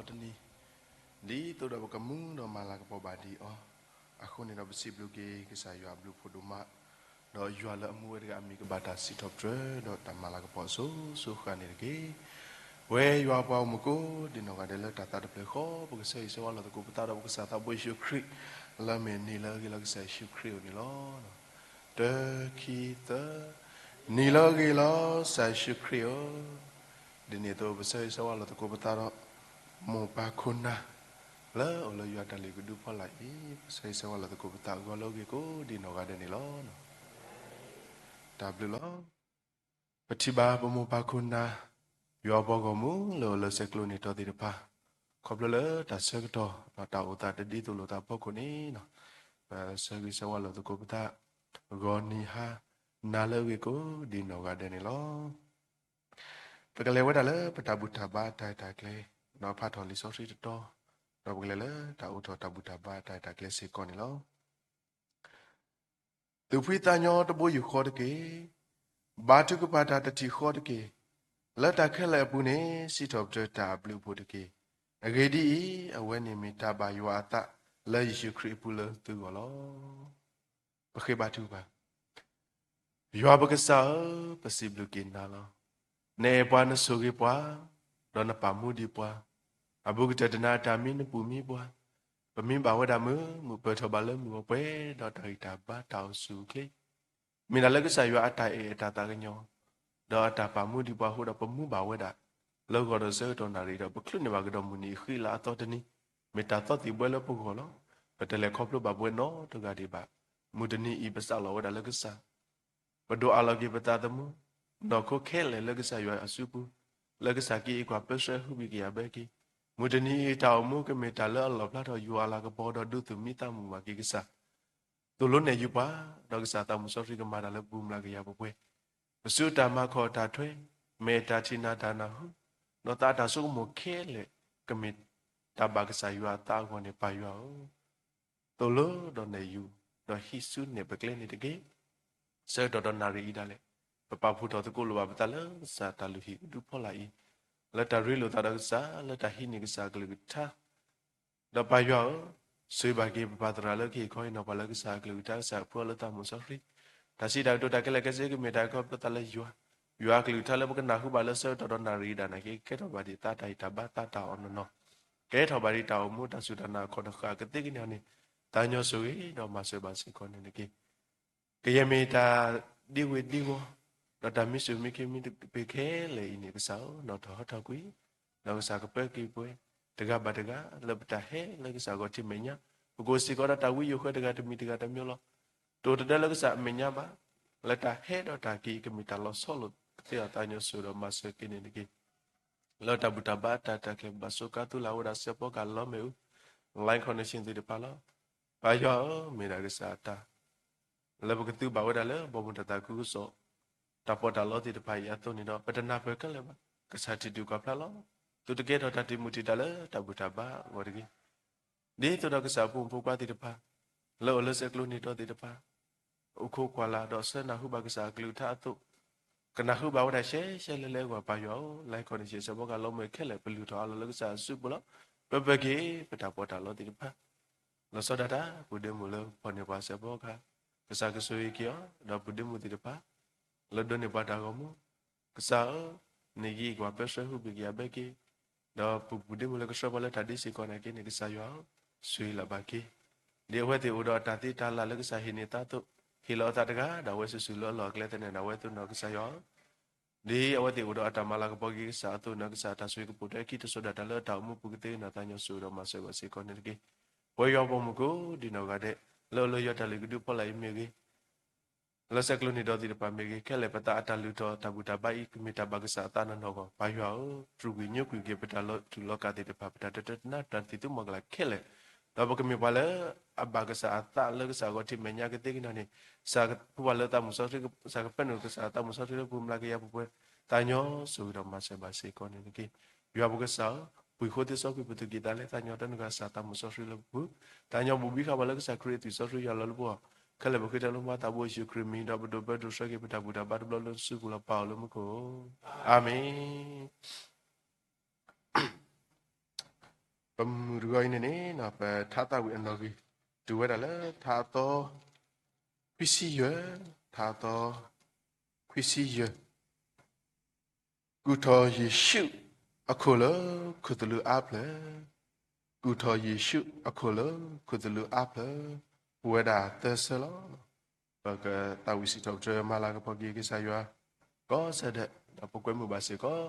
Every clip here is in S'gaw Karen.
တနံၤ ဒ်သိးဒီးပကမူဒီးမၤလၤကပီၤဘၣ်ဒံးအီၤ, အဃိန့ၣ်ဒီးပစံးဘျုးက့ၤကစၢ်ယွၤအဘျုးဖှိၣ်ဒိၣ်မး, ဒီးယွၤလၢအမူဝဲတဂၤအမံၤကဘၣ်တၢ်စံးထီၣ်ပတြၢၤဒီးတၢ်မၤလၤကပီၤအစိၤစိၤဃၣ်န့ၣ်တက့ၢ်. ပဝဲယွၤပှၤဂီၢ်မုၢ်ကိးဒံးနီၢ်ဂၤဒဲးလၢတၢ်သးတဖျၢၣ်ဃီ ပကဆၢဂ့ၤဆၢဝါလိာ်သကိးပသးဒီးပကစၢ်သးဘိယ့ၣ်ၡူးခရံာ် လၢမ့ၢ်နံၤလၢအဂ့ၤလီၤကစၢ်ယ့ၣ်ၡူးခရံာ်အအိၣ်န့ၣ်လီၤ. တၢ ခံ သၢ, နံၤလၢအဂ့ၤလီၤ ကစၢ်ယ့ၣ်ၡူးခရံာ်ဧၢ. ဒ်န့ၣ်အသိးပဆၢဂ့ၤဆၢဝါလိာ်သကိးပသးဒီး မိၢ်ပၢ်ခိၣ်နၢ် လၢအအိၣ်လၢယွၤတၢ်လုၢ်ဟံၣ်ကဒုဖီလာ်အံၤ ပဆၢဂ့ၤဆၢဝါလိာ်သကိးပသးအဂီၢ်လၢအဂ့ၤကိးဒံးနီၢ်ဂၤဒဲးန့ၣ်လီၤ. တၢ်ဘျုးလီၤ. ပထံၣ်ဘၣ်ပမိၢ်ပၢ်ခိၣ်နၢ် ယွၤပှၤဂီၢ်မုၢ်လၢအအိၣ်လၢဆဲးကျိးန့ၢ်တီသ့ၣ်တဖၣ် ခီဖျိလၢတၢ်ဆၢကတီၢ်ဒီးတၢ်အိၣ်သးတဒ်သိးလိာ်သးအဖီခိၣ်န့ၣ် ပဆၢဂ့ၤဆၢဝါလိာ်သကိးပသး ဂီၤနံၤဟါနၤလၢအဂ့ၤကိးဒံးနီၢ်ဂၤဒဲးန့ၣ်လီၤ. ပကလဲၤဝဲဒၣ်လၢပတၢ်ဘူၣ်တၢ်ဘါတၢ်ရဲၣ်တၢ်ကျဲၤ ဒီးဖးထီၣ်လံာ်စီဆှံတတီၤ ဒီးပကလဲၤလၢတၢ်အိးထီၣ်တၢ်ဘူၣ်တၢ်ဘါတၢ်ရဲၣ်တၢ်ကျဲၤစ့ၢ်ကီးန့ၣ်လီၤ. သူၣ်ဖှံသးညီတဘိယူၢ်ဃီတက့ၢ်. ဘါထုကဖၣ်တၢ်တထံၣ်ဃီတက့ၢ်. လၢတၢ်ခဲလၢာ်အပူၤန့ၣ် စံးထီၣ်ပတြၢၤတၢ်အဘျုးအဖှိၣ်တက့ၢ်. အဂ့ၢ်ဒ်အံၤ, အဝဲန့ၣ်မ့ၢ်တၢ်ဘၣ်ယွၤအသးလၢယ့ၣ်ၡူးခရံာ်အပူၤလၢသုဂီၢ်လီၤ. ပဃ့ဘါထုကဖၣ်. ယွၤပကစၢ်ဧၢ, ပစံးဘျုးက့ၤနၤလီၤ. နအဲၣ်ပှၤနဆိၣ်ဂ့ၤပှၤ, ဒီးနပာ်မူဒံးပှၤ, အဘူးကတၢၢ်တနၤအတၢ်မံနပူၤမံပှၤ, ပမံဘၣ်ဝဲဒၣ်မုာ်မုာ် ပၢၢ်ထီၣ်ဘၣ်လၢမုၢ်အပှဲၤ ဒီးတၢ်ဂံၢ်တၢ်ဘါတၢ်အိၣ်ဆူၣ်အိၣ်ချ့ မ့ၢ်ဒၣ်လၢကစၢ်ယွၤအတၢ်အဲၣ်အတၢ်သးကညီၤ, ဒီးအတၢ်ပာ်မူဒံးပှၤအဃိဒီး ပမူဘၣ်ဝဲဒၣ် လၢဂီၤဒီးဆၢကတီၢ်နၣ်ရံၣ်ဒီး ပချုးန့ၢ်ဘၣ်ကဒီးမုၢ်နံၤအဃံလၤအသီတနံၤ, မ့ၢ်တၢ်သီသံၣ်ဘှဲလၢပဂီၢ်လီၤ. ပတလဲၤခီဖျိဘၣ်ပဝဲနီတဂၤဒံးဘၣ်. မုၢ်တနံၤအံၤပစးလီၤဝဲဒၣ်လၢကစၢ် ပဒိးအးလီၤက့ၤပသးသမူ, နီၢ်ခိခဲလၢာ်လၢကစၢ်ယွၤအစုပူၤ, လၢကစၢ်က့ၤအံၤကွၢ်ပၢဆှၢဟုဘံၣ်ကယာ်ဘၢက့ၤ, မုၢ်တနံၤအံၤတၢ်အိၣ်မူကမ့ၢ်တၢ်လၢအလီၣ်ဖျါထီၣ်ယွၤအလၤကပီၤဒီးဒိးသူၣ်မံသးမုာ်ဘၣ်က့ၤကစၢ် သိၣ်လိနဲၣ်ယုာ်ပှၤ, ဒီးကစၢ်သးမုၢ်စီဆှံကမၤတၢ်လၢပပူၤမျးကယၤပှဲၤပှဲၤ, ပစုတၢ်မၤခီၣ်တၢ်ထွဲ, မဲာ်တၢ်ထံၣ်နၢ်တၢ်နၢ်ဟူ, ဒီးသးအတၢ်ဆိကမိၣ်ခဲလၢာ် ကမ့ၢ်တၢ်ဘၣ်ကစၢ်ယွၤအသးအဂီၢ်န့ၣ် ပၢ်ယွၤဧၢ, သိၣ်လိဒီးနဲၣ်ယုာ်, ဒီးဟံးစုနဲၣ်ပကျဲန့ၣ်တက့ၢ်. ဆၢကတီၢ်ဒီးနၣ်ရံၣ်အံၤဒၣ်လဲာ်, ပပာ်ဖှိၣ်ထီၣ်သကိးလိာ်ဘၣ်ပသးလၢကစၢ်တၢ်လုၢ်ဟံၣ်ကဒုဖီလာ်အံၤ, လၢတၢ်ရ့လိာ်သးဒီးကစၢ်, လၢတၢ်ဟံးန့ၢ်ကစၢ်အကလုၢ်ကထါ ဒီးပၢ်ယွၤဧၢ, ဆိၣ်ဂ့ၤဘၣ်က့ၤပပၢ်သရၣ်လၢကဟ့ၣ်ခီဟ့ၣ်နီၤပှၤလၢကစၢ်အကလုၢ်ကထါ ကစၢ်အဖှူအီၤလၢသးမုၢ်စီဆှံ, တၢ်စံးတၢ်ကတိၤတၢ်ခဲလၢာ်ခဲဆ့ကမ့ၢ်တၢ်ခီဖျိသးလၢယွၤ, ယွၤအကလုၢ်ကထါလၢပကနၢ်ဟူဘၣ်လၢဆၢကတီၢ်ဒီးနၣ်ရံၣ်အံၤဒၣ်နာ်က့ ကဲထီၣ်ဘၣ်ဒံးသးတၢ်ဟ့ၣ်တၢ်ဘါသးတၢ်အီၣ်နီၢ်နီၢ်, ကဲထီၣ်ဘၣ်ဒံးတၢ်အိၣ်မူတၢ်စူၢ်တၢ်နာ်အခီၣ်တဃၣ်ကသ့ကန့ၢ်န့ၣ်, သးညီဆိၣ်ဂ့ၤဒီးမၤစၢၤဘၣ်စ့ၢ်ကီးန့ၣ်တက့ၢ်. ကယဲၢ်မ့ၢ်တၢ်ဒံဝ့ၤဒံဝီၤ, ဒီးတၢ်မံစူၣ်မံခ့မံတပ့ၤခဲလၢာ်အံၤန့ၣ် ကစၢ်ဧၢ, နီၣ်ထီၣ်ဟီထီၣ်ကွံာ်, ဒီးကစၢ်ကပၢက့ၤပှၤ, တဂၤဘၣ်တဂၤ, လၢပတၢ်ဟဲလၢကစၢ်ဂီၤထံးမဲာ်ညါ, ပကအိၣ်စ့ၢ်ကီးဒီးတၢ်ဝံယိၤဃၢတဂၤတမံၤတဂၤတမံၤလီၤ. တအိၣ်တဒၢလၢကစၢ်အမဲာ်ညါဘၣ်, လၢတၢ်ဟဲဒီးတၢ်က့ၤ ကမ့ၢ်တၢ်လီၤဆီလိာ်သးအသးညီဆိၣ်ဒီးမၤစၢၤက့ၤန့ၣ်တက့ၢ်. လၢတၢ်ဘူၣ်တၢ်ဘါတၢ်တၢ်ကျဲၤဘၣ်ဆိကါသူလၢ်ဝဲဒၣ်စဲးဖီကဟၣ်လီမ့ၣ်အူ, Lion Connection သ့ၣ်တဖၣ်လီၤ. ပၢ်ယွၤဧၢ, မ့ၢ်ဒၣ်ကစၢ်အတၢ် လၢပကသူဘၣ်ဝဲဒၣ်လၢဘီမုၢ်တၢ်သးခုကစီၣ် တၢ်ပီးတၢ်လီသ့ၣ်တဖၣ်အံၤအသိးန့ၣ်ဒီး ပတနၢ်ပၢၢ်ခဲလၢာ်ဘၣ်. ကစၢ်ထံၣ်တုၤကွၢ်ဖျါလီၤ. သုတကဲထီၣ်တၢ်တံာ်မုၢ်တံာ်တာ်လၢတၢ်ဘူၣ်တၢ်ဘါအဂီၢ်တဂ့ၤ. ဒ်သိးဒီးကစၢ်အဖိမုၣ်ဖိခွါသ့ၣ်တဖၣ် လၢအိၣ်လၢဆဲးကျိးန့ၢ်တီသ့ၣ်တဖၣ် အိၣ်ခိးကွၢ်လၢ်ဒီးဆၢနၢ်ဟူဘၣ်ကစၢ်အကလုၢ်ကထါအသိး ကနၢ်ဟူဘၣ်ဝဲဒၣ်ရှဲရှဲလဲလဲအဂီၢ် ပၢ်ယွၤဧၢ, Lion Connection စဲးဖီကဟၣ်လီမ့ၣ်အူခဲလၢာ် ပလုၢ်ထီၣ်အးလီၤလၢကစၢ်အစုပူၤလီၤ. ပၢပၢက့ၤ ပတၢ်ပီးတၢ်လီသ့ၣ်တဖၣ် လီၤဆီဒၣ်တၢ် ပူၤဒ့မုၣ်လၢဖီၣ်န့ၢ်ပှၤစဲးဖီကဟၣ်, ကစၢ်ကဆိၣ်ဂ့ၤက့ၤအီၤ ဒီးပူၤဒ့မုၣ်သ့ၣ်တဖၣ် လၢဒိးန့ၢ်ပှၤတၢ်ဂီၤမူ, ကစၢ်ဧၢ, နက့ၤကွၢ်ပၢဆှၢဟုဘံၣ်ကယၤဘၢက့ၤ, ဒီးပူၤဒ့မုၣ်လၢကဆှၢပှၤလၢတၢ်ဒ့စ့ၢ်ကီးနာ်က့န့ၣ် ကစၢ်ယွၤဧၢ, ဆိၣ်ဂ့ၤလၢ်ဘၣ်က့ၤ, ဒ်အဝဲသ့ၣ်အိၣ်ဒီးအတၢ်သ့တၢ်လၢ်လၢကစၢ်ဟ့ၣ်န့ၢ်သးအသိး, ဟ့ၣ်လီၤအသးတဂၤဒီးအဝဲစုာ်စုာ်လၢအလီၢ်အကျဲသန့ၣ်ဒီး အဝဲသ့ၣ်နီၢ်ကစၢ်ယွၤဧၢ, ဒ်အဝဲသ့ၣ်အိၣ်ဒီးအတၢ်မၤလၤကပီၤက့ၤကစၢ်အသိးန့ၣ် ကစၢ်အတၢ်ဆိၣ်ဂ့ၤကပိာ်ထွဲခံတစိၤဒၣ်တၢ်လၢအတၢ်အိၣ်မူပူၤကသ့နီၢ်သးညီဆိၣ်ဂ့ၤဒီးမၤစၢၤဘၣ်စ့ၢ်ကီးန့ၣ်တက့ၢ်. ပဝဲယွၤပှၤမုၣ်ကိးဒံနီၢ်ဂၤဒဲး လၢအအိၣ်လၢယွၤတၢ်လုၢ်ဟံၣ်ကဒုဖီလာ်အံၤမ့ၢ်ဂ့ၤ, လၢဆဲးကျိးန့ၢ်ဒီးသ့ၣ်တဖၣ်မ့ၢ်ဂ့ၤ, ခဲလၢာ်ပသးအတၢ်လုၢ်ထီၣ်တၢ်ဘူၣ်တၢ်ဘါအံၤ ကမ့ၢ်တၢ်ဘၣ်ကစၢ်အသးနီၢ်နီၢ်အဂီၢ် ပၢ်ယွၤဧၢ, တြူာ်ကွံာ်ညိကွံာ်က့ၤပတၢ်လီၤတူာ်လီၤကာ်သ့ၣ်တဖၣ် ပတၢ်တၢတၢတနါတၢ်တံၤသူမီၢ်ကလၤခဲလၢာ်, ဒီးပကမ့ၢ်ပှၤလၢအဘၣ်ကစၢ်အသးလၢကစၢ်ဂီၤထံးမဲာ်ညါကသ့ကန့ၣ်န့ၣ်, ကစၢ်ကဖှူပှၤလၢသးမုၢ်စီဆှံ, ကစၢ်ကပၢနုာ်ကစၢ်သးမုၢ်စီဆှံလၢပူၤမျးကယၤပှဲၤပှဲၤ, သးညီဆိၣ်ဂ့ၤဒီးမၤစၢၤဘၣ်စ့ၢ်ကီးန့ၣ်တက့ၢ်. ယွၤပကစၢ်ဧၢ, ပှ့ၤဃိသ့စီကွံာ်ပသူၣ်ကံၢ်သးလဲ သးညီတၢ်နုာ်ကစၢ်သးမုၢ်စီဆှံလၢပပူၤ, သးညီဘူးဘံဃာ်ပှၤလၢကစၢ်ခရံာ်အသွံၣ်စီဆှံယွၤလီၤလၢပဂီၢ်, ခဲလၢာ်ပဃ့တၢ်လၢမၤသးဘိယ့ၣ်ၡူးခရံာ်မံၤ ဒီးပဒိးပၢဒိးဆှၢက့ၤပတၢ်ဘူၣ်တၢ်ဘါတဘျီလၢနစုပူၤလီၤ ပၢ်အီၤလၢမူခိၣ်, အၤမ့ၣ်. ပမုၢ်တဂီၤအံၤန့ၣ်န့ၣ် ပထါသးဝံၣ်အနီၣ်ဂံၢ် တုၤဝဲဒၣ်လၢထါအသီ ခွံဆံယဲၢ်, ထါအသီ ခွံဆံယဲၢ်. ကူၣ်ထီၣ်ယ့ၣ်ၡူးအခိၣ်လၢခူၣ်သလုးအါဖျၢၣ်, ကူၣ်ထီၣ်ယ့ၣ်ၡူးအခိၣ်လၢခူၣ်သလုးအါဖျၢၣ်, ပဝဲဒၣ်သၢဆၢလီၤ. ပကသးဝံၣ်စံးထီၣ်ပတြၢၤမၤလၤကပီၤက့ၤကစၢ်ယွၤ ကိးဆၢဒဲး, ဒီးပကွဲမုာ်ဘၣ်စ့ၢ်ကီး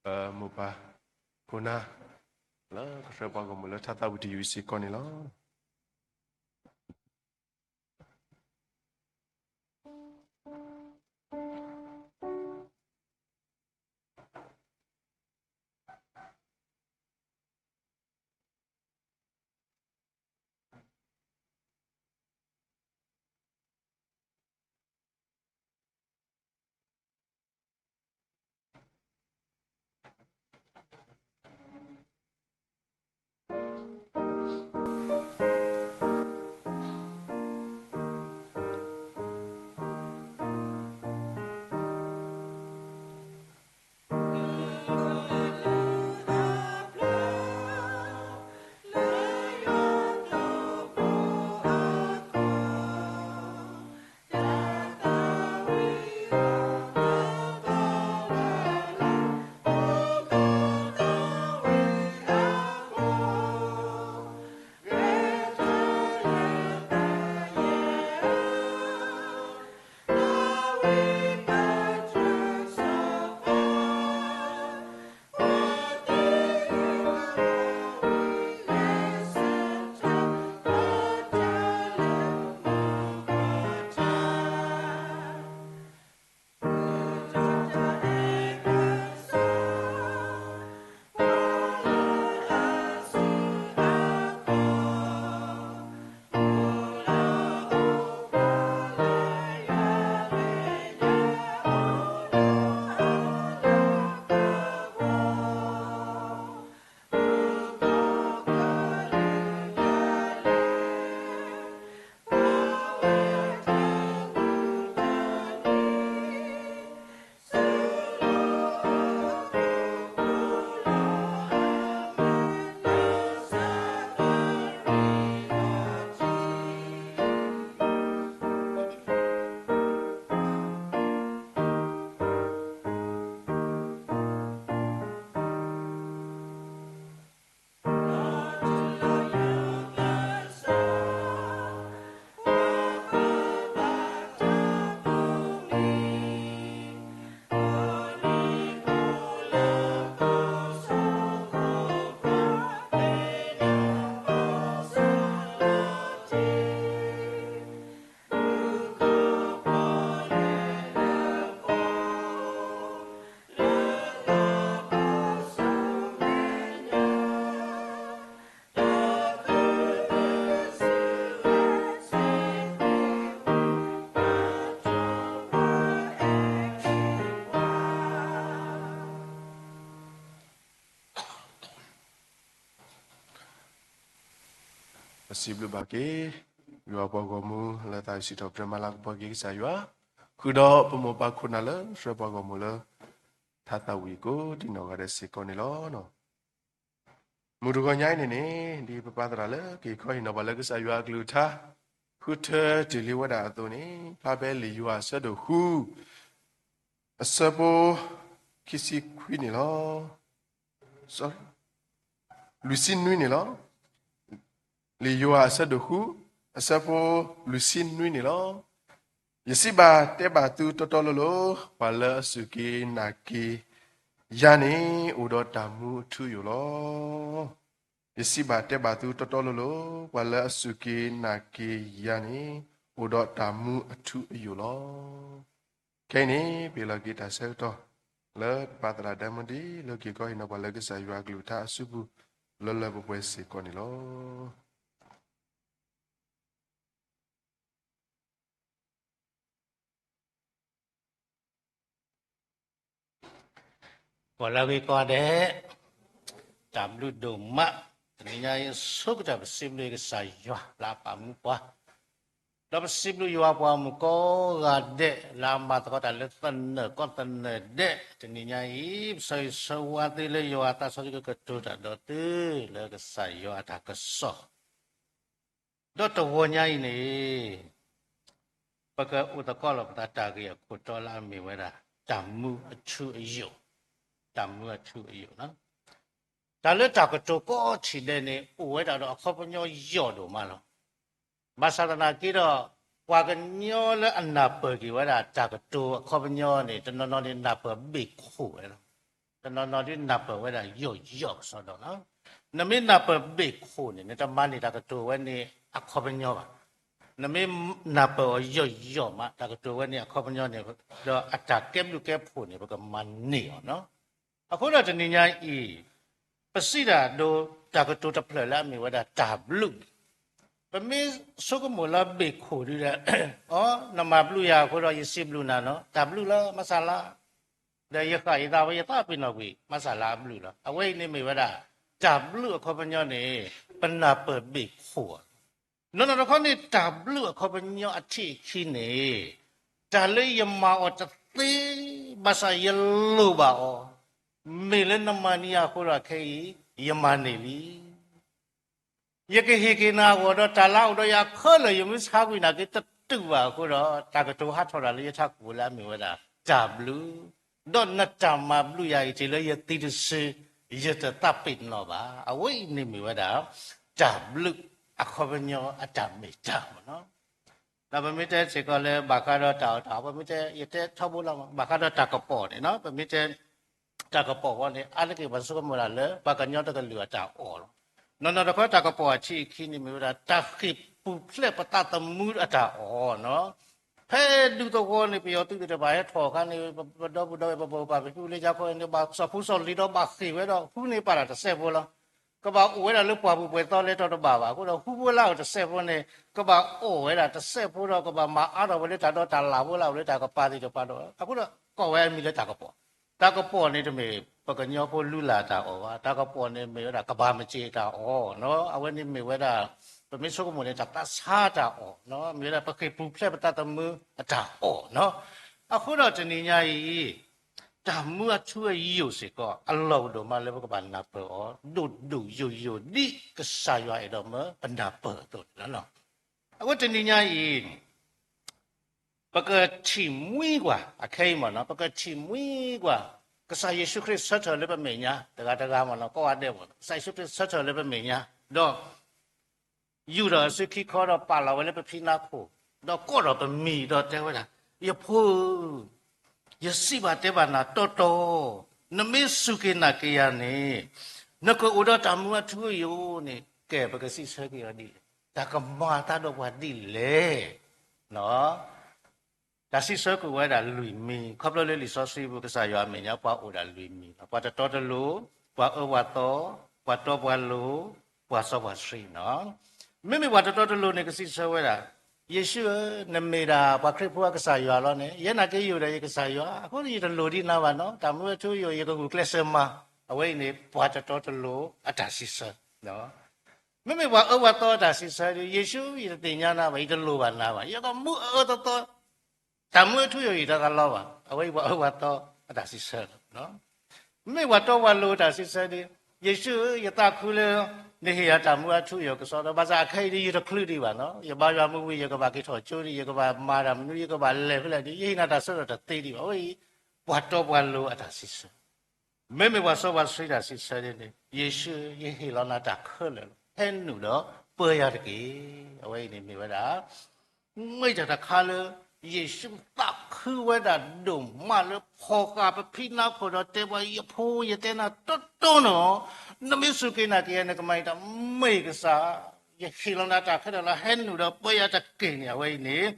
ပမိၢ်ပၢ်ခိၣ်နၢ် လၢကဆှၢပှၤဂီၢ်မုၢ်လၢထါသးဝံၣ်တယုၢ်အံၤစ့ၢ်ကီးန့ၣ်လီၤ.ပစံးဘျုးဘၣ်က့ၤ ယွၤပှၤဂီၢ်မုၢ်လၢသးစံးထီၣ်ပတြၢၤမၤလၤကပီၤက့ၤကစၢ်ယွၤ, ဃုာ်ဒီးပမိၢ်ပၢ်ခိၣ်နၢ်လၢဆှၢပှၤဂီၢ်မုၢ်လၢ ထါသးဝံၣ်ကိးဒံနီၢ်ဂၤဒဲးစ့ၢ်ကီးန့ၣ်လီၤ. မုၢ်တဂီၤညါအံၤန့ၣ်န့ၣ် ဒ်ပပၢ်သရၣ်လၢက့ၤခီဟ့ၣ်နီၤပှၤလၢကစၢ်ယွၤအကလုၢ်ကထါ ဃုထၢတ့ၢ်လံဝဲဒၣ်အသိးန့ၣ် ဖျါဖဲလံာ်ယိၤဟၣ်အဆၢဒိၣ်ဃု အဆၢဖိ ခံဆံခွံန့ၣ်လီၤ. လွံၢ်ဆံနွံန့ၣ်လီၤ. လံာ်ယိၤဟၣ်အဆၢဒိၣ်ဃု အဆၢဖိ လွံၢ်ဆံနွံန့ၣ်လီၤ. ယစံးဘၣ်တဲဘၣ်သုတီတီလိၤလိၤ, ပှၤလၢအစူၢ်က့ၤနာ်က့ၤယၤန့ၣ် အိၣ်ဒီးတၢ်မူအထူအယိာ်လီၤ. ယစံးဘၣ်တဲဘၣ်သုတီတီလိၤလိၤ, ပှၤလၢအစူၢ်က့ၤနာ်က့ၤယၤန့ၣ် အိၣ်ဒီးတၢ်မူအထူအယိာ်လီၤ. ခဲအံၤန့ၣ် ပဟ့ၣ်လီၤက့ၤတၢ်ဆၢကတီၢ် လၢပပၢ်သရၣ်ဒဲမုၢ်ဒံး လၢက့ၤခီဟ့ၣ်နီၤပှၤလၢကစၢ်ယွၤအကလုၢ်ကထါအစုပူၤ လၢလၢပှဲၤပှဲၤစ့ၢ်ကီးန့ၣ်လီၤ. ပှၤလၢအဂ့ၤကိးဂၤဒဲး, တၢ်ဘျုးဒိၣ်မး, တနံၤညါအံၤအဆိကတၢၢ် ပစံးဘျုးကစၢ်ယွၤလၢအပာ်မူပှၤ, ဒီးပစံးဘျုးယွၤပှၤမုၣ်ကိးဂၤဒဲး လၢအမၤသကိးတၢ်လၢသနၢၣ်ကီၢ်သနၢၣ်ဒဲး တနံၤညါအံၤ, ပဆၢဂ့ၤဆၢဝါသုလၢယွၤအသးစီဆှံ ကကတိၤတၢ်ဒီးသု လၢကစၢ်ယွၤအတၢ်ကစီၣ် ဒီးတဂီၤညါအံၤန့ၣ် ပကအိၣ်သကိးလီၤပသးတၢ်ဂ့ၢ်အခိၣ်တီလၢအမ့ၢ်ဝဲဒၣ် တၢ်မူအထူအယိာ်, တၢ်မူအထူအယိာ်လီၤ. တၢ်လၢတၢ်ကတိၤကိးထံၣ်ဒဲးန့ၣ် အိၣ်ဝဲဒၣ်ဒီးအခီပညီယိာ်ဒိၣ်မးလီၤ. ဘၣ်ဆၣ်သနာ်က့ဒီး ပှၤကညီလၢအနၢ်ပၢၢ်က့ၤဝဲဒၣ်တၢ်ကတိၤအခီပညီန့ၣ် တနီၤနီၤန့ၣ်နၢ်ပၢၢ်ဘ့ၣ်ခိၣ်ဝဲလီၤ. တနီၤနီၤဒုးနၢ်ပၢၢ်ဝဲဒၣ်ယိာ်ယိာ်ကစီဒီလီၤ. နမ့ၢ်နၢ်ပၢၢ်ဘ့ၣ်ခိၣ်န့ၣ် နတမၤန့ၢ်တၢ်ကတိၤဝဲန့ၣ်အခီပညီဘၣ်. နမ့ၢ်နၢ်ပၢၢ်အီၤယိာ်ယိာ်မး တၢ်ကတိၤဝဲန့ၣ်အခီပညီန့ၣ် ဒီးအတၢ်ကဲဘျုးကဲဖှိၣ်န့ၣ် ပကမၤန့ၢ်အီၤလီၤ. အဃိဒီးတနံၤညါအံၤ ပစံးတၢ်ဒီးတၢ်ကတိၤတဖျၢၣ်လၢအမ့ၢ်ဝဲဒၣ်တၢ်ဘျုး, ပမ့ၢ်ဆိကမိၣ်လၢဘ့ၣ်ခိၣ်ဒုဒီး အီ နမၤဘျုးယၤအဃိဒီး ယစံးဘျုးနၤနီၤ, တၢ်ဘျုးလီၤ မၤစၢ်လၢ, ဒီးယဃၣ်ယသးဝဲယသးပ့ၤနီၣ်ကွံာ် မၤစၢ်လၢအဘျုးလီၤ. အဝဲအံၤန့ၣ်မ့ၢ်ဝဲဒၣ် တၢ်ဘျုးအခီပညီန့ၣ် ပနၢ်ပၢၢ်ဘ့ၣ်ခိၣ်အီၤ နီၢ်နီၢ်တခီန့ၣ် တၢ်ဘျုးအခီပညီအထံၣ်အခံန့ၣ် တၢ်လၢယမၤအီၤတသ့ ဘၣ်ဆၣ်ယလိၣ်ဘၣ်အီၤ, မ့ၢ်လၢနမၤန့ၢ်ယၤအဃိဒီးခဲအံၤ ယမၤန့ၢ်လံ. ယကဟ့ၣ်က့ၤနၤအဂီၢ်ဒီးတၢ်လၢအအိၣ်ဒီးယၤခဲလၢာ် ယမ့ၢ်ဆါကွံာ်နာ်က့တတုာ်ဘၣ်အဃိဒီး တၢ်ကတိၤဟးထီၣ်တၢ်လၢယထးခိၣ်လၢအမ့ၢ်ဝဲဒၣ် တၢ်ဘျုး, ဒီးနတၢ်မၤဘျုးယၤအံၤ တုၤလၢယသံတစု ယတသးပ့ၤနီၣ်ဘၣ်. အဝဲအံၤန့ၣ်မ့ၢ်ဝဲဒၣ် တၢ်ဘျုးအခီပညီအတၢ်မ့ၢ်တၢ်မ့ၢ်နီၤ. ဒီးပမ့ၢ်တဲစ့ၢ်ကီးလၢဘၣ်ဃးဒီးတၢ်အီၣ်တၢ်အီ ပမ့ၢ်တဲ ယတဲထီဘိလီၤမး ဘၣ်ဃးဒီးတၢ်ကပီၤန့ၣ်နီၤ ပမ့ၢ်တဲ တၢ်ကပီၤဃီန့ၣ် အါတက့ၢ်ပှၤဆိကမိၣ်ဒၣ်လၢ ပှၤကညီတကလုာ်အတၢ်အီၣ်လီၤ. နီၢ်နီၢ်တခီတၢ်ကပီၤအထံၣ်အခံန့ၣ်မ့ၢ်ဝဲဒၣ် တၢ်ဃ့ၢ်ပူၤဖျဲးပသးသမူအတၢ်အီၣ်နီၤ. ဖဲဒူသဝီန့ၣ် ပယီၤသုးသ့ၣ်တဖၣ်ဟဲထီၣ်အခါန့ၣ် ပဒီပုၢ်ဒီဝဲၢ်ပပှၤပဟံၣ်လၢကၠါခီန့ၣ် ဘၣ်စီၤဖိစီၤလံၤဒီးဘၣ်ဃ့ၢ်ဝဲဒီး ဟူန့ၢ်ပာ်တၢ်တစဲးဖိလီၤ. ကဘၣ်အိၣ်ဝဲဒၣ်လၢပှၢ်ပူၤပှဲၤသီလဲၤထီၣ်တဘၣ်ဘၣ်. အဃိဒီးဟူဖိလၢအအိၣ်တစဲးဖိန့ၣ် ကဘၣ်အီၣ်ဝဲဒၣ်တစဲးဖိဒီး ကဘၣ်မၤအါထီၣ်ဝဲလၢတၢ်ဒီတၢ်လၣ်ဖိလၢအအိၣ်လၢတၢ်ကပၤသ့ၣ်တဖၣ်ဒီး အဃိဒီးကိးဝဲအမံၤလၢတၢ်ကပီၤ. တၢ်ကပီၤန့ၣ်တမ့ၢ်ပှၤကညီဖိလုၢ်လၢ်တၢ်အီၣ်ဘၣ်. တၢ်ကပီၤန့ၣ်မ့ၢ်ဝဲဒၣ်ကဘၣ်မ့ၢ်စ့ၢ်တၢ်အီၣ်နီၤ. အဝဲန့ၣ်မ့ၢ်ဝဲဒၣ် ပမ့ၢ်ဆိကမိၣ်န့ၣ် တၢ်သးဆါတၢ်အီၣ်နီၤ. မ့ၢ်ဝဲဒၣ်ပဃ့ၢ်ပူၤဖျဲးပသးသမူအတၢ်အီၣ်နီၤ. အဃိဒီးတနံၤညါအံၤ တၢ်မူအထူအယိာ်စ့ၢ်ကီး အလီၢ်အိၣ်ဒိၣ်မးလၢပကဘၣ်နၢ်ပၢၢ်အီၤ ဒိၣ်ဒိၣ်ယိာ်ယိာ် ဒ်ကစၢ်ယွၤအဲၣ်ဒိးမၢပနၢ်ပၢၢ်အသိးန့ၣ်လီၤ. အဃိတနံၤညါအံၤ ပကထံၣ်မှံကွၢ် အခဲအံၤမ့ၢ်နီၤ ပကထံၣ်မှံကွၢ် ကစၢ်ယ့ၣ်ၡူးခရံာ်ဆၢထၢၣ်လၢပမဲာ်ညါ တဂၤတဂၤမ့ၢ်နီၤ ကိးဂၤဒဲးမ့ၢ်နီၤ ကစၢ်ယ့ၣ်ၡူးခရံာ်ဆၢထၢၣ်လၢပမဲာ်ညါ ဒီး ယူာ်ဒီးအစုခံခီဒီးပာ်လီၤဝဲလၢပဖံနါခိၣ်, ဒီးကိးဒီးပမံၤဒီးတဲဝဲဒၣ်, ယဖိဧၢ, ယစံးဘၣ်တဲဘၣ်နၤတီတီ, နမ့ၢ်စူၢ်က့ၤနာ်က့ၤယၤန့ၣ်, နကအိၣ်ဒီးတၢ်မူအထူအယိာ်န့ၣ်, ကဲ ပကစံးဆၢက့ၤအီၤဒ်လဲၣ်, တၢ်ကမၤအသးဒီးပှၤဒ်လဲၣ်. တၢ်စံးဆၢက့ၤဝဲဒၣ်လွံၢ်မံၤ, ခီဖျိလၢလံာ်စီဆှံပူၤ ကစၢ်ယွၤအမဲာ်ညါ ပှၤအိၣ်ဒၣ်လွံၢ်မံၤ, ပှၤတတီတလိၤ, ပှၤအၢပှၤသီ, ပှၤတီပှၤလိၤ, ပှၤစီပှၤဆှံနီၤ. မ့မ့ၢ်ပှၤတတီတလိၤန့ၣ် ကစံးဆၢဝဲဒၣ်, ယ့ၣ်ၡူးဧၢ, နမ့ၢ်ဒၣ်ပှၤခရံာ်ဖိအကစၢ်ယွၤလီၤန့ၣ်, ယဲနာ်က့ယအိၣ်ဒီးယကစၢ်ယွၤ, အဃိန့ၣ်ယတလိၣ်ဒံးနၤဘၣ်နီၤ, တၢ်မူအထူအယိာ် ယကဂုာ်ကျဲးစၢးမၤ, အဝဲအံၤန့ၣ်ပှၤတတီတလိၤအတၢ်စံးဆၢ မ့မ့ၢ်ပှၤအၢပှၤသီအတၢ်စံးဆၢဒီး, ယ့ၣ်ၡူး ယတသ့ၣ်ညါနၤဘၣ်, ယတလိၣ်ဘၣ်နၤဘၣ်, ယကမူအအၢသီသီ, တၢ်မူအထူအယိာ်ယတသးလီဘၣ်, အဝဲအံၤပှၤအၢပှၤသီအတၢ်စံးဆၢလီၤ. မ့မ့ၢ်ပှၤတီပှၤလိၤအတၢ်စံးဆၢဒီး, ယ့ၣ်ၡူးဧၢ, ယသးခုလၢ နဟ့ၣ်ယၤတၢ်မူအထူအယိာ်ကစီဒီ, ဘၣ်ဆၣ်အခဲအံၤဒီး ယတချုးဒံးဘၣ်နီၤ, ယဘါယွၤမ့ၢ်ဝံၤ ယကဘၣ်က့ၤထီၣ်ကၠိဒံး, ယကဘၣ်မၤတၢ်မနုၤ, ယကဘၣ်လဲၤဖဲလဲၣ်ဒီး, ယဟ့ၣ်နၤတၢ်ဆၢထၢၣ်တသ့ဒံးဘၣ်, အဝဲအံၤ ပှၤတီပှၤလိၤအတၢ်စံးဆၢ မ့မ့ၢ်ပှၤစီပှၤဆှံတၢ်စံးဆၢဒ်န့ၣ်, ယ့ၣ်ၡူးဧၢ, ယဟ့ၣ်လီၤနၤတၢ်ခဲလၢာ်လီၤ, ဟဲနုာ်ဒီးပၢယၤတက့ၢ်. အဝဲအံၤန့ၣ်မ့ၢ်ဝဲဒၣ် မ့ၢ်တၢ်တခါလၢ ယ့ၣ်ၡူးသးခုဝဲဒၣ်ဒိၣ်မးလၢဖီၣ်ဃာ်ပဖံနါခိၣ်ဒီးတဲပှၤ, ယဖိ ယတဲနၤတီတီနီၤ, နမ့ၢ်စူၢ်က့ၤနာ်က့ၤယၤ နကမၤအံၤတၢ်, မ့ၢ်ကစၢ်, ယဟ့ၣ်လီၤနၤတၢ်ခဲလၢာ်လီၤ, ဟဲနုာ်ဒီးပၢယၤတက့ၢ်န့ၣ်, အဝဲအံၤန့ၣ်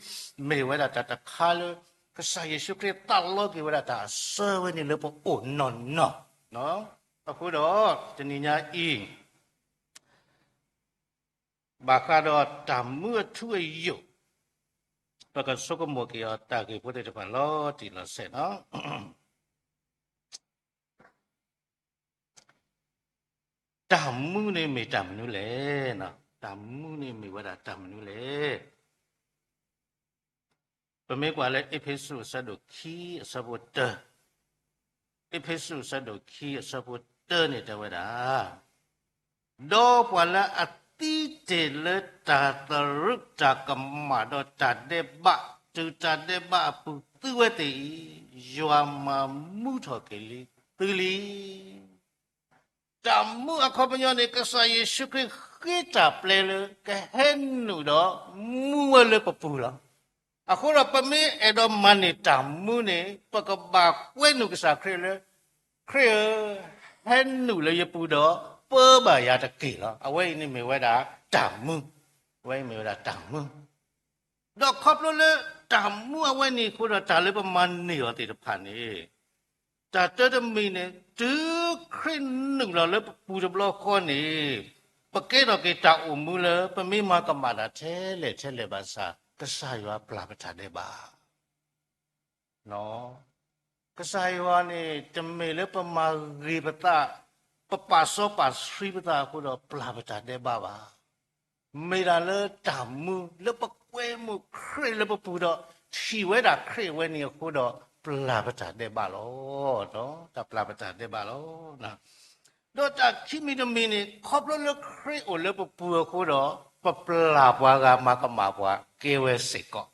မ့ၢ်ဝဲဒၣ်တၢ်တခါလၢ ကစၢ်ယ့ၣ်ၡူးခရံာ်သးလီက့ၤဝဲဒၣ်တၢ်အစၢဝဲန့ၣ်လၢပအိၣ်နီၢ်နီၢ်. အဃိဒီး တနံၤညါအံၤ ဘၣ်ဃးဒီးတၢ်မူအထူအယိာ်, ပကဆိကမိၣ်က့ၤအီၤတၢ်ဂ့ၢ်ဖိသ့ၣ်တဖၣ်လီၤတံၢ်လီၤဆဲးနီၤ. တၢ်မူန့ၣ်မ့ၢ်တၢ်မနုၤလဲၣ်, တၢ်မူန့ၣ်မ့ၢ်ဝဲဒၣ်တၢ်မနုၤလဲၣ်. ပမ့ၢ်ကွၢ်လၢအ့းဖ့းစူးအဆၢဒိၣ်ခံအဆၢဖိတၢ, အ့းဖ့းစူးအဆၢဒိၣ်ခံအဆၢဖိတၢန့ၣ်တဲဝဲဒၣ်, ဒီးပှၤလၢအသံတ့ၢ်လၢတၢ်သရူးတၢ်ကမၣ်ဒီးတၢ်ဒဲးဘး, တုၤတၢ်ဒဲးဘးအပူၤသုဝဲသ့ၣ်အံၤ, ယွၤမၤမူထီၣ်က့ၤသုလံ. တၢ်မူအခီပညီန့ၣ် ကစၢ်ယ့ၣ်ၡူးခရံာ်ဃ့တၢ်ပျဲလၢကဟဲနုာ်ဒီးမူဝဲလၢပပူၤလီၤ. အဃိဒီးပမ့ၢ်အဲၣ်ဒိးမၤန့ၢ်တၢ်မူန့ၣ် ပကဘၣ်ကွဲနုာ်ကစၢ်ခရံာ်လၢ ခရံာ်ဧၢ, ဟဲနုာ်လၢယပူၤဒီးပၢဘၣ်ယၤတက့ၢ်လီၤ. အဝဲအံၤန့ၣ်မ့ၢ်ဝဲဒၣ်တၢ်မူ, အဝဲအံၤမ့ၢ်ဝဲဒၣ်တၢ်မူ ဒီးခီဖျိလၢတၢ်မူအဝဲန့ၣ်အဃိဒီး တၢ်လၢပမၤန့ၢ်အီၤသ့ၣ်တဖၣ်န့ၣ်, တၢ်တၢတမံၤန့ၣ် တုၤခရံာ်နုာ်လီၤလၢပပူၤတဘျီဃီန့ၣ်, ပကဲထီၣ်က့ၤတၢ်အိၣ်မူလၢပမ့ၢ်မၤကမၣ်တၢ်ထဲလဲၣ်ထဲလဲၣ်ဘၣ်ဆၣ် ကစၢ်ယွၤပျၢ်ပတၢ်ဒဲးဘး ကစၢ်ယွၤန့ၣ် တမ့ၢ်လၢပမၤဂ့ၤပသး, ပပာ်စီပာ်ဆှံပသးအဃိဒီးပျၢ်ပတၢ်ဒဲးဘးဘၣ်. မ့ၢ်ဒၣ်လၢတၢ်မူလၢပကွဲမုာ်ခရံာ်လၢပပူၤဒီး ထံၣ်ဝဲဒၣ်ခရံာ်အဝဲန့ၣ်အဃိဒီး ပျၢ်ပတၢ်ဒဲးဘးလီၤ. တၢ်ပျၢ်ပတၢ်ဒဲးဘးလီၤ. ဒီးတၢ်ခံမံၤတမံၤန့ၣ် ခီဖျိလၢခရံာ်အိၣ်လၢပပူၤအဃိဒီး ပပျၢ်ပှၤဂၤမၤကမၣ်ပှၤကဲဝဲစ့ၢ်ကီး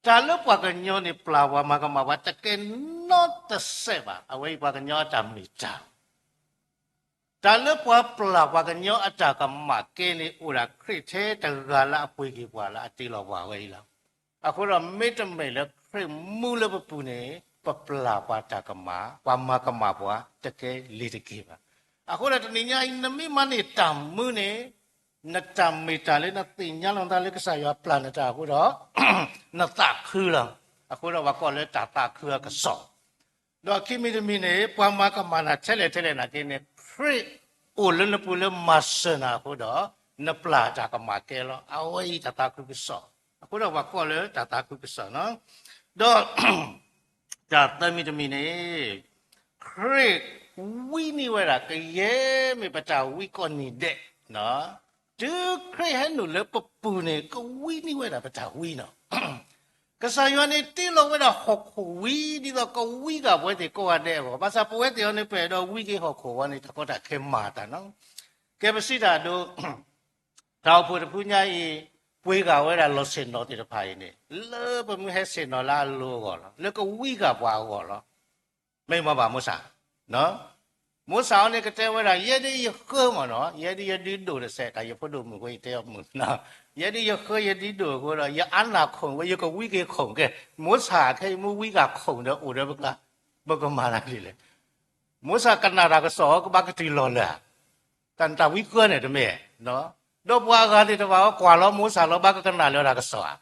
တၢ်လၢပှၤကညီန့ၣ် ပျၢ်ပှၤမၤကမၣ်ပှၤတကဲနီတစဲးဘၣ်. အဝဲအံၤပှၤကညီအတၢ်မ့ၢ်တၢ်, တၢ်လၢပှၤပျၢ်ပှၤကညီအတၢ်ကမၣ်ကဲန့ၣ် အိၣ်ဒၣ်ခရံာ်ထဲတဂၤလၢအပှ့ၤက့ၤပှၤလၢအတ့လီၤပှၤဝဲအံၤလီၤ. အဃိဒီးမ့တမ့ၢ်လၢခရံာ်မူလၢပပူၤန့ၣ် ပပျၢ်ပှၤတၢ်ကမၣ်, ပှၤမၤကမၣ်ပှၤတကဲလံၤတက့ၢ်ဘၣ်. အဃိဒီးတနံၤညါအံၤ နမ့ၢ်မၤန့ၢ်တၢ်မူန့ၣ် နတၢ်မ့ၢ်တၢ်လၢနသ့ၣ်ညါလီၤနသးလၢကစၢ်ယွၤပျၢ်နတၢ်အဃိဒီး နသးခုလီၤ. အဃိဒီးပှၤကိးလၢတၢ်သးခုအကစီၣ်, ဒီးခံမံၤတမံၤန့ၣ် ပှၤမၤကမၣ်နၤထဲလဲၣ်ထဲလဲၣ်နာ်က့န့ၣ် ခရံာ်အိၣ်လၢနပူၤလၢမၤစၢၤနၤအဃိဒီး နပျၢ်တၢ်ကမၣ်ကဲလီၤ. အဝဲအံၤတၢ်သးခုကစီၣ်, အဃိဒီးပှၤကိးလၢတၢ်သးခုကစီၣ်နီၤ. ဒီး တၢ်သၢမံၤတမံၤန့ၣ် ခရံာ်ဝံန့ၢ်ဝဲဒၣ် ကယဲၢ်မ့ၢ်ပတၢ်ဝံကိးနံၤဒဲး, တုၤခရံာ်ဟဲနုာ်လၢပပူၤန့ၣ် ကဝံန့ၢ်ဝဲဒၣ်ပတၢ်ဝံနီၤ. ကစၢ်ယွၤန့ၣ်တ့လီၤဝဲဒၣ်ဟီၣ်ခိၣ်ဝံ ဒ်သိးကဝံဂာ်ပဝဲသ့ၣ်ကိးဂၤဒဲးအဂီၢ်, ဘၣ်ဆၣ်ပဝဲသ့ၣ်အံၤန့ၣ် ပအဲၣ်ဒိးဝံက့ၤဟီၣ်ခိၣ်ဝံန့ၣ် တၢ်ကီတၢ်ခဲမၤတၢ်နီၤ. ကဲပစံးတၢ်ဒိ တၢ်အိၣ်ဖှိၣ်တဖုညါအံၤ ပှ့ၤဂာ်ဝဲဒၣ်လီၢ်ဆ့ၣ်နီၤသ့ၣ်တဖၣ်အံၤန့ၣ် လၢပမ့ၢ်ဟဲဆ့ၣ်နီၤလၢအလိၤအဂီၢ်လီၤ, လၢကဝံဂာ်ပှၤအဂီၢ်လီၤ. မ့ၢ်မ့ၢ်ဘၣ်မိၢ်ဆၣ်, မိၢ်ဆၣ်အံၤန့ၣ်ကတဲဝဲဒၣ် ယဲဒ်ယဃၢမ့ၢ်နီၤ, ယဲဒ်ယဒုဒိၣ်တစဲး တၢ်ယဖိဒိၣ်မုၣ်ဖိအံၤတဲအီၤမုၣ်, ယဲဒ်ယဃၢယဒုဒိၣ်အဃိဒီး ယအါနၢ်ခိၣ်ဝဲ ယကဝံက့ၤခိၣ်ကဲ, မိၢ်ဆၣ်ခဲအံၤမ့ၢ်ဝံဂာ်ခိၣ်ဒီးအိၣ်ဒီးပကျါ, ပကမၤတၢ်ဒ်လဲၣ်. မိၢ်ဆၣ်ကနၣ်တၢ်ကစီၣ် ကဘၣ်ကတုၤလီၤလၢ တၢ်တၢ်ဝံဃၢန့ၣ်တမ့ၢ်, ဒီးပှၤအဂၤသ့ၣ်တဖၣ်အံၤကွၢ်လီၤမိၢ်ဆၣ်လီၤ ဘၣ်ကကနၣ်လၢတၢ်ကစီၣ်ဧါ.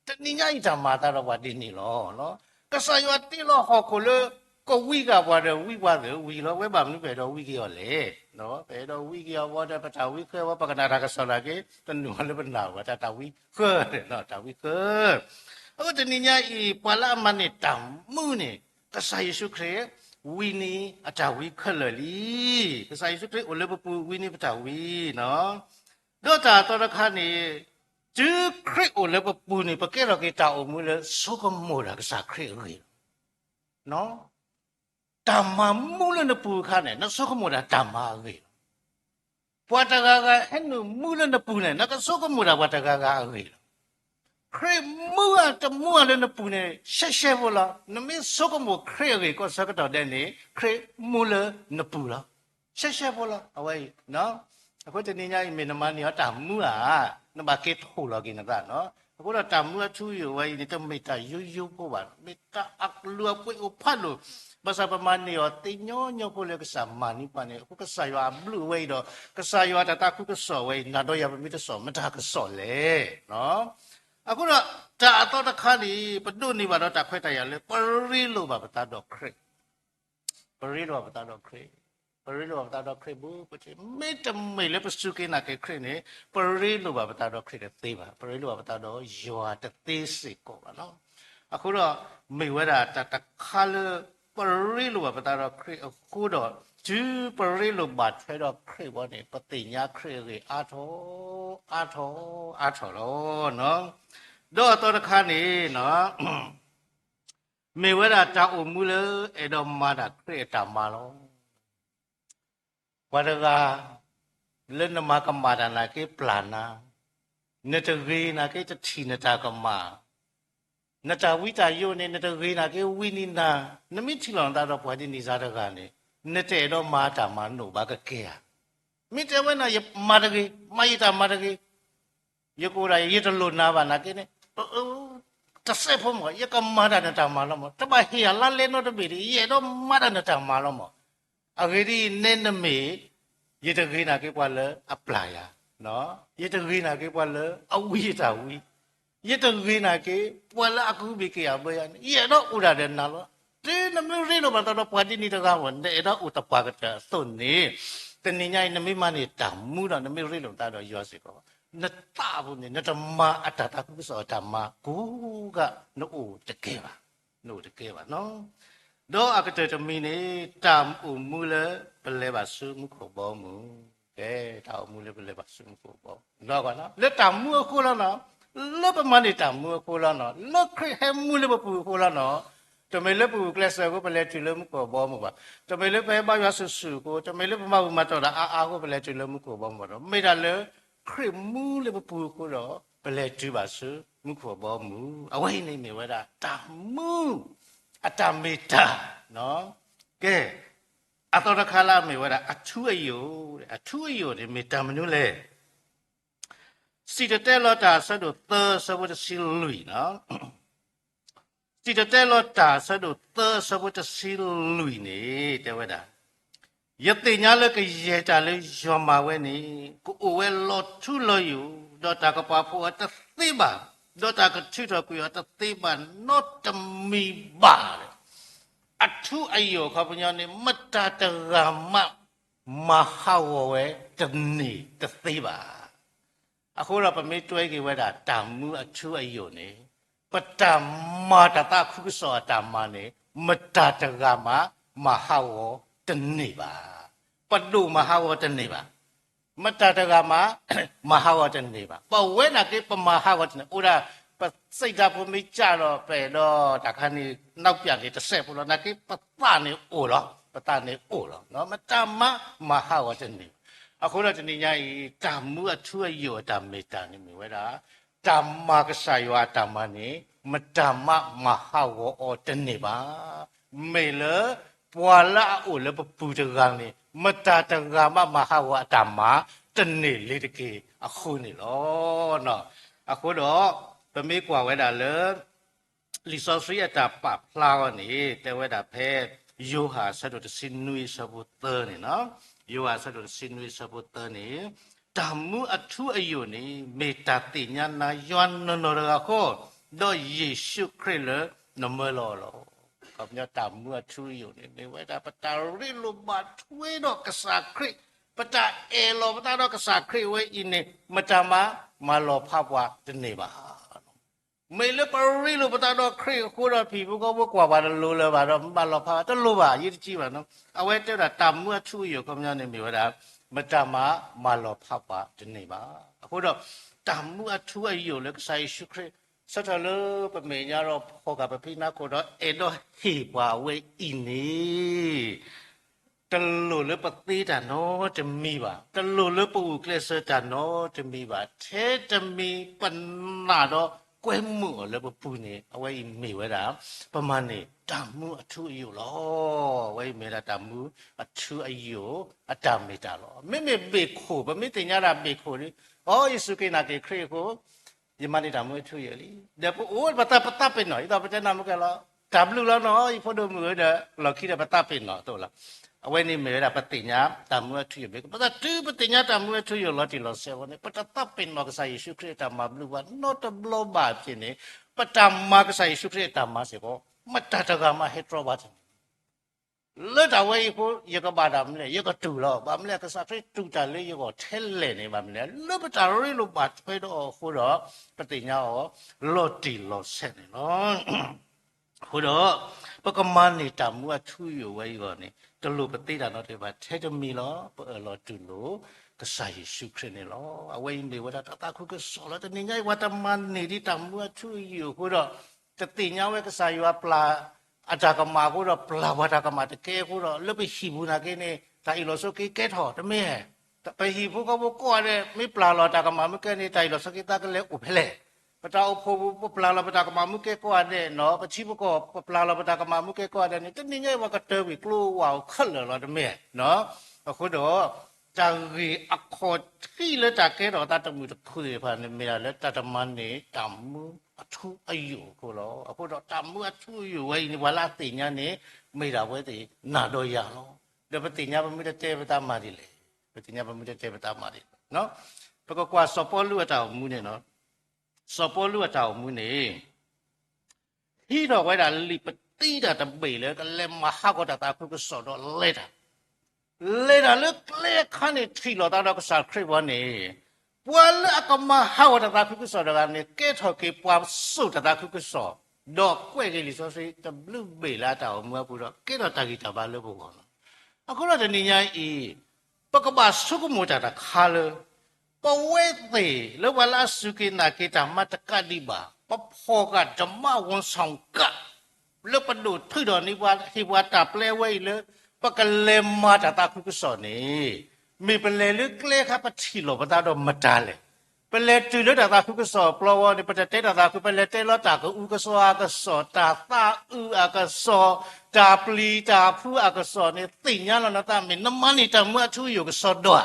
တနံၤညါအံၤတၢ်မၤအသးဒီးပှၤဒ်န့ၣ်လီၤ. ကစၢ်ယွၤတ့လီၤဟီၣ်ခိၣ်လၢ ကဝံဂာ်ပှၤဒီးဝံပှၤသ့ၣ်ဝံလီၤ, ဝဲဘၣ်မနုၤပအဲၣ်ဒိးဝံက့ၤအီၤလဲၣ်. ပအဲၣ်ဒိးဝံက့ၤအီၤဘၣ်ဒီး ပတၢ်ဝံဃၢဝဲ ပကနၣ်တၢ်ကစီၣ်နာ်က့ တနုာ်လၢပနၢ်ဝဲ တၢ်တၢ်ဝံဃၢ, တၢ်ဝံဃၢ. အဃိတနံၤညါအံၤ ပှၤလၢအမၤန့ၢ်တၢ်မူန့ၣ် ကစၢ်ယ့ၣ်ၡူးခရံာ် ဝံန့ၢ်အတၢ်ဝံခဲလၢာ်လံ. ကစၢ်ယ့ၣ်ၡူးခရံာ်အိၣ်လၢပပူၤဝံန့ၢ်ပတၢ်ဝံနီၤ. ဒီးတၢ်အသီတခါန့ၣ် တုၤခရံာ်အိၣ်လၢပပူၤန့ၣ် ပကဲထီၣ်က့ၤတၢ်အိၣ်မူလၢဆိကမိၣ်တၢ်ကစၢ်ခရံာ်အဂ့ၢ်လီၤ. တၢ်မၤမူလၢနပူၤအခါန့ၣ် နဆိကမိၣ်တၢ်တၢ်မၤအဂ့ၢ်လီၤ. ပှၤတဂၤဂၤဟဲနုာ်မူလၢနပူၤန့ၣ် နကဆိကမိၣ်တၢ်ပှၤတဂၤဂၤအဂ့ၢ်လီၤ. ခရံာ်မူဧါတမူဧါလၢနပူၤန့ၣ် ရှဲရှဲဖိလီၤ. နမ့ၢ်ဆိကမိၣ်ခရံာ်အဂ့ၢ်ကိးဆၢကတီၢ်ဒဲးန့ၣ် ခရံာ်မူလၢနပူၤလီၤ. ရှဲရှဲဖိလီၤ အဝဲအံၤ. အဃိတနံၤညါအံၤ မ့ၢ်နမၤန့ၢ်အီၤတၢ်မူဧါ, နဘၣ်က့ၤထိၣ်လီၤက့ၤနသးနီၤ. အဃိဒီးတၢ်မူအထူအယိာ်ဝဲအံၤန့ၣ် တမ့ၢ်တၢ်ယိယိဖိဘၣ်, မ့ၢ်တၢ်အကလုာ်အပှ့ၤအိၣ်ဖးဒိၣ်, ဘၣ်ဆၣ်ပမၤန့ၢ်အီၤသ့ညီညီဖိလၢကစၢ်မၤန့ၢ်ပှၤန့ၣ်, အဃိကစၢ်ယွၤအဘျုးဝဲအံၤဒီး ကစၢ်ယွၤတၢ်သးခုကစီၣ်ဝဲအံၤ နၤဒီးယၤပမ့ၢ်တစိာ်မတၤကစီၣ်လဲၣ်. အဃိဒီး တၢ်အသီတခါန့ၣ် ပဒိးန့ၢ်ဘၣ်ဒီးတၢ်ခွဲးတၢ်ယာ်လၢ ပရ့လိာ်ဘၣ်ပသးဒီးခရံာ် ပရ့လိာ်ဘၣ်ပသးဒီးခရံာ်, ပရ့လိာ်ဘၣ်ပသးဒီးခရံာ်ဘူး, မ့တမ့ၢ်လၢပစူၢ်က့ၤနာ်က့ၤခရံာ်န့ၣ် ပရ့လိာ်ဘၣ်ပသးဒီးခရံာ်တသ့ဘၣ်, ပရ့လိာ်ဘၣ်ပသးဒီးယွၤတသ့စ့ၢ်ကီးဘၣ်နီၤ. အဃိဒီး မ့ၢ်ဝဲဒၣ်တၢ်တခါလၢ ပရ့လိာ်ဘၣ်ပသးဒီးခရံာ်အဃိဒီး တုၤပရ့လိာ်ဘၣ်ထွဲဒီးခရံာ်ဘၣ်န့ၣ် ပသ့ၣ်ညါခရံာ်အဂ့ၢ်အါထီၣ်, အါထီၣ်, အါထီၣ်လီၤ. ဒီးအသီတခါန့ၣ် မ့ၢ်ဝဲဒၣ်တၢ်အိၣ်မူလၢအဲၣ်ဒိးမၤတၢ်ခရံာ်အတၢ်မၤလီၤ. ပှၤတဂၤ လၢနမၤကမၣ်တၢ်နာ်က့ပျၢ်နၤ, နတဂ့ၤနာ်က့တထံၣ်နတၢ်ကမၣ်, နတၢ်ဝံတၢ်ယိာ်န့ၣ် နတဂ့ၤနာ်က့ဝံနံၤနၤ, နမ့ၢ်ထံၣ်လိာ်နသးဒီးပှၤဒ်န့ၣ်စ့ၢ်တဂၤန့ၣ် နတအဲၣ်ဒိးမၤတၢ်မၤနီၣ်ဘၣ်ကကဲဧါ. မ့ၢ်တဲဝဲန့ၣ် ယမၤတဂ့ၤ, မၤယတၢ်မၤတဂ့ၤ ယကအိၣ်ဒၣ် ယတလိၣ်နၤဘၣ်နာ်က့န့ၣ်, တစဲးဖိမး ယကမၤတၢ်နတၢ်မၤလီၤမး, တဘၣ်ဟ့ၣ်ယၤလါလဲနီတဘ့ၣ်ဒီး ယအဲၣ်ဒိးမၤတၢ်နတၢ်မၤလီၤမး. အဂ့ၢ်ဒ်အံၤ, နဲနမ့ၢ် ယတဂ့ၤနာ်က့ပှၤလၢအပျၢ်ယၤ, ယတဂ့ၤနာ်က့ပှၤလၢအဝံယတၢ်ဝံ, ယတဂ့ၤနာ်က့ ပှၤလၢအကဟုဘ့ၣ်က့ၤအဘၢယၤန့ၣ် ယအဲၣ်ဒိးအိၣ်ဒၣ်ဒီးနၤလီၤ. တုၤနမ့ၢ်ရ့လိာ်ဘၣ်သးဒီးပှၤဒ်န့ၣ်တဂၤမး နအဲၣ်ဒိးအိၣ်သပှၢ်ကတၢၢ်အသိးန့ၣ်, တနံၤညါအံၤ နမ့ၢ်မၤန့ၢ်တၢ်မူဒီး နမ့ၢ်ရ့လိာ်သးဒီးယွၤစ့ၢ်ကီး, နသးပူၤန့ၣ် နတမၤအတၢ်သးခုကစီၣ်အတၢ်မၤကိးဂၤ နအိၣ်တကဲဘၣ်, နအိၣ်တကဲဘၣ်နီၤ. ဒီးအကတၢၢ်တမံၤန့ၣ် တၢ်အိၣ်မူလၢပလဲၤဘၣ်ဆူမူခိၣ်ဘီမုၢ်, ကဲ တၢ်အိၣ်မူလၢပလဲၤဘၣ်ဆူမူခိၣ်ဘီမုၢ်, လၢတၢ်မူအဃိလီၤနီၤ, လၢပမၤန့ၢ်တၢ်မူအဃိလီၤနီၤ, လၢခရံာ်ဟဲမူလၢပပူၤအဃိလီၤနီၤ, တမ့ၢ်လၢပဂုာ်ကျဲးစၢးအဃိ ပလဲၤတုၤလၢမူခိၣ်ဘီမုၢ်ဘၣ်, တမ့ၢ်လၢပဟဲဘါယွၤဆူၣ်ဆူၣ်အဃိ, တမ့ၢ်လၢပမၤဘူၣ်မၤတီၢ်တၢ်အါအါအဃိ ပလဲၤတုၤလၢမူခိၣ်ဘီမုၢ်ဘၣ်ဒီး မ့ၢ်ဒၣ်လၢ ခရံာ်မူလၢပပူၤအဃိဒီး ပလဲၤတုၤဘၣ်ဆူမူခိၣ်ဘီမုၢ်, အဝဲအံၤန့ၣ်မ့ၢ်ဝဲဒၣ်တၢ်မူ အတၢ်မ့ၢ်တၢ်, ကဲ အသီတခါလၢအမ့ၢ်ဝဲဒၣ်အထူအယိာ်, အထူအယိာ်န့ၣ်မ့ၢ်တၢ်မနုၤလဲၣ်. စံၣ်တဲၤတဲလီၤတၢ်အဆၢဒိၣ်သၢအဆၢဖိတဆံလွံၢ်နီၤ, စံၣ်တဲၤတဲလီၤတၢ်အဆၢဒိၣ်သၢအဆၢဖိတဆံလွံၢ်န့ၣ် တဲဝဲဒၣ်, ယသ့ၣ်ညါလၢကယဲၢ်တၢ်လၢယွၤမၤဝဲန့ၣ် ကအိၣ်ဝဲလီၤထူလီၤယိာ်, ဒီးတၢ်ကပာ်ဖှိၣ်အီၤတသ့ဘၣ်, ဒီးတၢ်ကထုးထီၣ်ကွံာ်အီၤတသ့ဘၣ်နီတမံၤဘၣ်. အထူအယိာ်အခီပညီန့ၣ် မတၤတဂၤမး မၤဟးဂီၤဝဲတန့ၢ်တသ့ဘၣ်. အဃိဒီးပမ့ၢ်တွဲက့ၤဝဲဒၣ်တၢ်မူအထူအယိာ်န့ၣ်, ပတၢ်မၤတၢ်သးခုကစီၣ်အတၢ်မၤန့ၣ် မတၤတဂၤမး မၤဟးဂီၤတန့ၢ်ဘၣ်. ပဒိၣ်မၤဟးဂီၤတန့ၢ်ဘၣ်. မတၤတဂၤမး မၤဟးဂီၤတန့ၢ်ဘၣ်. ပဝဲနာ်က့ပမၤဟးဂီၤတန့ၢ်, အိၣ်ဒၣ် ပစိတ်ဓာတ်ဖိမ့ၢ်ကၢ်ဒီး ပအဲၣ်ဒိးတၢ်ခါန့ၣ် နောက်ပြန်န့ၣ် တစဲးဖိလီၤ. နာ်က့ပသးန့ၣ်အိၣ်လီၤ, ပသးန့ၣ်အိၣ်လီၤ. မတၤမး မၤဟးဂီၤတန့ၢ်ဘၣ်. အဃိဒီးတနံၤညါအံၤ တၢ်မူအထူအယိာ်အတၢ်မ့ၢ်တၢ်န့ၣ်မ့ၢ်ဝဲဒၣ် တၢ်မၤကစၢ်ယွၤအတၢ်မၤန့ၣ် မတၤမး မၤဟးဂီၤအီၤတန့ၢ်ဘၣ်. မ့ၢ်လၢ ပှၤလၢအအိၣ်လၢပပူၤတဂၤန့ၣ် မတၤတဂၤမး မၤဟးဂီၤအတၢ်မၤတန့ၢ်လ့ၤတက့ၢ်အဃိန့ၣ်လီၤ. အဃိဒီး ပမ့ၢ်ကွၢ်ဝဲဒၣ်လၢ လံာ်စီဆှံအတၢ်ပာ်ဖျါအီၤန့ၣ် တဲဝဲဒၣ်ဖဲ ယိၤဟၣ်အဆၢဒိၣ်တဆံနွံအဆၢဖိသၢန့ၣ်နီၤ, ယိၤဟၣ်အဆၢဒိၣ်တဆံနွံအဆၢဖိသၢန့ၣ်, တၢ်မူအထူအယိာ်န့ၣ် မ့ၢ်တၢ်သ့ၣ်ညါနၤယွၤနီၢ်နီၢ်တဂၤဃီ, ဒီးယ့ၣ်ၡူးခရံာ်လၢနမၢလီၤအီၤလီၤ. အခီပညီတၢ်မူအထူအယိာ်န့ၣ် မ့ၢ်ဝဲဒၣ်ပတၢ်ရ့လိာ်ဘၣ်ထွဲဒီးကစၢ်ခရံာ်, ပတၢ်အဲၣ်လီၤပသးဒီးကစၢ်ခရံာ်ဝဲအံၤန့ၣ် မတၤမး မၤလီၤဖးပှၤတန့ၢ်ဘၣ်. မ့ၢ်လၢပရ့လိာ်ပသးဒီးခရံာ်အဃိဒီး ဟံၣ်ဖိဃီဖိကွၢ်ပှၤတလိၤလၢၤဘၣ်ဒီး မၤလီၤဖးတလိၤဘၣ် ယတကံဘၣ်နီၤ. အဝဲတဲဝဲဒၣ်တၢ်မူအထူအယိာ်အခီပညီန့ၣ်မ့ၢ်ဝဲဒၣ် မတၤမး မၤလီၤဖးပှၤတန့ၢ်ဘၣ်. အဃိဒီး တၢ်မူအထူအယိာ်လၢကစၢ်ယ့ၣ်ၡူးခရံာ် ဆၢထၢၣ်လၢပမဲာ်ညါဒီးဖီၣ်ဃာ်ပဖံနါခိၣ်ဒီး အဲၣ်ဒိးဟ့ၣ်ပှၤဝဲအံၤန့ၣ် တလိၣ်လၢပသ့တၢ်နီတမံၤဘၣ်, တလိၣ်လၢပဂုာ်ကျဲးစၢးတၢ်နီတမံၤဘၣ်, ထဲတမံၤ ပနာ်ဒီးကွဲမုာ်အီၤလၢပပူၤန့ၣ် အဝဲအံၤမ့ၢ်ဝဲဒၣ် ပမၤန့ၢ်တၢ်မူအထူအယိာ်လီၤ. အဝဲအံၤမ့ၢ်ဝဲဒၣ်တၢ်မူအထူအယိာ်အတၢ်မ့ၢ်တၢ်လီၤ. မ့မ့ၢ်ဘ့ၣ်ခိၣ် ပမ့ၢ်သ့ၣ်ညါဒၣ်ဘ့ၣ်ခိၣ်ဒီး အိ ယ့ၣ်ၡူးက့ၤနာ်က့ၤခရံာ်အဃိ ယမၤန့ၢ်တၢ်မူအထူအယိာ်လံ. ဒီးပအိၣ်ပသးပသးပ့ၤနီၣ် ဒ်သိးပတဲနၢ်မူကဲလီၤ, တၢ်ဘျုးလီၤနီၤ ယဖိဒိၣ်မုၣ်ဧၢဒီး လီၢ်ခံဒီးပသးပ့ၤနီၣ်အသိးလီၤ. အဝဲန့ၣ်မ့ၢ်ဝဲဒၣ်ပသ့ၣ်ညါတၢ်မူအထူအယိာ် မ့ၢ်ပသးတုၤပသ့ၣ်ညါတၢ်မူအထူအယိာ်လီၤတံၢ်လီၤဆဲးအဃိန့ၣ် ပတသးပ့ၤနီၣ်ကစၢ်ယ့ၣ်ၡူးခရံာ်အတၢ်မၤဘျုးဘၣ်နီတဘျီဘၣ်အဖြစ်န့ၣ် ပတၢ်မၤကစၢ်ယ့ၣ်ၡူးခရံာ်အတၢ်မၤစ့ၢ်ကီး မတၤတဂၤမးဟဲတြီဘၣ်တန့ၢ် လၢတၢ်ဝဲအံၤအဃိ ယကဘၣ်တၢ်မနုၤလဲၣ် ယကတူၢ်လီၤ. ဘၣ်မနုၤလဲၣ် ကစၢ်ခရံာ်တူၢ်တၢ်လၢယဂီၢ်ထဲလဲၣ်န့ၣ် ဘၣ်မနုၤလဲၣ် လၢပတၢ်ရ့လိာ်ဘၣ်ထွဲဒီးအီၤအဃိဒီး ပသ့ၣ်ညါအီၤလီၤတံၢ်လီၤဆဲးန့ၣ်လီၤ. အဃိဒီး ပကမၤန့ၢ်တၢ်မူအထူအယိာ်ဝဲအံၤအဂီၢ်န့ၣ် တလိၣ်ပသ့တၢ်နီတမံၤဘၣ် ထဲတမံၤလီၤ ပအၢၣ်လီၤတူၢ်လိာ် ကစၢ်ယ့ၣ်ၡူးခရံာ်န့ၣ်လီၤ. အဝဲအံၤမ့ၢ်ဝဲဒၣ်တၢ်သးခုကစီၣ်လီၤ. တနံၤညါအံၤ ပှၤတမၤန့ၢ်ဒံးတၢ်မူအထူအယိာ်အဃိဒီး, တသ့ၣ်ညါဝဲကစၢ်ယွၤပျၢ် အတၢ်ကမၣ်အဃိဒီး ပျၢ်ပှၤတၢ်ကမၣ်တကဲအဃိဒီး လၢပဟံၣ်ပူၤနာ်က့န့ၣ် တၢ်အ့ၣ်လိာ်ဆိးက့ကဲထီၣ်တမ့ၢ်ဧါ. ပဟံၣ်ဖိဃီဖိကိးဂၤဒဲး မ့ၢ်ပျၢ်လီၤတၢ်ကမၣ်မ့ၢ်ကဲန့ၣ် တၢ်အ့ၣ်လိာ်ဆိးက့သးကလဲၤအိၣ်ဖဲလဲၣ်. ပတၢ်အိၣ်ဖှိၣ်ပူၤ ပပျၢ်လီၤပတၢ်ကမၣ်မ့ၢ်ကဲကိးဂၤဒဲးနီၤ, ပထံပကီၢ် ပပျၢ်လီၤပတၢ်ကမၣ်မ့ၢ်ကဲကိးဂၤဒဲးန့ၣ် တနံၤညါအံၤ ပှၤကတၢၢ်ကွံာ်ကျိဝါအိၣ်ခဲလၢာ်လီၤတမ့ၢ်ဧါ. အဃိဒီး တၢ်ဂ့ၢ်အခီၣ်ထံးလၢတၢ်ကဲထီၣ်သးတမုာ်တခုၣ်သ့ၣ်တဖၣ်န့ၣ် မ့ၢ်ဒၣ်လၢတၢ်တမၤန့ၢ်တၢ်မူအထူအယိာ်အဃိလီၤ. အဃိဒီးတၢ်မူအထူအယိာ်ဝဲအံၤန့ၣ် ပှၤလၢအသ့ၣ်ညါန့ၣ် မ့ၢ်ဒၣ်ပဝဲသ့ၣ်နၤဒီးယၤလီၤ. ဒီးပသ့ၣ်ညါပမ့ၢ်တတဲပသးမၤဒ်လဲၣ်, ပသ့ၣ်ညါပမ့ၢ်တတဲပသးမၤဒ်လဲၣ်. ပကကွၢ်စီၤပီလူးအတၢ်အိၣ်မူန့ၣ်နီၤ, စီၤပီလူးအတၢ်အိၣ်မူန့ၣ် ဟံးထီၣ်ဝဲဒၣ်လံာ်ပတံတၢ်တဘ့ၣ်လၢကလဲၤမၤဟးဂီၤတၢ်သးခုကစီၣ်ဒီးလဲၤတၢ်, လဲၤတၢ်လၢကျဲအခါန့ၣ် ထံၣ်လိာ်သးဒီးကစၢ်ခရံာ်ဝဲန့ၣ်, ပှၤလၢအကမၤဟးဂီၤတၢ်သးခုကစီၣ်တဂၤန့ၣ် ကဲထီၣ်က့ၤပှၤစိာ်တၢ်သးခုကစီၣ်, ဒီးကွဲးက့ၤလံာ်စီဆှံတဘျုးဘ့ၣ်လၢအတၢ်အိၣ်မူအပူၤဒီး ကဲထီၣ်တၢ်ဂံၢ်တၢ်ဘါလၢပဂီၢ်လီၤ. အဃိဒီးတနံၤညါအံၤ ပကဘၣ်ဆိကမိၣ်တၢ်တခါလၢ ပဝဲသ့ၣ်လၢပှၤလၢအစူၢ်က့ၤနာ်က့ၤတၢ်မၤတကးဒံးဘၣ် ပဖီၣ်ဃာ်ဓမ္မဝန်ဆောင်ကဒ် လၢပဒိၣ်ထုးထီၣ်န့ၢ်ပှၤ ဟ့ၣ်ပှၤတၢ်ပျဲဝဲအံၤလၢ ပကလဲၤမၤတၢ်သးခုကစီၣ်န့ၣ်, မ့ၢ်ပလဲၤလၢကျဲခါ ပထံၣ်လိာ်ပသးဒီးမတၤလဲၣ်. ပလဲၤတုၤလၢတၢ်သးခုကစီၣ်ပျီဝဲန့ၣ် ပတတဲတၢ်သးခု, ပလဲၤတဲလီၤတၢ်ကအုကစီၣ်အကစီၣ်, တၢ်သးအုးအကစီၣ်, တၢ်ပျံၤတၢ်ဖုးအကစီၣ်န့ၣ် သ့ၣ်ညါလီၤနသး မ့ၢ်နမၤန့ၢ်တၢ်မူအထူအယိာ်ကစီဒီဧါ.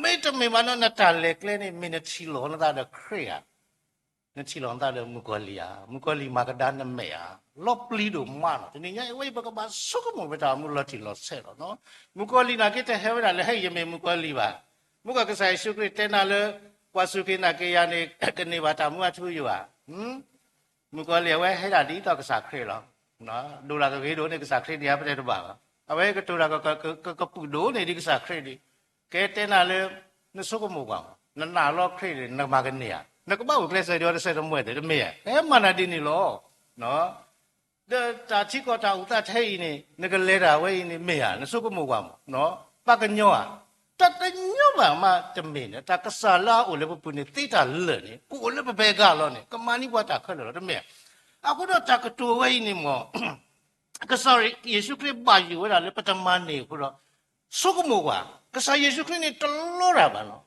မ့တမ့ၢ်ဘၣ်နီၤ နတၢ်လဲၤကျဲန့ၣ် မ့ၢ်နထံၣ်လိာ်နသးဒီးခရံာ်ဧါ, နထံၣ်လိာ်နသးဒီးမုၣ်ကီၤလံၢ်ဧါ, မုၣ်ကီၤလံၢ်မၤကဒါနမဲာ်ဧါ, လီၤပျံၤဒိၣ်မးလီၤ. တနံၤညါအံၤဝဲအံၤ ပကဘၣ်ဆိကမိၣ်ဝဲတၢ်အိၣ်မူလီၤတံၢ်လီၤဆဲးလီၤနီၤ. မုၣ်ကီၤလံၢ်နာ်က့ တဟဲဝဲဒၣ်လၢဟဲယမ့ၢ်မုၣ်ကီၤလံၢ်ဘၣ်. မုၢ်ကီၢ်ကစၢ်ယ့ၣ်ၡူးခရံာ်တဲနၤလၢ ပှၤစူၢ်က့ၤနာ်က့ၤယၤန့ၣ် ကန့ၢ်ဘၣ်တၢ်မူအထူအယိာ်ဧါ. မုၣ်ကီၤလံၢ်အဝဲဟဲဒၣ်ဒ်သိးကစၢ်ခရံာ်လီၤ. ဒိၣ်တၢ်ကဂ့ၤဒိၣ်န့ၢ်ကစၢ်ခရံာ်ဒံးဧါ ပတဲတဘၣ်ဘၣ်. အဝဲကတိၤတၢ်ကကပုာ်ဒိၣ်န့ၢ်ဒံးကစၢ်ခရံာ်ဒံး. ကဲတဲနၤလၢ နဆိကမိၣ်ကွၢ်မး, နနာ်လီၤခရံာ်န့ၣ် နမၤကန့ၢ်ဧါ. နကဘၣ်အိၣ်ကျဲစၢၤဒီးတစဲးတမှဲၢ်သ့ၣ်တမ့ၢ်ဧါ. ဟဲမၤနၤဒ်န့ၣ်လီၤ. ဒီးတၢ်ထံကီၢ်တၢ်အိၣ်သးထဲအံၤန့ၣ် နကလဲၤတၢ်ဝဲအံၤန့ၣ် မ့ၢ်ဧါ, နဆိကမိၣ်ကွၢ်မး, ပှၤကညီဧါ. တၢ်တညီဘၣ်မးတမ့ၢ်န့ၣ် တၢ်ကစၢ်လၢအအိၣ်လၢပပူၤန့ၣ် သ့တၢ်လၢာ်န့ၣ် ကအိၣ်လၢပဖဲအဂၤလီၤန့ၣ် ကမၤန့ၢ်ပှၤတၢ်ခဲလၢာ်လီၤ တမ့ၢ်ဧါ. အဃိဒီးတၢ်ကတိၤဝဲအံၤန့ၣ်မး ကစၢ်ယ့ၣ်ၡူးခရံာ်ဘၣ်ယိၣ်ဝဲဒၣ်လၢပတမၤန့ၢ်အဃိဒီး ဆိကမိၣ်ကွၢ်, ကစၢ်ယ့ၣ်ၡူးခရံာ်န့ၣ်တလီတၢ်ဘၣ်နီၤ.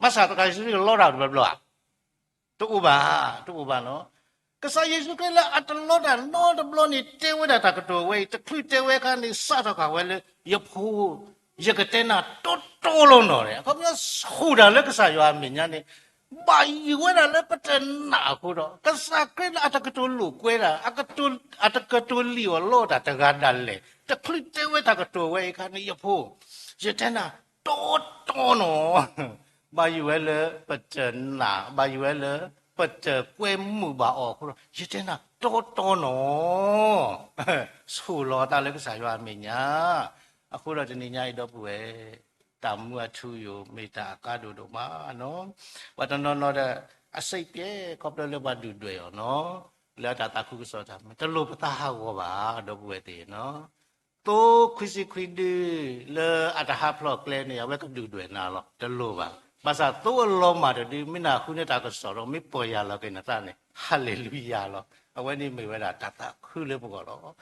ဘၣ်ဆၣ်သရၣ်ယ့ၣ်ၡူးခရံာ်လီတၢ်တဘျီဘျီဧါ. တအိၣ်ဘၣ်, တအိၣ်ဘၣ်နီၤ. ကစၢ်ယ့ၣ်ၡူးခရံာ်လၢအတလီတၢ်နီတဘျီန့ၣ် တဲဝဲဒၣ်တၢ်ကတိၤဝဲအံၤ တချုးတဲဝဲအခါန့ၣ် စးထီၣ်ဃာ်ဝဲလၢ ယဖိ, ယကတဲနၤတီတီလီၤနီၤန့ၣ် အခီပညီ ဆိၣ်တၢ်လၢကစၢ်ယွၤအမဲာ်ညါန့ၣ် ဘၣ်ယိၣ်ဝဲဒၣ်လၢပတနာ်အဃိဒီး ကစၢ်ခရံာ်လၢအတကတိၤလိာ်ကွဲတၢ်, အတကတိၤလံၣ်အီၣ်လီအီၣ်တၢ်တဂၤဒၣ်လဲာ် တချုးတဲဝဲတၢ်ကတိၤဝဲအံၤအခါန့ၣ် ယဖိ, ယတဲနၤတီတီနီၤ ဘၣ်ယိၣ်ဝဲလၢပတနာ်, ဘၣ်ယိၣ်ဝဲလၢပတကွဲမုာ်ဘၣ်အီၤအဃိဒီး ယတဲနၤတီတီနီၤ ဆိၣ်လီၤအသးလၢကစၢ်ယွၤအမဲာ်ညါ. အဃိဒီးတနံၤညါအံၤဒီပုၢ်ဝဲၢ်, တၢ်မူအထူအယိာ် မ့ၢ်တၢ်အကါဒိၣ်ဒိၣ်မးနီၤ. ပှၤတနီၤနီၤဒီး အစ့ၣ်ပျဲခီဖျိလၢပှၤဒုၣ်ဒွဲၣ်အီၤနီၤ, လၢတၢ်သးခုကစီၣ်တၢ်မ့ၢ် တလိၣ်ပသးဟးဂီၤဘၣ် ဒီပုၢ်ဝဲၢ်သ့ၣ်နီၤ. သိခွံဆံခွံဒု လၢအတဟးဖျိးကျဲန့ၣ် အဝဲကဒုၣ်ဒွဲၣ်နၤလီၤ, တလိၣ်ဘၣ်. ဘၣ်ဆၣ်သိအလီၤမၢ်တဒု မ့ၢ်နဃုန့ၢ်တၢ်ကစီၣ်ဒီး မ့ၢ်ပီၢ်ယၢ်လီၤက့ၤနသးန့ၣ် ဟါလ့လူယၤလီၤ. အဝဲန့ၣ်မ့ၢ်ဝဲဒၣ်တၢ်သးခုလၢပဂီၢ်လီၤ.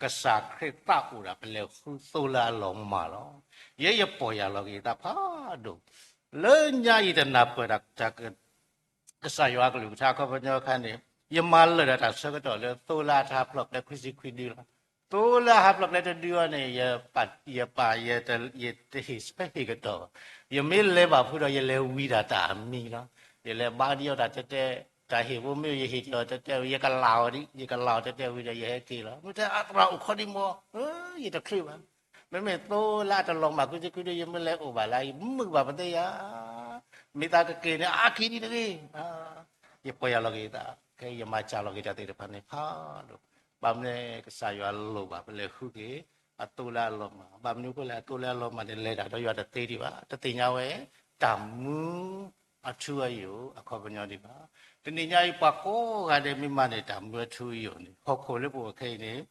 ကစၢ်ခရံာ်သးအိၣ်ဒၣ် ပလဲၤဃုသိလၢအလီၤမၢ်လီၤ. ယဲယပီၢ်ယၢ်လီၤက့ၤယသးဖးဒိၣ်, လၢညါအံၤတနၢ်ပၢၢ်တၢ် ကစၢ်ယွၤအကလုၢ်ကထါအခီပညီအခါန့ၣ် ယမၤလၢာ်ဒီးတၢ်ဆၢကတီၢ်လၢသိလၢအတဟးဖျိးကျဲခွံဆံခွံဒုလီၤ. သိလၢအဟးဖျိးကျဲတဒုအံၤန့ၣ် ယပၢ်ယတဟ့ၣ်ဆၢဟ့ၣ်ကတီၢ်ဘၣ်. ယမ့ၢ်လဲၤဘၣ်ဖုဒီး ယလဲၤဝံတၢ်တၢ်အမံၤလီၤ. ယလဲၤဘါဒံအီၣ်တၢ်တဲတဲ, တၢ်ဟ့ၣ်ဖိမ့ၢ်ယဟ့ၣ်က့ၤအီၤတဲတဲ, ယကလၢ်အီၤဒံး, ယကလၢ်အီၤတဲတဲဝံၤဒီး ယဟဲက့ၤလီၤ. မ့ၢ်တဲအသရၣ်အိၣ်ခီဒံးမး, ယတချုးဘၣ်. မ့မ့ၢ်သိလၢအတလီၤမၢ်ခွံဆံခွံဒု ယမ့ၢ်လဲၤအိၣ်ဘၣ်လၢ ယမုာ်ဘၣ်ပသ့ယၤ, မ့ၢ်သးကက့ၤန့ၣ် အါက့ၤဒံးတဂ့ၤ. ယပီၢ်ယၢ်လီၤက့ၤယသး, ကဲယမၤစၢ်လီၤက့ၤတၢ်သ့ၣ်တဖၣ်န့ၣ်ဖးဒိၣ်. ဘၣ်မနုၤ ကစၢ်ယွၤလိၣ်ဘၣ်ပလဲၤဃုက့ၤ အသိလၢအလီၤမၢ်. ဘၣ်မနုၤအဃိလဲၣ်, အသိလၢအလီၤမၢ်န့ၣ် လဲၤတၢ်ဒီးယွၤတသ့ဒံးဘၣ်, တသ့ၣ်ညါဝဲ တၢ်မူအထူအယိာ်အခီပညီဒံးဘၣ်. တနံၤညါအံၤ ပှၤကိးဂၤဒဲးမ့ၢ်မၤန့ၢ်တၢ်မူအထူအယိာ်န့ၣ် ဟီၣ်ခိၣ်လၢပအိၣ်ခဲအံၤန့ၣ်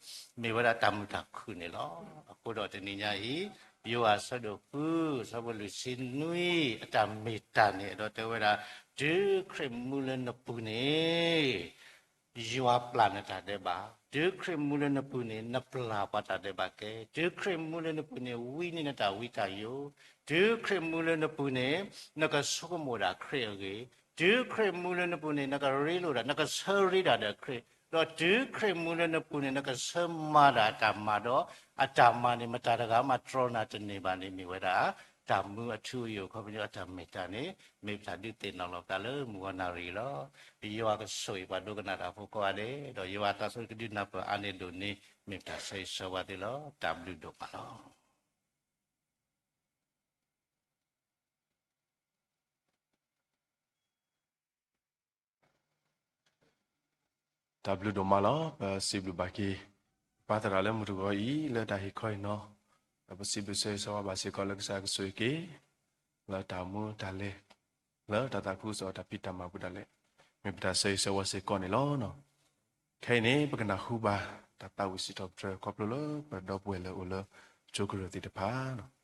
မ့ၢ်ဝဲဒၣ်တၢ်မုာ်တၢ်ခုၣ်န့ၣ်လီၤ. အဃိဒီးတနံၤညါအံၤ ယိၤဟၣ်အဆၢဒိၣ်ဃု အဆၢဖိလွံၢ်ဆံနွံ အတၢ်မ့ၢ်တၢ်န့ၣ် အဲၣ်ဒိးတဲဝဲဒၣ် တုၤခရံာ်မူလၢနပူၤန့ၣ် ယွၤပျၢ်နတၢ်ဒဲးဘး, တုၤခရံာ်မူလၢနပူၤန့ၣ် နပျၢ်ပှၤတၢ်ဒဲးဘးကဲ, တုၤခရံာ်မူလၢနပူၤန့ၣ် ဝံန့ၢ်နတၢ်ဝံတၢ်ယိာ်, တုၤခရံာ်မူလၢနပူၤန့ၣ် နကဆိကမိၣ်ဒၣ်ခရံာ်အဂ့ၢ်, တုၤခရံာ်မူလၢနပူၤန့ၣ် နကရ့လိာ်ဒၣ် နကဆၢရ့ဒၣ်ဒီးခရံာ်, ဒီးတုၤခရံာ်မူလၢနပူၤန့ၣ် နကဆၢမၤဒၣ်အတၢ်မၤဒီး အတၢ်မၤန့ၣ် မတၤတဂၤမးတြီနၤတန့ၢ်ဘၣ်န့ၣ် မ့ၢ်ဝဲဒၣ် တၢ်မူအထူအယိာ် ခီပညီအတၢ်မ့ၢ်တၢ်န့ၣ် မ့ၢ်ပတၢ်ဒုးသ့ၣ်နီၣ်လီၤပသးလၢမုၢ်ဂီၤနၣ်ရံၣ်လီၤ. ယွၤကဆိၣ်ဂ့ၤပှၤဒိကနၣ်တၢ်ဖိကိးဂၤဒဲး, ဒီးယွၤအသးစီဆှံကဒုးနၢ်ပၢၢ်အါန့ၢ်ဒိၣ်န့ၢ် မ့ၢ်ပတၢ်ဆၢဂ့ၤဆၢဝါသုလီၤ. တၢ်ဘျုးဒိၣ်မးလီၤ. တၢ်ဘျုးဒိၣ်မးလီၤ. ပစံးဘျုးဘၣ်က့ၤ ပၢ်သရၣ်လၢမုၢ်တဂီၤအံၤ လၢတၢ်ဟ့ၣ်ခီဟ့ၣ်နီၤ, ဒီးပစံးဘျုးဆၢဂ့ၤဆၢဝါဘၣ်စ့ၢ်ကီးလၢကစၢ်ယွၤကဆိၣ်ဂ့ၤက့ၤ လၢတၢ်မူတၢ်လဲၤ လၢတၢ်သးခုကစီၣ်တၢ်ဖံးတၢ်မၤပူၤဒၣ်လဲာ် မ့ၢ်ပတၢ်ဆၢဂ့ၤဆၢဝါစ့ၢ်ကီးန့ၣ်လီၤ. ခဲအံၤန့ၣ် ပကနၢ်ဟူဘၣ်တၢ်သးဝံၣ်စံးထီၣ်ပတြၢၤ ခီဖျိလၢပဒီပုၢ်ဝဲၢ်လၢအိၣ်လၢကၠိကရၢၢ်သ့ၣ်တဖၣ်လီၤ.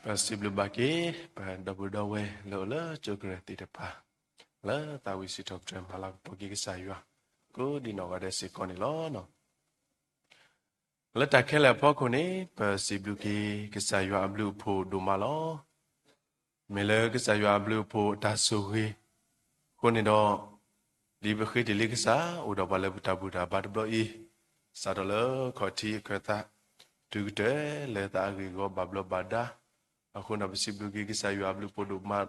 ပစံးဘျုးဘၣ်က့ၤ ပဒီပုၢ်ဒီဝဲၢ်လၢအိၣ်လၢကၠိကရၢၢ်သ့ၣ်တဖၣ် လၢသးဝံၣ်စံးထီၣ်ပတြၢၤမၤလၤကပီၤက့ၤကစၢ်ယွၤ ကိးဒံနီၢ်ဂၤဒဲးစ့ၢ်ကီးန့ၣ်လီၤ. လၢတၢ်ခဲလၢာ်အဖီခိၣ်န့ၣ် ပစံးဘျုးက့ၤကစၢ်ယွၤအဘျုးအဖှိၣ်ဒိၣ်မးလီၤ. မ့ၢ်လၢကစၢ်ယွၤအဘျုးအဖှိၣ်အတၢ်ဆိၣ်ဂ့ၤ အဃိန့ၣ်ဒီး ဒ်ပဃ့တ့ၢ်လံကစၢ် အိၣ်ဒီးပှၤလၢပတၢ်ဘူၣ်တၢ်ဘါတဘျီအံၤ စးထီၣ်လၢခီၣ်ထံးအခၢၣ်သး တုၤကတၢၢ်လၢသးအဂ့ၢ်အဂီၢ်ဘၣ်ဘျီးဘၣ်ဒါ အဃိန့ၣ်ဒီး ပစံးဘျုးက့ၤကစၢ်ယွၤအဘျုးအဖှိၣ်ဒိၣ်မး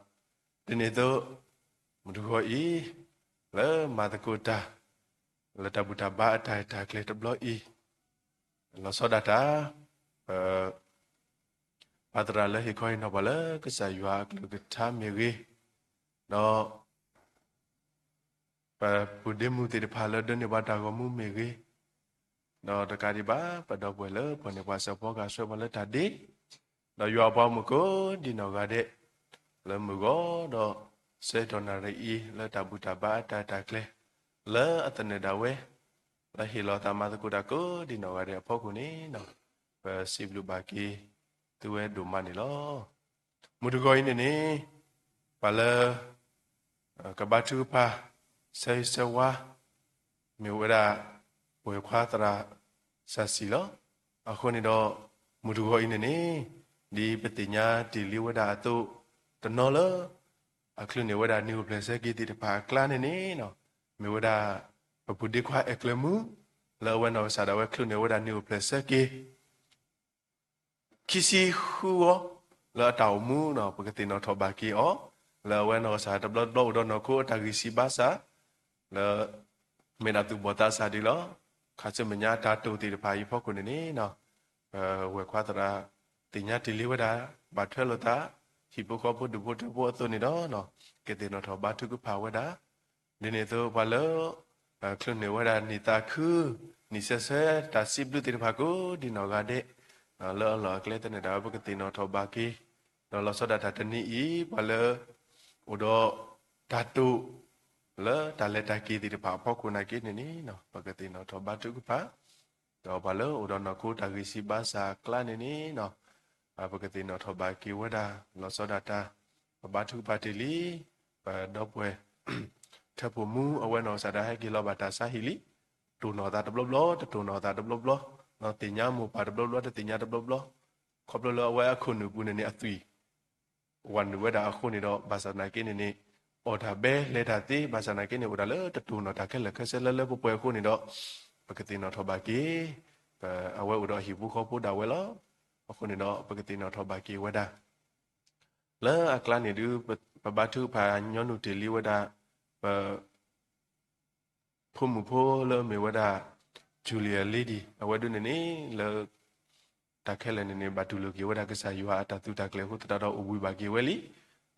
ဒ်န့ၣ်အသိး မုၢ်တဂီၤအံၤ လၢမၤသကိးတၢ် လၢတၢ်ဘူၣ်တၢ်ဘါအတၢ်ရဲၣ်တၢ်ကျဲၤတဘျီအံၤ လီၤဆီဒၣ်တၢ် ပ ပှၤသရၣ်လၢဟ့ၣ်ခီဟ့ၣ်နီၤပှၤလၢကစၢ်ယွၤအကလုၢ်ကထါမ့ၢ်ဂ့ၤ, ဒီး ပပုၢ်ဒ့မုၣ်သ့ၣ်တဖၣ်လၢဒိးန့ၢ်ပှၤတၢ်ဂီၤမူမ့ၢ်ဂ့ၤ, ဒီးတကးဒံးဘၣ် ပဒီပုၢ်ဝဲၢ်လၢပှၤန့ၢ်ပှၤစၢဖီကဟးဆှၢပှၤလၢတၢ်ဒ့, ဒီးယွၤအပှၤမုၣ်ကိးဒံနီၢ်ဂၤဒဲး လၢမုၢ်ဂီၤဒီး ဆၢကတီၢ်နၣ်ရံၣ်အံၤ လၢတၢ်ဘူၣ်တၢ်ဘါအတၢ်ရဲၣ်တၢ်ကျဲၤ လၢအသနၢၣ်ဒၣ်ဝဲ လၢဟ့ၣ်လီၤသးမၤသကိးတၢ်ကိးဒံနီၢ်ဂၤဒဲးအဖီခိၣ်န့ၣ် ပစံးဘျုးဘၣ်က့ၤသုဝဲဒိၣ်မးန့ၣ်လီၤ. မုၢ်တဂီၤအံၤန့ၣ်န့ၣ် ပှၤလၢ ကဘါထုကဖၣ် ဆၢဂ့ၤဆၢဝါ မ့ၢ်ဝဲဒၣ် ပဝဲၢ်ခွါသရၣ် စၢ်စံၣ်လီၤ. အဃိန့ၣ်ဒီး မုၢ်တဂီၤအံၤန့ၣ်န့ၣ် ဒ်ပသ့ၣ်ညါတ့ၢ်လံဝဲဒၣ်အသိး တနီၤလၢ အချုးန့ၢ်ဝဲဒၣ်နံၣ်အိၣ်ဖျဲၣ်ဆၢက့ၤသ့ၣ်တဖၣ်အကျါန့ၣ်န့ၣ် မ့ၢ်ဝဲဒၣ် ပပုၢ်ဒ့ခွါအဲၣ်ကျၢၤမူ လၢအဝဲနီၢ်ကစၢ်ဒၣ်ဝဲချုးန့ၢ်ဝဲဒၣ်နံၣ်အိၣ်ဖျဲၣ်ဆၢက့ၤ ခံဆံဃုဂီၤ လၢအတၢ်အိၣ်မူန့ၣ် ပကသ့ၣ်နီၣ်ထီၣ်ဘၣ်က့ၤအီၤ လၢအဝဲနီၢ်ကစၢ်တဘျီတဘျီအိၣ်ဒီးနီၢ်ခိအတၢ်ဂံၢ်စၢ်ဘါစၢ် လၢ မ့ၢ်ဒၣ်သူၣ်ဘီၣ်သးစၢ်ဒ်လီၤ. ခါဆူမဲာ်ညါတၢ်တိာ်သ့ၣ်တဖၣ်အံၤအဖီခိၣ်န့ၣ်န့ၣ် ပဝဲၢ်ခွါသရၣ် သ့ၣ်ညါတ့ၢ်လံဝဲဒၣ် ဘၣ်ထွဲလိာ်သး ဟံၣ်ဖိဃီဖိဒူၣ်ဖိထၢဖိအသိးန့ၣ်ဒီး ကသ့ၣ်နီၣ်ထီၣ်ဘါထုကဖၣ်ဝဲဒၣ် ဒ်န့ၣ်အသိးပှၤလၢ ချုးန့ၢ်ဝဲဒၣ်နံၣ်သးခု နံၣ်ဆၢဆၢ တၢ်စံးဘျုးသ့ၣ်တဖၣ်ကိးဒံနီၢ်ဂၤဒဲး လၢအလီၢ်အကျဲသနၢၣ်ဒၣ်ဝဲ ပကသ့ၣ်နီၣ်ထီၣ်ဘၣ်က့ၤ ဒီးလီၤဆီဒၣ်တၢ်တနံၤအံၤ ပှၤလၢ အိၣ်ဒီးတၢ်တိာ် လၢတၢ်လဲၤတၢ်က့ၤသ့ၣ်တဖၣ်အဖီခိၣ်နာ်က့န့ၣ်န့ၣ် ပကသ့ၣ်နီၣ်ထီၣ်ဘါထုကဖၣ် ဒီးပှၤလၢအိၣ်ဒီးနီၢ်ခိတၢ်ဂံၢ်စၢ်ဘါစၢ်အကျါန့ၣ်န့ၣ် ပကသ့ၣ်နီၣ်ထီၣ်ဘၣ်က့ၤဝဲဒၣ် လီၤဆီဒၣ်တၢ် ပဘါထုကဖၣ်တ့ၢ်လံ ပဒီပုၢ်ဝဲၢ် ထၢဖှိၣ်မူအဝဲနီၢ်ကစၢ်ဒၣ်ဟဲက့ၤလီၤဘၣ်တၢ်ဆါဟံၣ်လံ တိၢ်နီၣ်သးတဘျီဘျီ တတိၢ်နီၣ်သးတဘျီဘျီ သ့ၣ်ညါမိၢ်ပၢ်တဘျီဘျီ တသ့ၣ်ညါတဘျီဘျီ ခီဖျိလၢအဝဲအခိၣ်နူာ်ပူၤန့ၣ်န့ၣ် အသွံၣ် ဝးနုာ်ဝဲဒၣ်အဃိန့ၣ်ဒီး ဘၣ်ဆၣ်သနာ်က့န့ၣ်န့ၣ် အီၣ်တၢ်ဘဲလဲၤတၢ်သ့ ဘၣ်ဆၣ်သနာ်က့န့ၣ် အိၣ်ဒၣ်လၢတတိၢ်နီၣ်တၢ်ခဲလၢာ်ခဲဆ့လၢလၢပှဲၤပှဲၤအဃိန့ၣ်ဒီး ပကသ့ၣ်နီၣ်ထီၣ်ဘၣ်က့ၤ အဝဲအိၣ်ဒီးအဟံၣ်ဖိဃီဖိဒၣ်ဝဲလီၤ. အဃိန့ၣ်ဒီး ပကသ့ၣ်နီၣ်ထီၣ်ဘၣ်က့ၤဝဲဒၣ် လၢအကျါန့ၣ်ဒုး ပဘါထုကဖၣ်ညီနုၢ်တ့ၢ်လံဝဲဒၣ် ပ ဖိမုၣ်ဖိလၢအမ့ၢ်ဝဲဒၣ် Julia Lady အဝဲဒုးန့ၣ်န့ၣ် လၢ တၢ်ခဲလၢာ်န့ၣ်န့ၣ် ဘၣ်တူၢ်လိာ်က့ၤဝဲဒၣ်ကစၢ်ယွၤအတၢ်သုးတၢ်ကျဲၤအဃိသတးဒီးအိၣ်ဘှံးဘၣ်က့ၤဝဲလံ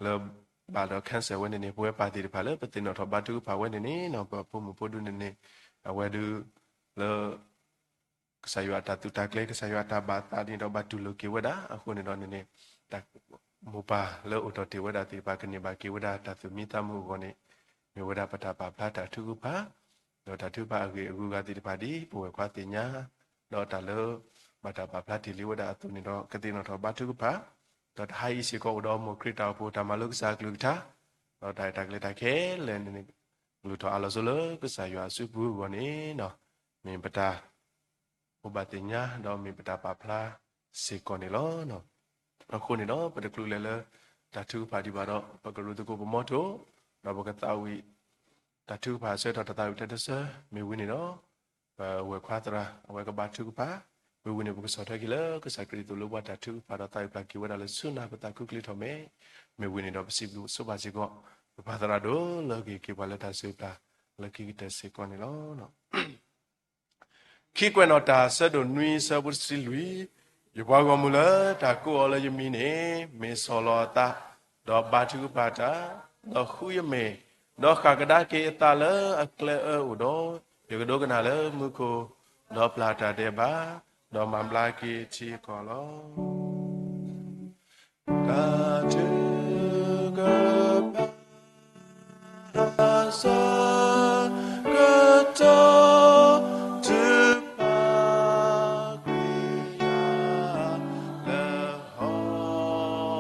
လၢ ဘၣ်ဒီး cancer ဝဲန့ၣ်န့ၣ် ပဝဲပၢ်သ့ၣ်တဖၣ်လၢပသ့ၣ်နီၣ်ထီၣ်ဘါထုကဖၣ်ဝဲန့ၣ်န့ၣ် ပဖိမုၣ်ဖိဒုးန့ၣ်န့ၣ် အဝဲဒုး လၢ ကစၢ်ယွၤအတၢ်သုးတၢ်ကျဲၤ ကစၢ်ယွၤအတၢ်ဘၣ်သးန့ၣ်ဒီးဘၣ်တူၢ်လိာ်က့ၤဝဲဒၣ် အဃိန့ၣ်ဒီးန့ၣ်န့ၣ် မိၢ်ပၢ်လၢအိၣ်တီၢ်တ့ၢ်ဝဲဒၣ်သ့ၣ်တဖၣ်ကန့ၢ်ဘၣ်က့ၤဝဲဒၣ်တၢ်သူၣ်မံသးမုာ်အဂီၢ်န့ၣ် မ့ၢ်ဝဲဒၣ်ပတၢ်ပာ်ဖျါတၢ်ထုကဖၣ် ဒီးတၢ်ထုကဖၣ်အဂ့ၢ်အဂုၤအဂၤသ့ၣ်တဖၣ်ဒ် ပဝဲၢ်ခွါသ့ၣ်ညါ ဒီးတၢ်လၢ ဘၣ်တၢ်ပာ်ဖျါတ့ၢ်လံဝဲဒၣ်အသိးန့ၣ်ဒီး ကသ့ၣ်နီၣ်ထီၣ်ဘါထုကဖၣ် ဒီးတဟါအံၤစ့ၢ်ကီးအိၣ်ဒီးမိၢ်ခရံာ်တၢ်အိၣ်ဖှိၣ်တၢ်မၤလိကစၢ်အကလုၢ်ကထါ ဒီးတၢ်ရဲၣ်တၢ်ကျဲၤတၢ်ခဲလၢာ်န့ၣ် ကလူၤထီၣ်အါလီၤဆိလၢကစၢ်ယွၤအစုပူၤအဂီၢ်န့ၣ် မ့ၢ်ပတၢ် အိၣ်ဘၣ်သ့ၣ်ညါ ဒီးမ့ၢ်ပတၢ်ပာ်ဖျါစ့ၢ်ကီးန့ၣ်လီၤ. အဃိန့ၣ်ဒီး ပတချုးလဲၤလၢ တၢ်ထုကဖၣ်ဒံးဘၣ်ဒီး ပကရူၢ်သကိးပမီထိၣ် ဒီးပကသးဝံၣ် တၢ်ထုကဖၣ်အဆၢထီၣ်တၢ်သးဝံၣ်ထဲတဆၢ မ့ၢ်ဝံၤန့ၣ်ဒီး ပဝဲၢ်ခွါသရၣ် အဝဲကဘါထုကဖၣ် မ့ၢ်ဝံၤန့ၣ် ပကဆီၣ်ထွဲက့ၤလၢကစၢ်ခရံာ်အသိးလၢပှၤတၢ်ထုကဖၣ်ဒီးသးဝံၣ်ပျၢ်က့ၤဝဲဒၣ်လၢဆူနၢ်ပသးခုကလံၤထီၣ်မဲာ် မ့ၢ်ဝံၤန့ၣ်ဒီး ပစံးဘျုးဆိဘၣ်စ့ၢ်ကီး ပပၢ်သရၣ်ဒိၣ်လၢအဂ့ၤက့ၤပှၤလၢတၢ်စၢပျၢ် လၢခံကတၢၢ်စ့ၢ်ကီးန့ၣ်လီၤ. ခံကွဲးနီၣ်တၢ်ဆၢဒိၣ်နွံဆၢဖိတဆံလွံၢ်, ယပှၤဂီၢ်မုၢ်လၢတၢ်ကိးအီၤလၢယမံၤန့ၣ် မ့ၢ်ဆီၣ်လီၤအသး, ဒီးဘါထုကဖၣ်တၢ်, ဒီးဃုယမဲာ်, ဒီးဃၣ်ကဒါက့ၤအသးလၢအကျဲအၢအိၣ်ဒီး, ယကဒိကနၣ်လၢမူခိၣ်, ဒီးပျၢ်တၢ်ဒဲးဘး, ဒီးမၤဘျါက့ၤထံကီၢ်လီၤ. တၢ်ထုကဖၣ် ဆၢကတီၢ် ထုကဖၣ်ကွံာ်ယၤလၢဟီၣ်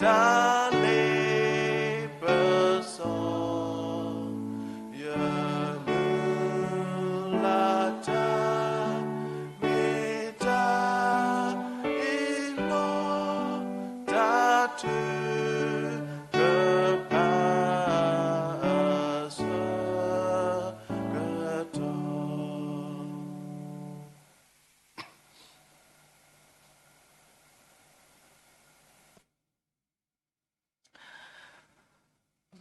တၢ်လ့ပစီ ယမုၢ်လၢ်တၢ် မ့ၢ်တၢ်အ့ၣ်လိာ် တၢ်ထုကဖၣ်အဆၢကတီၢ်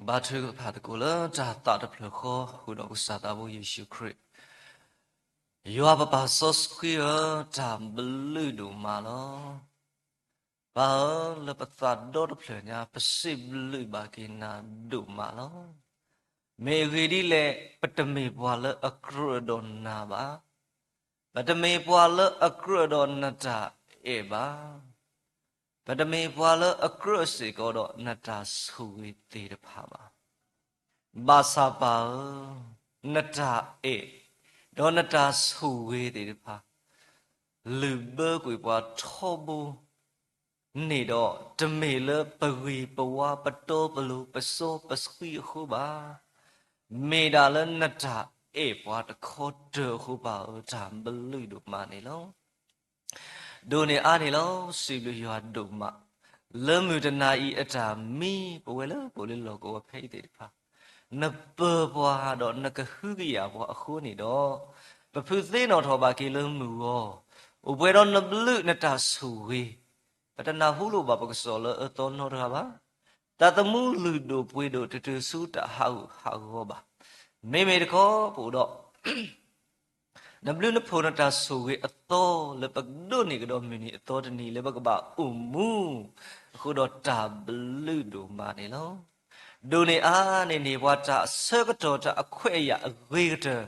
ဘါထုကဖၣ်သကိးလၢတၢ်သးတဖျၢၣ်ဃီ ဃုာ်ဒီးကစၢ်သးဘိယ့ၣ်ၡူးခရံာ်, ယွၤပပၢ်စီဆှံဧၢ, တၢ်ဘျုးဒိၣ်မးလီၤ. ပၢ်ဧၢ, လၢပသးဒီတဖျၢၣ်ညါ ပစံးဘျုးဘၣ်က့ၤနၤဒိၣ်မးလီၤ. မ့ၢ်အဂ့ၢ်ဒ်လဲၣ်, ပတမ့ၢ်ပှၤလၢအကြၢးဒီးနၤဘၣ်. ပတမ့ၢ်ပှၤလၢအကြၢးဒီးနတၢ်အဲၣ်ဘၣ်. ပတမ့ၢ်ပှၤလၢအကြၢးစ့ၢ်ကီးဒီးနတၢ်ဆိၣ်ဂ့ၤသ့ၣ်တဖၣ်ဘၣ်. ဘၣ်ဆၣ်ပၢ်ဧၢ, နတၢ်အဲၣ် ဒီးနတၢ်ဆိၣ်ဂ့ၤသ့ၣ်တဖၣ် လုၢ်ဘၢကွံာ်ပှၤထီဘိန့ၣ်ဒီး တမ့ၢ်လၢပဂ့ၤပဝါ ပတီပလိၤ ပစီပဆှံအဃိဘၣ်. မ့ၢ်ဒၣ်လၢနတၢ်အဲၣ်ပှၤတခီတၢၤအဃိ ပၢ်ဧၢ, တၢ်ဘျုးဒိၣ်မးန့ၣ်လီၤ. ဒိၣ်န့ၢ်အါန့ၣ်လီၤ. စံးဘျုးယွၤဒိၣ်မး လၢမုၢ်တနၤအံၤအတၢ်မံ ပဝဲလၢပအိၣ်လၢလီၢ်ကဝီၤဖဲအံၤသ့ၣ်တဖၣ် နပၢၤပှၤဒီးနကဟုကယာ်ပှၤအဃိန့ၣ်ဒီး ပဖုးသ့နီၣ်ထီၣ်ဘၣ်က့ၤလၢမုၢ်ဂီၤ, အိၣ်ပှဲၤဒီးနဘျုးနတၢ်ဆိၣ်ဂ့ၤ, ပတနၢ်ဟူလိာ်ဘၣ်ပကစီၣ်လၢအသီနီတဂၤဘၣ်. တၢ်သမူလုၢ်ဒိၣ်ပှ့ၤဒိၣ် တတုၤဆူတၢ်ဟးဂူာ်ဟးဂီၤဘၣ်. မ့မ့ၢ်တခီ ပအိၣ်ဒီး နဘျုးနဖှိၣ်နတၢ်ဆိၣ်ဂ့ၤအသီ လၢပကဒိးန့ၢ်ကဒီးမုၢ်နံၤအသီတနံၤ လၢပကဘၣ်အိၣ်မူ အဃိဒီးတၢ်ဘျုးဒိၣ်မးန့ၣ်လီၤ. ဒိၣ်န့ၢ်အါန့ၢ်န့ၢ်ပှၤတၢ်အဆၢကတီၢ် တၢ်အခွဲးအယာ်အဂ့ၤကတၢၢ်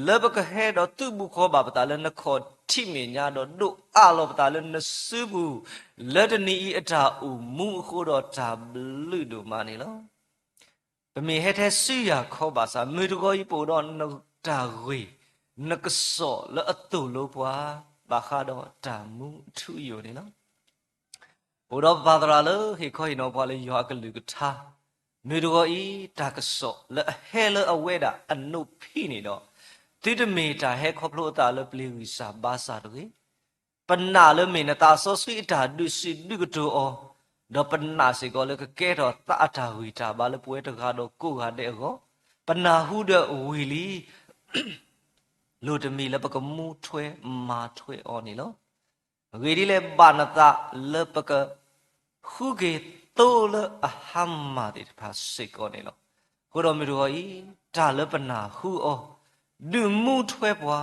လၢပကဟဲဒီးသုးဘူးခီဘၣ်ပသးလၢနခီၣ်ထံးမဲာ်ညါဒီးဒိးအးလီၤပသးလၢနစုပူၤ လၢတနံၤအံၤအတၢ်အိၣ်မူအဃိဒီးတၢ်ဘျုးဒိၣ်မးန့ၣ်လီၤ. ပမ့ၢ်ဟဲထဲစုယၤခီဘၣ်ဆၣ် မုၢ်တဂီၤအံၤပအိၣ်ဒီးနတၢ်ဂ့ၢ် နကစီၣ်လၢအသိၣ်လိပှၤ ဘၣ်ဃးဒီးတၢ်မူအထူအယိာ်န့ၣ်လီၤ. အိၣ်ဒီးပပၢ်သရၣ်လၢဟ့ၣ်ခီဟ့ၣ်နီၤပှၤလၢယွၤအကလုၢ်ကထါ, မုၢ်တဂီၤအံၤ တၢ်ကစီၣ်လၢအဟဲလၢအဝဲဒၣ်အနိးဖံးန့ၣ်ဒီး, သုတမ့ၢ်တၢ်ဟဲခီဖျိအသးလၢပျ့ၤဂံၢ်စၢ်ဘါစၢ်တဂ့ၤ. ပနာ်လၢမ့ၢ်နသးစီဆှံအတၢ်ဒုးဆံးဒုးကတိၤအီၤ, ဒီးပနာ်စ့ၢ်ကီးလၢကကဲထီၣ်သးအတၢ်ဂံၢ်တၢ်ဘါလၢပဝဲတဂၤဒီးကိးဂၤဒဲးအဂီၢ်, ပနၢ်ဟူဒီးဝံၤလံ လိၣ်တမံၤလၢပကမူထွဲမၤထွဲအီၤန့ၣ်လီၤ. အဂ့ၢ်ဒ်လဲၣ် ဘၣ်နသးလၢပကဃုက့ၤသိလၢအဟါမၢ်သ့ၣ်တဖၣ်စ့ၢ်ကီးန့ၣ်လီၤ. အဃိဒီးမုၢ်တဂီၤအံၤ တၢ်လၢပနၢ်ဟူအီၤ ဒုးမူထွဲပှၤ,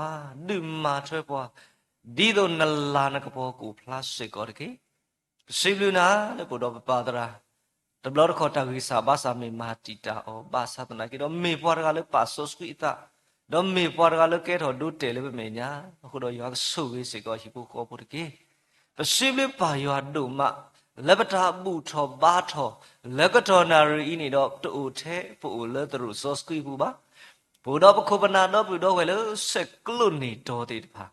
ဒုးမၤထွဲပှၤ, ဒ်သိးနလၤနကပီၤကအိၣ်ဖျါစ့ၢ်ကီးတက့ၢ်. ပစံးဘျုးနၤလၢပအိၣ်ဒီးပပၢ်သရၣ်, တဘျီတခီၣ်တၢ်ဂံၢ်စၢ်ဘါစၢ်မ့ၢ်မၤတံာ်တာ်အီၤ ဘၣ်ဆၣ်သနာ်က့ဒီး မ့ၢ်ပှၤတဂၤလၢပာ်စီဆှံအသး, ဒီးမ့ၢ်ပှၤတဂၤလၢကဲထီၣ်ဒိတဲာ်လၢပမဲာ်ညါ, အဃိဒီးယွၤကဆိၣ်ဂ့ၤစ့ၢ်ကီးဟံၣ်ဖိဃီဖိတက့ၢ်. ပစံးဘျုးပၢ်ယွၤဒိၣ်မး လၢပတၢ်ဘူၣ်ထီၣ်ဘါထီၣ် လၢကတီၢ်နၣ်ရံၣ်အံၤန့ၣ်ဒီး တအိၣ်ထဲပအိၣ်လၢသရိာ်စီဆှံအပူၤဘၣ်. ပအိၣ်ဒီးပခိၣ်ပနၢ်ဒီပုၢ်ဒီဝဲၢ်လၢဆဲးကျိးန့ၢ်တီၤသ့ၣ်တဖၣ်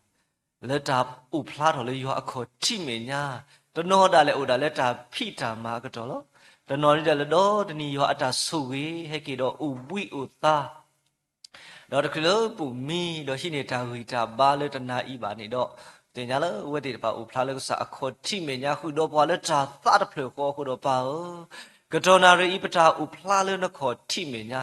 လၢတၢ်အိၣ်ဖျါထီၣ်လၢယွၤအခီၣ်ထံးမဲာ်ညါ, တနီၤဒၣ်လဲာ်အိၣ်ဒၣ်လၢတၢ်ဖံးတၢ်မၤအကတီၢ်လီၤ. တနီၤဒၣ်လဲာ်ဒီးတနံၤယွၤအတၢ်ဆိၣ်ဂ့ၤ ဟဲက့ၤဒီးအိၣ်ဘှံးအိၣ်သါ ဒီးတချုးလၢပိာ်မံဒီးဟံးန့ၢ်တၢ်ဂံၢ်တၢ်ဘါလၢတနၤအံၤဘၣ်န့ၣ်ဒီး, သ့ၣ်ညါလၢအဝဲသ့ၣ်တဖၣ်အိၣ်ဖျါလၢကစၢ်အခီၣ်ထံးမဲာ်ညါ ဃုာ်ဒီးပှၤလၢတၢ်သးတဖျၢၣ်ဃီအဃိဒီးပၢ်ဧၢ, ကတီၢ်နၣ်ရံၣ်အံၤပတၢ်အိၣ်ဖျါလၢနခီၣ်ထံးမဲာ်ညါ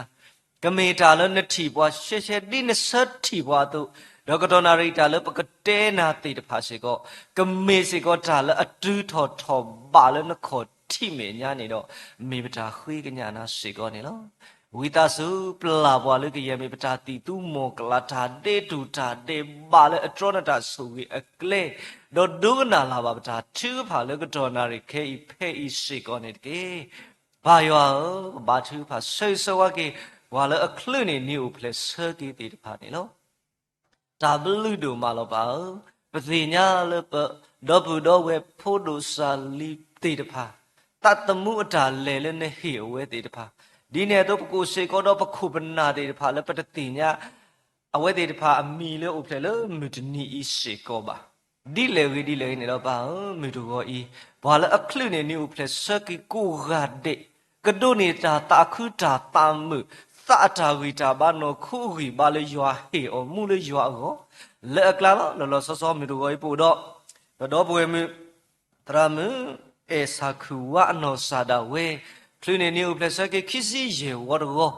ကမ့ၢ်တၢ်လၢနထံၣ်ပှၤရှဲရှဲဒ်နဆၢထံၣ်ပှၤအသိး, ဒီးကတီၢ်နၣ်ရံၣ်တၢ်လၢပကတဲနၤသ့ၣ်တဖၣ်စ့ၢ်ကီး, ကမ့ၢ်စ့ၢ်ကီးတၢ်လၢအတုၤထီၣ်ထီၣ်ဘးလၢနခီၣ်ထံးမဲာ်ညါန့ၣ်ဒီး, မ့ၢ်ပတၢ်ဃ့ကညးနၤစ့ၢ်ကီးန့ၣ်လီၤ. ဝံသးစူၤပျၢ်ပှၤလၢကယဲၢ်မ့ၢ်ပတၢ်သံၣ်သူမီၢ်ကလး တၢ်ဒဲးတူၢ်တၢ်ဒဲးဘးလၢအတြီနတၢ်ဆိၣ်ဂ့ၤအကျဲ, ဒီးဒိကနၣ်လၢ်ဘၣ်ပတၢ်ထုကဖၣ်လၢကတီၢ်နၣ်ရံၣ်ခဲအံၤဖဲအံၤစ့ၢ်ကီးန့ၣ်တက့ၢ်. ပၢ်ယွၤဧၢ, ပဘါထုကဖၣ်ဆၢဂ့ၤဆၢဝါက့ၤ ပှၤလၢအချုးန့ၢ်နံၤအိၣ်ဖျဲၣ်ဆၢက့ၤသ့ၣ်တဖၣ်န့ၣ်လီၤ. တၢ်ဘျုးဒိၣ်မးလီၤပၢ်ဧၢ, ပသ့ၣ်ညါလၢပဒီပုၢ်ဒီဝဲၢ်ဖိဒိၣ်စၢ်လံၤသ့ၣ်တဖၣ်, သးသမူအတၢ်လဲၤလၢနဟ့ၣ်အဝဲသ့ၣ်တဖၣ်, ဒ်န့ၣ်အသိးပကအိၣ်စ့ၢ်ကီးဒီးပခိၣ်ပနၢ်သ့ၣ်တဖၣ်လၢပတသ့ၣ်ညါ အဝဲသ့ၣ်တဖၣ်အမံၤလၢအိၣ်ဖျဲၣ်လၢမုၢ်တနံၤအံၤစ့ၢ်ကီးဘၣ်. ဒ်လဲၣ်ဂ့ၤဒ်လဲၣ်ဂ့ၤန့ၣ်ဒီး ပၢ်ဧၢ, မုၢ်တဂီၤအံၤ ပှၤလၢအချုးန့ၢ်နံၣ်အိၣ်ဖျဲၣ်ဆၢက့ၤကိးဂၤဒဲး, ကဒိးန့ၢ်တၢ်သးခုတၢ်သးမုာ်, သးအတၢ်ဂံၢ်တၢ်ဘါနီၢ်ခိအဂံၢ်ဘါလၢယွၤဟ့ၣ်အီၤမူလၢယွၤအဂီၢ်, လၢအကျါလီၤ. လီၤလီၤဆီဆီ မုၢ်တဂီၤအံၤ ပအိၣ်ဒီး ပဒီပုၢ်ဝဲၢ်မုၣ် သရၣ်မုၣ် အဲၣ်ဆၣ်ခုၣ်ဝါအနီၢ်စၢ်ဒၣ်ဝဲ, ချုးန့ၢ်နံၣ်အိၣ်ဖျဲၣ်ဆၢက့ၤခံဆံယဲၢ်ဝီတဂီၤ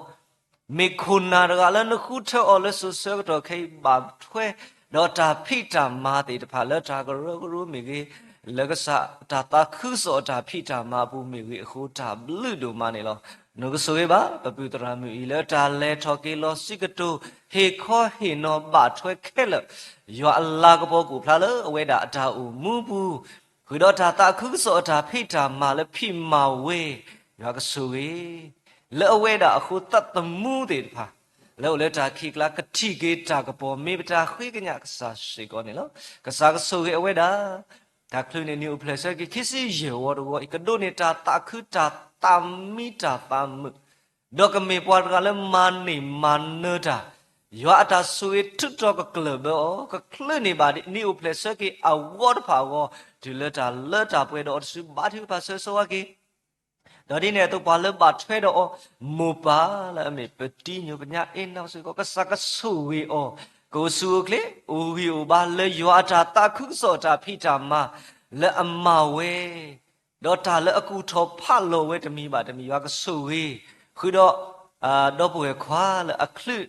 မ့ၢ်ခိၣ်နၢ်တဂၤလၢနဃုထၢအီၤလၢစိၤဆၢကတီၢ်ခဲအံၤ ဘၣ်ထွဲ ဒီးတၢ်ဖံးတၢ်မၤသ့ၣ်တဖၣ်လၢတၢ်ကရၢကရိမ့ၢ်ဂ့ၤ, လၢကစၢ်တၢ်သးခုကစီၣ်အတၢ်ဖံးတၢ်မၤအပူၤမ့ၢ်ဂ့ၤအဃိ တၢ်ဘျုးဒိၣ်မးန့ၣ်လီၤ. နကဆိၣ်ဂ့ၤဘၣ် ပပုၢ်သရၣ်မုၣ်အံၤ လၢတၢ်လဲၤထီၣ်က့ၤလီၤဆံးကတိၤ ဟ့ၣ်ခီဟ့ၣ်နီၤဘၣ်ထွဲခဲလၢာ် ယွၤအလၤကပီၤကိးဖျါလၢအဝဲဒၣ်အတၢ်အိၣ်မူပူၤ ဃုာ်ဒီးတၢ်သးခုကစီၣ်အတၢ်ဖံးတၢ်မၤလၢဖံးမၤဝဲ, ယွၤကဆိၣ်ဂ့ၤ လၢအဝဲဒၣ်အဃိသးသမူသ့ၣ်တဖၣ် လၢအိၣ်လၢတၢ်ခံးကျါ ကထံၣ်က့ၤတၢ်ကပီၤ မ့ၢ်ပတၢ်ဃ့ကညးကစၢ်စ့ၢ်ကီးန့ၣ်လီၤ. ကစၢ်ကဆိၣ်ဂ့ၤအဝဲဒၣ် တၢ်ချုးန့ၢ်နံၣ်အိၣ်ဖျဲၣ်ဆၢက့ၤ ခံဆံယဲၢ်ဝီတဝီအံၤ ကဒိးန့ၢ်တၢ်သးခုတၢ်သးမံတၢ်သးမုာ်, ဒီးကမ့ၢ်ပှၤတဂၤလၢမၤန့ၢ်မၤနၢၤတၢ်, ယွၤအတၢ်ဆိၣ်ဂ့ၤထုးထီၣ်ကကျၢၢ်ဘၢအီၤ, ကချုးန့ၢ်ဘၣ်နံၣ်အိၣ်ဖျဲၣ်ဆၢက့ၤအဝီတဖၣ်အဂီၢ် တုၤလၢတၢ်လၢတၢ်ပှဲၤဒီးအီၤတစု ဘါထုကဖၣ်ဆၢဂ့ၤဆၢဝါက့ၤ ဒီးဒ်န့ၣ်အသိး ပှၤလၢဘၣ်ထွဲဒီးအီၤ မိၢ်ပၢ်လၢအမ့ၢ်ပတံညိၣ် ကညးအ့နီၣ်စ့ၢ်ကီး ကစၢ်ကဆိၣ်ဂ့ၤအီၤ, ကအိၣ်ဆူၣ်အိၣ်ချ့ အိၣ်ဂံၢ်အိၣ်ဘါလၢယွၤအတၢ်သးခုကစီၣ်အတၢ်ဖံးတၢ်မၤ လၢအမၤဝဲ, ဒီးတၢ်လၢအကူၣ်ထီၣ်ဖးလီၤဝဲတမံၤဘၣ်တမံၤ ယွၤကဆိၣ်ဂ့ၤ, ဃုာ်ဒီး ဒီပုၢ်ဝဲၢ်ခွါလၢအချုး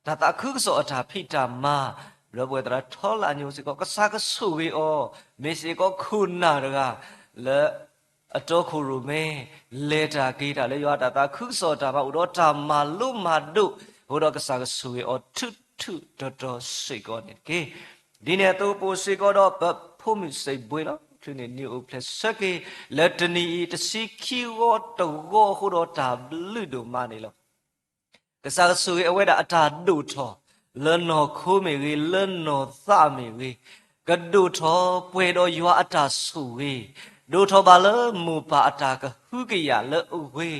တၢ်သးခုကစီၣ်အတၢ်ဖံးတၢ်မၤ, ဒီပုၢ်ဝဲၢ်သရၣ်ထီလၢအညိစ့ၢ်ကီး ကစၢ်ကဆိၣ်ဂ့ၤအီၤ, မ့ၢ်စ့ၢ်ကီးခိၣ်နၢ်တဂၤ လၢ အတီခိၣ်ရိၣ်မဲ လဲၤတၢ်က့ၤတၢ်လၢယွၤအတၢ်သးခုကစီၣ်အတၢ်မၤ အိၣ်ဒီးတၢ်မၤလိမၤဒိး, အဃိဒီးကစၢ်ကဆိၣ်ဂ့ၤအီၤထူးထူးတီၤတီၤစ့ၢ်ကီးန့ၣ်တက့ၢ်. ဒ်န့ၣ်အသိးပအိၣ်စ့ၢ်ကီးဒီးပဖိမုၣ်စံးဘှ့လီၤ. ချုးန့ၢ်နံၣ်အိၣ်ဖျဲၣ်ဆၢက့ၤ လၢတနံၤအံၤတဆံခံဂီၤတဂီၤအဃိဒီးတၢ်ဘျုးဒိၣ်မးန့ၣ်လီၤ. ကစၢ်ကဆိၣ်ဂ့ၤအဝဲဒၣ်အတၢ်ဒိၣ်ထီၣ် လၢနီၢ်ခိမ့ၢ်ဂ့ၤ လၢနီၢ်သးမ့ၢ်ဂ့ၤ, ကဒိၣ်ထီၣ်ပှဲၤဒီးယွၤအတၢ်ဆိၣ်ဂ့ၤ, ဒိၣ်ထီၣ်ဘၣ်လၢမိၢ်ပၢ်အတၢ်ကဟုကယာ်လၢအဂ့ၤ,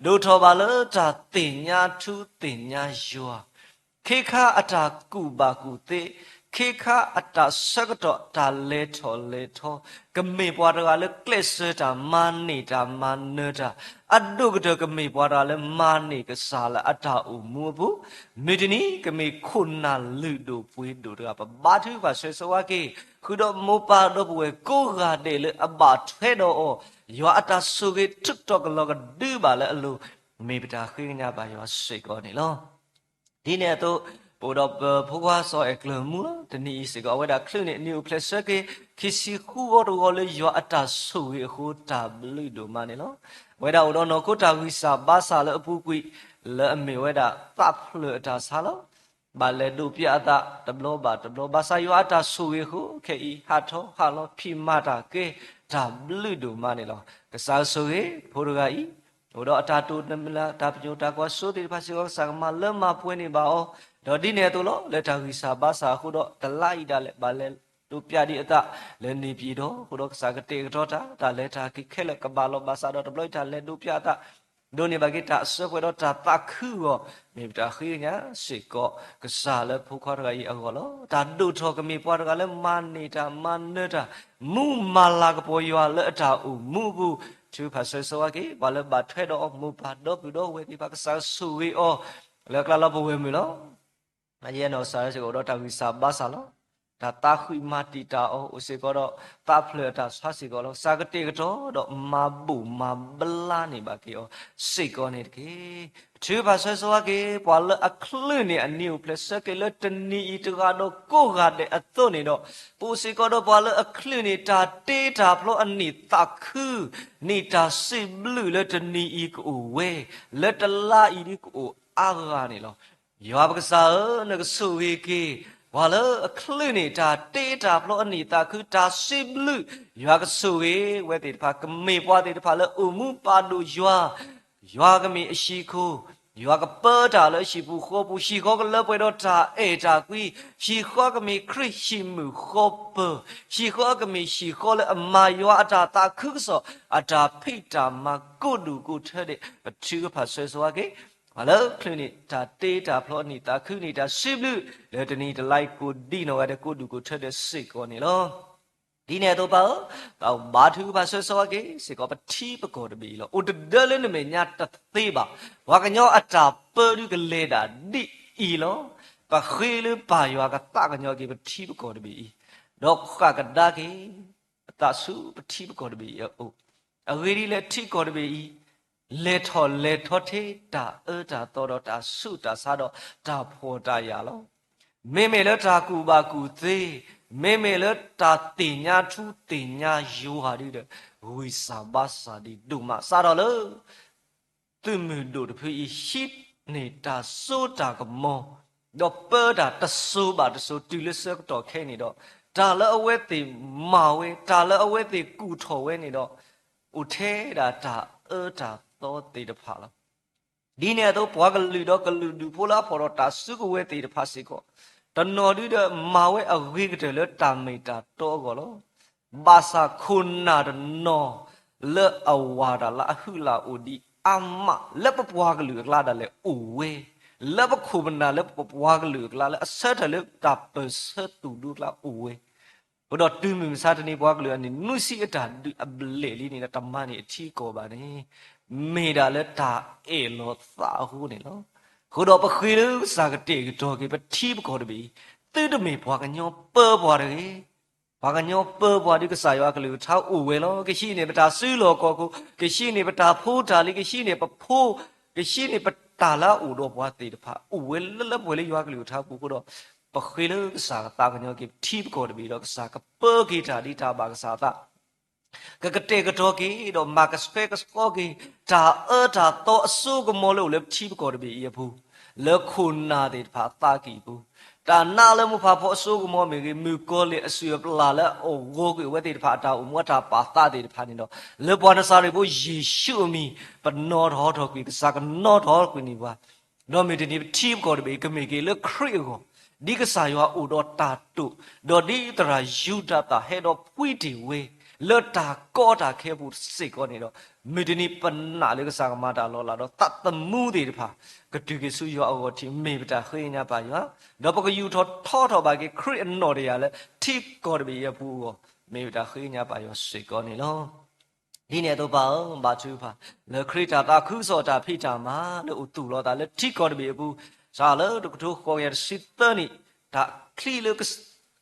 ဒိၣ်ထီၣ်ဘၣ်လၢတၢ်သ့ၣ်ညါထူသ့ၣ်ညါယွၤ ခ့ခါအတၢ်ကူၣ်ဘၣ်ကူၣ်သ့, ခ့ခါအတၢ်ဆၢကတီၢ်တၢ်လဲၤထီၣ်လဲၤထီ, ကမ့ၢ်ပှၤတဂၤလၢကျဲးစၢးတၢ်မၤန့ၢ်တၢ်မၤနၢၤတၢ်, အဒိၣ်ကတၢၢ်ကမ့ၢ်ပှၤတဂၤလၢမၤန့ၢ်ကစၢ်လၢအတၢ်အိၣ်မူအပူၤ, မုၢ်တနံၤကမ့ၢ်ခိၣ်နၢ်လုၢ်ဒိၣ်ပှ့ၤဒိၣ်တဂၤ ပဘါထုကဖၣ်ဆၢဂ့ၤဆၢဝါက့ၤ, ဃုာ်ဒီးမိၢ်ပၢ်ဒီပုၢ်ဝဲၢ်ကိးဂၤဒဲးလၢအဘၣ်ထွဲဒီးအီၤ, ယွၤအတၢ်ဆိၣ်ဂ့ၤထုးထီၣ်ကလီၤကဒုဘၣ်လၢအလိၤ, မ့ၢ်ပတၢ်ဃ့ကညးဘၣ်ယွၤစ့ၢ်ကီးန့ၣ်လီၤ. ဒ်န့ၣ်အသိး ပအိၣ်ဒီးပဖိခွါစီၤအဲၣ်ကျၢၢ်မူလီၤ. တနံၤအံၤစ့ၢ်ကီး အဝဲဒၣ်ချုးန့ၢ်နံၣ်အိၣ်ဖျဲၣ်ဆၢက့ၤ ခံဆံဃုဝီတဝီလၢယွၤအတၢ်ဆိၣ်ဂ့ၤအဃိ တၢ်ဘျုးဒိၣ်မးန့ၣ်လီၤ. အဝဲဒၣ်အိၣ်ဒီးနီၢ်ခိတၢ်ဂံၢ်စၢ်ဘါစၢ်လၢအပူၤကွံာ် လၢအမ့ၢ်ဝဲဒၣ်သးဖျၢၣ်အတၢ်ဆါလီၤ. ဘၣ်လဲၤဒိးပျးအသးတဘျီဘၣ်တဘျီ ဘၣ်ဆၣ်ယွၤအတၢ်ဆိၣ်ဂ့ၤအဃိ ခဲအံၤဟးထီၣ်ဟးလီၤဖံးမၤတၢ်ကဲ တၢ်ဘျုးဒိၣ်မးန့ၣ်လီၤ. ကစၢ်ဆိၣ်ဂ့ၤဖိတဂၤအံၤ အိၣ်ဒီးအတၢ်တိာ်တမံၤလၢ် တၢ်ပညိၣ်တၢ်ကွၢ်စိသ့ၣ်တဖၣ်စ့ၢ်ကီး ကစၢ်ကမၤလၢမၤပှဲၤန့ၢ်ဘၣ်အီၤ, ဒီးဒ်န့ၣ်အသိးလီၤ လၢတၢ်ဂံၢ်စၢ်ဘါစၢ်အဃိဒီး တလါအံၤဒၣ်လဲာ် ဘၣ်လဲၤဒိးပျးဒံးအသး လၢန့ၣ်ပံၤဒီး အဃိဒီးကစၢ်ကတဲာ်ကတီၤတၢ် တၢ်လဲၤတၢ်က့ၤခဲလၢာ်ကဘၣ်လီၤ ဘၣ်ဆၣ်ဒီးတဘျီအံၤတၢ်လဲၤဒိးပျးအသး ဒိးန့ၢ်ဘၣ်က့ၤတၢ်အစၢၤပှဲၤဒီးတၢ်သးခုအဂီၢ် မ့ၢ်ပတၢ်ဃ့ကညးစ့ၢ်ကီး ကစၢ်လၢဖိခွါတဂၤအံၤအဂီၢ်လီၤ. တၢ်ဒိၣ်ထီၣ်ကမ့ၢ်ပှၤတဂၤလၢမၤန့ၢ်တၢ်မၤနၢၤတၢ် မူမၤလၤကပီၤယွၤလၢအတၢ်အိၣ်မူအပူၤ ထုကဖၣ်ဆၢဂ့ၤဆၢဝါက့ၤ ပှၤလၢဘၣ်ထွဲဒီးအီၤ မိၢ်ပၢ်ဒီပုၢ်ဒီဝဲၢ်သ့ၣ်တဖၣ် ကစၢ်ဆိၣ်ဂ့ၤအီၤ လၢအကျါလီၤ ပဝဲၢ်မုၣ်လီၤ. ယဲနီၢ်ကစၢ်လၢစ့ၢ်ကီးအိၣ်ဒီးတၢ်ဂံၢ်စၢ်ဘါစၢ်လီၤ. တၢ်သးဃံးမၤတံာ်တာ်အီၤအိၣ်စ့ၢ်ကီးဒီး သးဖျၢၣ်အတၢ်ဆါစ့ၢ်ကီးလီၤ. ကစၢ်ကတဲာ်ကတီၤဒီးမၤဘူၣ်မၤဘျါန့ၢ်ဘၣ်က့ၤအီၤစ့ၢ်ကီးန့ၣ်တက့ၢ်. ထုကဖၣ်ဆၢဂ့ၤဆၢဝါက့ၤ ပှၤလၢအချုးန့ၢ်အနံၣ်အိၣ်ဖျဲၣ်ဆၢက့ၤလၢတနံၤအံၤတဂၤဒီးကိးဂၤဒဲးအသိးန့ၣ်ဒီး ပအိၣ်စ့ၢ်ကီးဒီးပှၤလၢအချုးန့ၢ်တၢ်တ့တၢ်ဖျီအနံၣ်သးခု နံၣ်တၢ်စံးဘျုးလၢတနံၤအံၤကအိၣ်ဝဲ လၢတလါအံၤဒ်ကအိၣ်အါဂၤန့ၣ်လီၤ. ယွၤပကစၢ်ဧၢ, နကဆိၣ်ဂ့ၤက့ၤ ပှၤလၢအချုးန့ၢ်တၢ်တ့တၢ်ဖျီအနံၣ်သးခု တၢ်စံးဘျုး ယွၤကဆိၣ်ဂ့ၤဝဲသ့ၣ်တဖၣ် ကမ့ၢ်ပှၤသ့ၣ်တဖၣ်လၢအိၣ်မူပာ်ဒိၣ်ယွၤ, ယွၤကမ့ၢ်အဟံၣ်ခိၣ်, ယွၤကပၢတၢ်လၢဟံၣ်ပူၤဃီပူၤ, ဟံၣ်ဃီကလၢပှဲၤဒီးတၢ်အဲၣ်တၢ်ကွံ, ဟံၣ်ဃီကမ့ၢ်ခရံာ်ဟံၣ်မုၢ်ဃီပၢၤ, ဟံၣ်ဃီကမ့ၢ်ဟံၣ်ဃီလၢအမၤယွၤအတၢ်သးခုကစီၣ် အတၢ်ဖံးတၢ်မၤကိးဒူၣ်ကိးထၢဒဲး ပထုကဖၣ်ဆၢဂ့ၤဆၢဝါက့ၤ ပှၤလၢချုးန့ၢ်တၢ်တ့တၢ်ဖျီန့ၢ်သးခုန့ၢ်တၢ်စံးဘျုး လၢတနံၤတလါအံၤကိးဒံနီၢ်ဂၤဒဲးကိးဒူၣ်ကိးထၢဒဲးစ့ၢ်ကီးန့ၣ်လီၤ. ဒ်န့ၣ်အသိးပၢ်ဧၢ, သးဘါထုကဖၣ်ဆၢဂ့ၤဆၢဝါက့ၤစ့ၢ်ကီး ပထံပကီၢ်တဘ့ၣ်အံၤလီၤ. အိၣ်တဒၢလၢနမဲာ်ညါတသ့ဘၣ်. ပှၤကညီအတၢ်ပၢဒုးကလဲၤဒၣ်ဒ်အံၤလီၤ. ပဃ့လၢပၢ်ယွၤကသးကညီၤက့ၤပထံပကီၢ်တဘ့ၣ်အံၤ, ဒီးဃၣ်ကဒါက့ၤ အသးဆူပထံပကီၢ်တဘ့ၣ်အံၤအအိၣ်, အဂ့ၢ်ဒ်လဲၣ် ထံကီၢ်တဘ့ၣ်အံၤ လဲၤထီၣ်လဲၤထီထဲတၢ်အၢတၢ်သီဒီးတၢ်ဆူးတၢ်ဆါဒီးတၢ်ဖှီၣ်တၢ်ယာ်လီၤ. မ့မ့ၢ်လၢတၢ်ကူၣ်ဘၣ်ကူၣ်သ့, မ့မ့ၢ်လၢတၢ်သ့ၣ်ညါထူသ့ၣ်ညါယွၤဒုဒီး ဂံၢ်စၢ်ဘါစၢ်ဒံးဒိၣ်မး စးထီၣ်လၢ သုးမုၢ်ဒိၣ်တဖုအံၤ ဟံးန့ၢ်တၢ်စိတၢ်ကမီၤ, ဒီးပၢတၢ်တစိၤဘၣ်တစိၤတုၤလၢဆၢကတီၢ်ခဲအံၤန့ၣ်ဒီး, တၢ်လၢအဝဲသ့ၣ်မၤဝဲ, တၢ်လၢအဝဲသ့ၣ်ကူၣ်ထီၣ်ဝဲန့ၣ်ဒီး, အိၣ်ထဲဒၣ်တၢ်အၢတၢ်သီသ့ၣ်တဖၣ်လီၤ. ဒ်န့ၣ်အသိး ပှၤကလုာ်ဒီးကလုာ်ဒူၣ်ဖိလၢအဖီၣ်ဒီးတၢ်စုကဝဲၤသ့ၣ်တဖၣ်စ့ၢ်ကီး, တနီၤဒုဒီးမၤဝဲအဂ့ၤကတၢၢ်လၢတၢ်မ့ၢ်တၢ်တီအဂီၢ်လီၤ. ဘၣ်ဆၣ်ခိၣ်နၢ်တနီၤ လၢအဝၤတၢ်လၢအဟုၣ်လၢအအိၣ်ဒံးအါမး လၢပပှၤကလုာ်အကျါဒၣ်လဲာ်အိၣ်ဝဲ, လၢပခိၣ်ပနၢ်လၢပပှၤကလုာ်အကျါ လၢအဆၢထၢၣ်လၢတၢ်ပၢၢ်ဆၢသူၣ်ဒူအကျါအိၣ်ဝဲ, အဃိဒီးတုၤမုၢ်မဆါတနံၤ ပှၤကလုာ်အနံၣ်နွံဆံအတၢ်ဒုးအဘျဲၣ်လံန့ၣ်ဒီး တမၤန့ၢ်အထံအကီၢ်ဘၣ်န့ၣ်, မ့ၢ်ဒၣ်လၢတၢ်အဲၣ်လီၤသးအဃိန့ၣ်လီၤ. အဃိဒီးပဃ့လၢကစၢ်ကတဲာ်ကတီၤက့ၤပထံပကီၢ်တဘ့ၣ်အံၤ, သုတမ့ၢ်ပှၤကညီပၢပှၤတဂ့ၤ. ပှၤကညီပၢပှၤဒုး ကစၢ်ယွၤအကလုၢ်ကထါအိၣ်ဝဲလီၤ. ကဟံးန့ၢ်ပတၢ်စုလီၢ်ခီၣ်ခိၣ်, ကဟံးန့ၢ်ပတၢ်ဖိတၢ်လံၤ, ကဟံးန့ၢ်ပဖိ, ကဟံးန့ၢ်ပတၢ်လၢအအိၣ်ဒီးပှၤသ့ၣ်တဖၣ် အိၣ်ဝဲလၢလၢပှဲၤလၢယွၤကလုၢ်ကထါပူၤအဃိဒီး, ပဃ့လၢကစၢ်ကသးကညီၤက့ၤပထံပကီၢ်တဘ့ၣ်ဒီး ကစၢ်ကပၢက့ၤတၢ်ဒ်တၢ်ဘၣ်ကစၢ်အသး ကကတဲာ်ကတီၤက့ၤ ဒီးမၤကဆှဲကဆှီက့ၤ တၢ်အၢတၢ်သီအစိကမီၤလၢအိၣ်လၢပထံပကီၢ်တဘ့ၣ်အံၤအပူၤ, လၢခိၣ်နၢ်သ့ၣ်တဖၣ်အသးကံၢ်ပူၤ, တၢ်နးလၢမိၢ်ပၢ်ဖီအစိကမီၤမ့ၢ်ဂ့ၤ, မုၣ်ကီၤလံၢ်အစုၣ်အပျၢ်လၢအဂီၤကွံာ်အဝဲသ့ၣ်တဖၣ် အတၢ်အိၣ်မူအတၢ်ပာ်သးသ့ၣ်တဖၣ်န့ၣ်ဒီး, လၢပှၤနစၤရ့းဖိယ့ၣ်ၡူးအမံၤ ပနီၣ်ထီၣ်ဟီထီၣ်ကွံာ် ကစၢ်ကနီၣ်ထီၣ်ကွံာ်န့ၢ်ပှၤ ဒီးမုၢ်တနံၤပထံပကီၢ်တဘ့ၣ် ကမ့ၢ်က့ၤလၢခရံာ်အဂီၢ်, ဒ်ကစၢ်ယွၤအိၣ်ဒီးတၢ်တိာ်, ဒီးဒ်သရၣ်ယူဒၤသၣ်ဟဲဒီးဖှံတ့ၢ်ဝဲ လၢတၢ်ကီတၢ်ခဲအပူၤစ့ၢ်ကီးန့ၣ်ဒီး, မုၢ်တနံၤပနာ်လၢကစၢ်ကမၤတၢ်လီၤလးဒီးသးသမူသ့ၣ်တဖၣ် ကတုၤက့ၤဆူယွၤအဂီၢ်ထံး မ့ၢ်ပတၢ်ဃ့ကညးပၢ်ယွၤ, ဒီးပကယူာ်ထီၣ်ထီထီၣ်ဘၣ်က့ၤခရံာ်အနီၣ်တယၢ်လၢထံကီၢ်တဘ့ၣ်အံၤအပူၤအဂီၢ်, မ့ၢ်ပတၢ်ဃ့ကညးပၢ်ယွၤစ့ၢ်ကီးန့ၣ်လီၤ. ဒ်န့ၣ်အသိးပၢ်ဧၢ, ဘါထုကဖၣ် လၢခရံာ်တၢ်သးခုကစီၣ်တၢ်ဖံးတၢ်မၤလၢအိၣ်သူၣ်လီၤသးလၢထံကီၢ်တဘ့ၣ်အပူၤ, စးလၢတကထိဃိးကယၤတဆံသၢနံၣ်, တၢ်ချံလၢ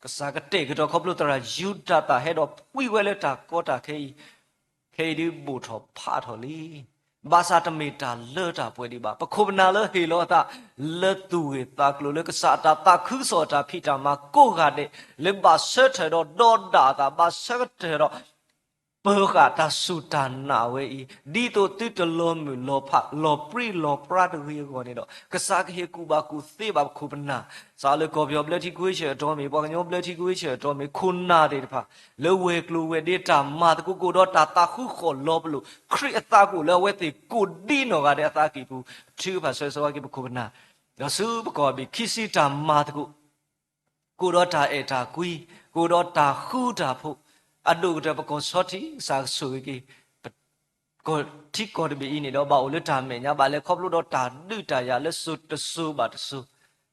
ကစၢ်ကတဲာ်ကတီၤခီဖျိသရၣ်ယူဒၤသၣ်ဟဲဒီးဖှံဝဲလၢတၢ်ကီတၢ်ခဲအံၤ, ခဲအံၤဒုးဘိၣ်ထီၣ်ဖးထီၣ်လံ. ဘၣ်ဆၣ်တမ့ၢ်တၢ်လၢတၢ်ပှဲၤဒံးဘၣ်. ပခိၣ်ပနၢ်လၢဟ့ၣ်လီၤအသး လၢသူၣ်ဂ့ၢ်သးကျိၤလၢကစၢ်အတၢ်သးခုကစီၣ်အတၢ်ဖံးတၢ်မၤကိးဂၤဒဲး, လၢဘၣ်ဆၢထၢၣ်ဒီးဒီးဒၣ်အသး ဘၣ်ဆၢကတၢၢ်ဒီး ပၢဃာ်တၢ်စူၢ်တၢ်နာ်ဝဲအံၤ, ဒ်သိးသုတလီၤမုၢ်လီၤဖး လီၤပြံလီၤပြါတဂ့ၤအဂီၢ်န့ၣ်ဒီး, ကစၢ်ကဟ့ၣ်ကူၣ်ဘၣ်ကူၣ်သ့ဘၣ်ပခိၣ်ပနၢ်, စးလၢကီၢ်ပယီၤဘျၢထံကွ့ဆၢၣ်အတီၢ်မ့ၢ် ပှၤကညီဘျၢထံကွ့ဆၢၣ်အတီၢ်မ့ၢ် ခိၣ်နၢ်သ့ၣ်တဖၣ် လၢဝဲၤကျိၤဝဲၤဒ့တၢ်မၤသကိး ကအိၣ်ဒီးတၢ်သးဃုဃီၣ်လီၤပလိာ် ခရံာ်အသးကအိၣ်လၢအဝဲသ့ၣ်ကိးဒံနီၢ်ဂၤဒဲးအသးကံၢ်ပူၤ, ထုကဖၣ်ဆၢဂ့ၤဆၢဝါက့ၤပခိၣ်ပနၢ်, ဒီးဆူပကီၢ်ဘ့ၣ်ခံဆံတၢ်မၤသကိး ကအိၣ်ဒီးတၢ်အဲၣ်တၢ်ကွံ, ကအိၣ်ဒီးတၢ်ဃူတၢ်ဖိး, အဒိၣ်ကတၢၢ်ပကီၢ်ဆီထံး ကစၢ်ကဆိၣ်ဂ့ၤက့ၤ ထံကီၢ်တဘ့ၣ်အံၤန့ၣ်ဒီး ဘၣ်အိၣ်လၢတၢ်မဲာ်ညါ ဘၣ်လဲၤခီဖျိဒီးတၢ်ဒုးတၢ်ယၤလၢစိၤတစိၤဘၣ်တစိၤ,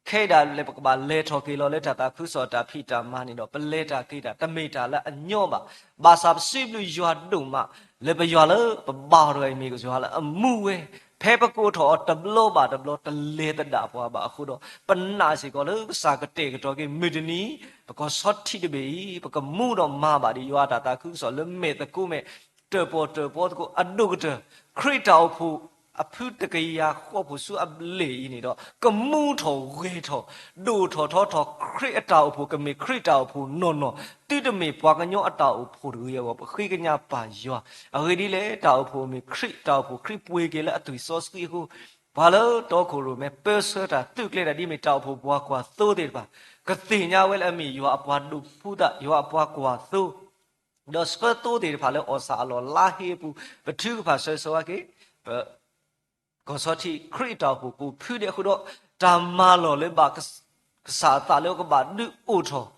ခဲအံၤဒၣ်လဲာ်ပကဘၣ်လဲၤထီၣ်က့ၤလီၤလၢတၢ်သးခုကစီၣ်တၢ်ဖံးတၢ်မၤန့ၣ်ဒီး ပလဲၤတၢ်က့ၤတၢ် တမ့ၢ်တၢ်လၢအညီဘၣ်. ဘၣ်ဆၣ်ပစံးဘျုးယွၤဒိၣ်မး လၢပယွၤလၢပဘါအီၤတဂၤအံၤမ့ၢ်ယွၤလၢအမူဝဲ, ဖဲပကိးထီၣ်အီၤတဘျီဘၣ်တဘျီ တလဲၤသဒၣ်ပှၤဘၣ်အဃိဒီး ပနာ်စ့ၢ်ကီးလၢကစၢ်ကတဲာ်ကတီၤက့ၤ မုၢ်တနံၤ ပကီၢ်ဆီထံးတဘ့ၣ်အံၤ ပကမူဒီးမၤဘၣ်ဒံးယွၤအတၢ်သးခုကစီၣ်လၢမဲာ်သကိးမဲာ် တၢၣ်ပီၣ်တၢၣ်ပီသကိး အဒိၣ်ကတၢၢ် ခရံာ်တၢ်အိၣ်ဖှိၣ်အဖုတကယၤဃီဖှိၣ်ဆူအဘျဲၣ်အံၤန့ၣ်ဒီး ကမူထီၣ်ဂဲၤထီၣ် ဒိၣ်ထီၣ်ထီထီၣ် ခရံာ်အတၢ်အိၣ်ဖှိၣ်ကမ့ၢ်ခရံာ်တၢ်အိၣ်ဖှိၣ်နီၢ်နီၢ်, သုတမ့ၢ်ပှၤကညီအတၢ်အိၣ်ဖှိၣ်တဂ့ၤအဂီၢ် ပဃ့ကညးပၢ်ယွၤ. အဂ့ၢ်ဒ်လဲၣ် တၢ်အိၣ်ဖှိၣ်မ့ၢ်ခရံာ်တၢ်အိၣ်ဖှိၣ် ခရံာ်ပှ့ၤက့ၤလၢအသွံၣ်စီဆှံအဃိ ပှၤလၢတီခိၣ်ရိၣ်မဲ ပၢဆှၢတၢ်သုးကျဲၤတၢ်ဒ်မ့ၢ်တၢ်အိၣ်ဖှိၣ်ပှၤကွၢ်သိသ့ၣ်တဖၣ် ကသ့ၣ်ညါဝဲလၢအမ့ၢ်ယွၤအပှၤဒိးဖှူသး ယွၤအပှၤကွၢ်သိ ဒီးဆှၢသိသ့ၣ်တဖၣ်လၢအီၣ်ဆၣ်အလီၢ်လါဟ့အပူၤ ပထုကဖၣ်ဆၢဂ့ၤဆၢဝါက့ၤ ပ ကီၢ်ဆီထံး ခရံာ်အတၢ်အိၣ်ဖှိၣ်ကိးဖုဒဲးအဃိဒီး တၢ်မၤလီၢ်လၢဘၣ် ကစၢ်အသးလၢကဘၣ်ဒုးအိၣ်ထီၣ်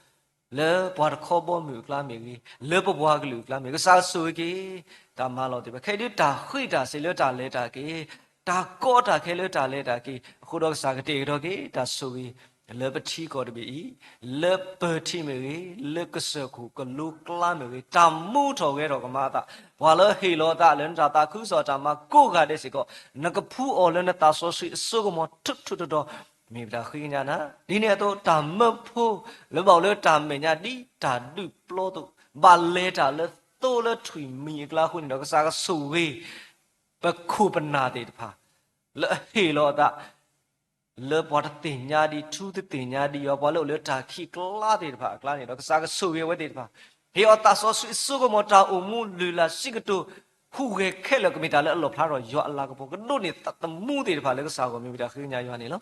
လၢပှၤတခီဘီမုၢ်အကျါမ့ၢ်ဂ့ၤ, လၢပပှၤကလုာ်အကျါမ့ၢ်ဂ့ၤ, ကစၢ်ဆိၣ်ဂ့ၤက့ၤ တၢ်မၤလီၢ်သ့ၣ်တဖၣ် ခဲအံၤဒုးတၢ်ဃံးတၢ်စ့ၤလၢတၢ်လဲၤတၢ်က့ၤ တၢ်ကီတၢ်ခဲလၢတၢ်လဲၤတၢ်က့ၤ, အဃိဒီးကစၢ်ကတဲာ်ကတီၤက့ၤ တၢ်ဆိၣ်ဂ့ၤ လၢပထံကီၢ်တဘ့ၣ်အံၤ, လၢပၢၤထံမ့ၢ်ဂ့ၤ, လၢကစၢၢ်ခိၣ်ကလိကျါမ့ၢ်ဂ့ၤ, တၢ်မူထီၣ်ဂဲၤထီၣ်ကမၤအသး, ပှၤလၢဟ့ၣ်လီၤအသးလၢနတၢ်သးခုကစီၣ်တၢ်မၤကိးဂၤဒဲးစ့ၢ်ကီး, နကဖှူအီၤလၢနသးစီဆှံအစိကမီၤထူးထူးတီၤတီၤ, မ့ၢ်ပတၢ်ဃ့ကညးနၤ, ဒ်န့ၣ်အသိးတၢ်မၢဖိ လၢဘၣ်အိၣ်လၢတၢ်မဲာ်ညါဒ်တၢ်ဒုးပျီသိး, ဘၣ်လဲၤတၢ်လၢသိလၢထွံၣ်မံၤအကျါအဃိန့ၣ်ဒီး ကစၢ်ကဆိၣ်ဂ့ၤ ပခိၣ်ပနၢ်သ့ၣ်တဖၣ် လၢအဟ့ၣ်လီၤအသး လၢပှၤတသ့ၣ်ညါဒံး ထူတသ့ၣ်ညါဒံးယွၤ ပှၤလၢအိၣ်လၢတၢ်ခံးကျါသ့ၣ်တဖၣ်အကျါန့ၣ်ဒီး ကစၢ်ကဆိၣ်ဂ့ၤအဝဲသ့ၣ်တဖၣ်, ဟ့ၣ်အီၤသးစီဆှံအစိကမီၤ တၢ်အိၣ်မူလုၢ်လၢ်ဆံးကတိၤ ဟူးဂဲၤခဲလၢာ် ကမ့ၢ်တၢ်လၢအလီၣ်ဖျါထီၣ်ယွၤအလၤကပီၤ ကဒိးန့ၢ်သးသမူသ့ၣ်တဖၣ်လၢကစၢ်အဂီၢ် မ့ၢ်ပတၢ်ဃ့ကညးယွၤန့ၣ်လီၤ.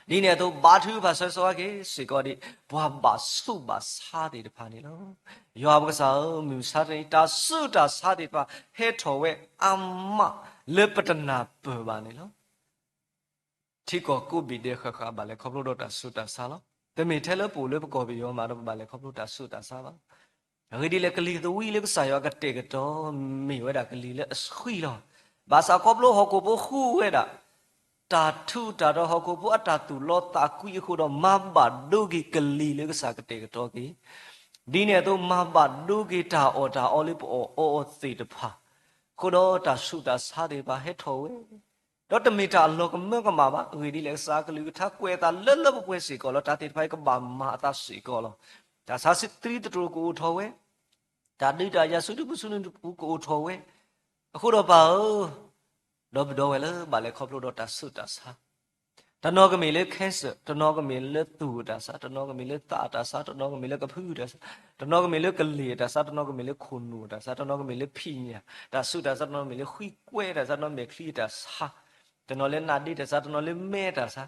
ဒ်န့ၣ်အသိး ဘါထုကဖၣ်ဆၢဂ့ၤဆၢဝါက့ၤစ့ၢ်ကီးဒံး ပှၤဘၣ်ဆူးဘၣ်ဆါသ့ၣ်တဖၣ်န့ၣ်လီၤ. ယွၤပကစၢ်ဧၢ, မုၢ်မဆါတနံၤ တၢ်ဆူးတၢ်ဆါသ့ၣ်တဖၣ် ဟဲထီၣ်ဝဲအါမး လၢပတနၢ်ပၢၢ်ဘၣ်န့ၣ်လီၤ. ထံကီၢ်ကိးဘ့ၣ်ဒဲးဃၣ်ဃၣ် ဘၣ်လဲၤခီဖျိဒီးတၢ်ဆူးတၢ်ဆါလီၤ. တမ့ၢ်ထဲလၢပအိၣ်လၢပကီၢ်ပယီၤမးဒီး ပဘၣ်လဲၤခီဖျိတၢ်ဆူးတၢ်ဆါဘၣ်. အဂ့ၢ်ဒ်လဲၣ် ကလံၤသဝံလၢကစၢ်ယွၤကတဲာ်ကတီၤ မ့ၢ်ဝဲဒၣ်ကလံၤလၢအဆှံလီၤ. ဘၣ်ဆၣ်ခီဖျိဟီၣ်ခိၣ်ဖိဃူဝဲဒၣ် တၢ်ထူးတၢ်တီၤ ဟီၣ်ခိၣ်ဖိအတၢ်သူၣ်လီသးကွံအဃိဒီး မၤဘၣ်ဒိက့ၤကလံၤလၢကစၢ်ကတဲာ်ကတီၤက့ၤ, ဒ်န့ၣ်အသိး မၤဘၣ်ဒိက့ၤတၢ်အီၣ်တၢ်အီလၢပအီၣ်အီအီၤသ့ၣ်တဖၣ်, အဃိဒီးတၢ်ဆူးတၢ်ဆါသ့ၣ်တဖၣ်ဟဲထီၣ်ဝဲ ဒီးတမ့ၢ်တၢ်အလီၤကမၢကမၣ်ဘၣ်. အဂ့ၢ်ဒ်လဲၣ် ကစၢ်ကလုၢ်ကထါကွဲးအသးလၢလၢပှဲၤပှဲၤစ့ၢ်ကီးလီၤ. တၢ်သ့ၣ်တဖၣ်အံၤကဘၣ်မၤအသးစ့ၢ်ကီးလီၤ. တၢ်ဆါသရံတတြိာ်ကအိၣ်ထီၣ်ဝဲ, တၢ်ဒုးတၢ်ယၤဆူဒူပူၤဆူနုာ်ပူၤကအိၣ်ထီၣ်ဝဲ, အဃိဒီးပၢ်ဧၢ, ဒီပုၢ်ဒီဝဲၢ်လၢဘၣ်လဲၤခီဖျိဒီးတၢ်ဆူးတၢ်ဆါ, တနီၤကမ့ၢ်လၢ cancer, တနီၤကမ့ၢ်လၢသူၣ်အတၢ်ဆါ, တနီၤကမ့ၢ်လၢသးအတၢ်ဆါ, တနီၤကမ့ၢ်လၢကဖုအတၢ်ဆါ, တနီၤကမ့ၢ်လၢကလ့ၢ်အတၢ်ဆါ, တနီၤကမ့ၢ်လၢခိၣ်နူာ်အတၢ်ဆါ, တနီၤကမ့ၢ်လၢဖံးညၣ်တၢ်ဆူးတၢ်ဆါ, တနီၤကမ့ၢ်လၢဃံကွဲတၢ်ဆါ, တနီၤမဲာ်ချံအတၢ်ဆါ, တနီၤလၢနးဒ့တၢ်ဆါ, တနီၤလၢမဲတၢ်ဆါ,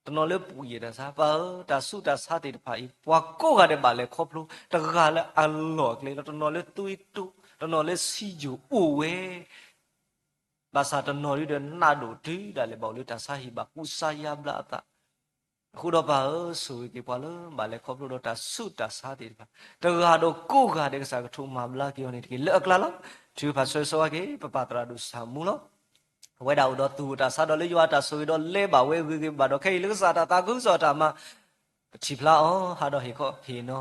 တနီၤလၢပှံၢ်အတၢ်ဆါ, ပၢ်ဧၢ, တၢ်ဆူးတၢ်ဆါသ့ၣ်တဖၣ်အံၤ ပှၤကိးဂၤဒဲးဘၣ်လဲၤခီဖျိ, တဂၤလၢအလီၢ်အကျဲလီၤ, တနီၤလၢသွံတိ, တနီၤလၢဆံယိာ်အိၣ်ဝဲ ဘၣ်ဆၣ်တနီၤဒုဒီးနးဒိၣ်တုၤဒၣ်လဲာ် ဘၣ်အိၣ်လၢတၢ်ဆါဟံၣ်ဘၣ်ကူစါယါဘျါအသး, အဃိဒီးပၢ်ဧၢ, ဆိၣ်ဂ့ၤက့ၤပှၤလၢဘၣ်လဲၤခီဖျိဒီးတၢ်ဆူးတၢ်ဆါသ့ၣ်တဖၣ်, တဂၤဒီးကိးဂၤဒဲး ကစၢ်ကထိးမၤဘျါက့ၤအီၤန့ၣ်တက့ၢ်. လၢအကျါလီၤ. ထုကဖၣ်ဆၢဂ့ၤဆၢဝါက့ၤ ပပၢ်သရၣ်ဒိၣ်ဆၣ်မူလီၤ. အဝဲဒၣ်အိၣ်ဒီးသူၣ်အတၢ်ဆါဒီး လၢယွၤအတၢ်ဆိၣ်ဂ့ၤဒီးလဲၤဘၣ်ဝဲဂ့ၤဂ့ၤဘၣ်ဒီး ခဲအံၤလၢကစၢ်တၢ်သးခုကစီၣ်အတၢ်မၤ ပထံၣ်ဖျါအီၤ ဟးဒီးဟ့ၣ်ခီဟ့ၣ်နီၤ,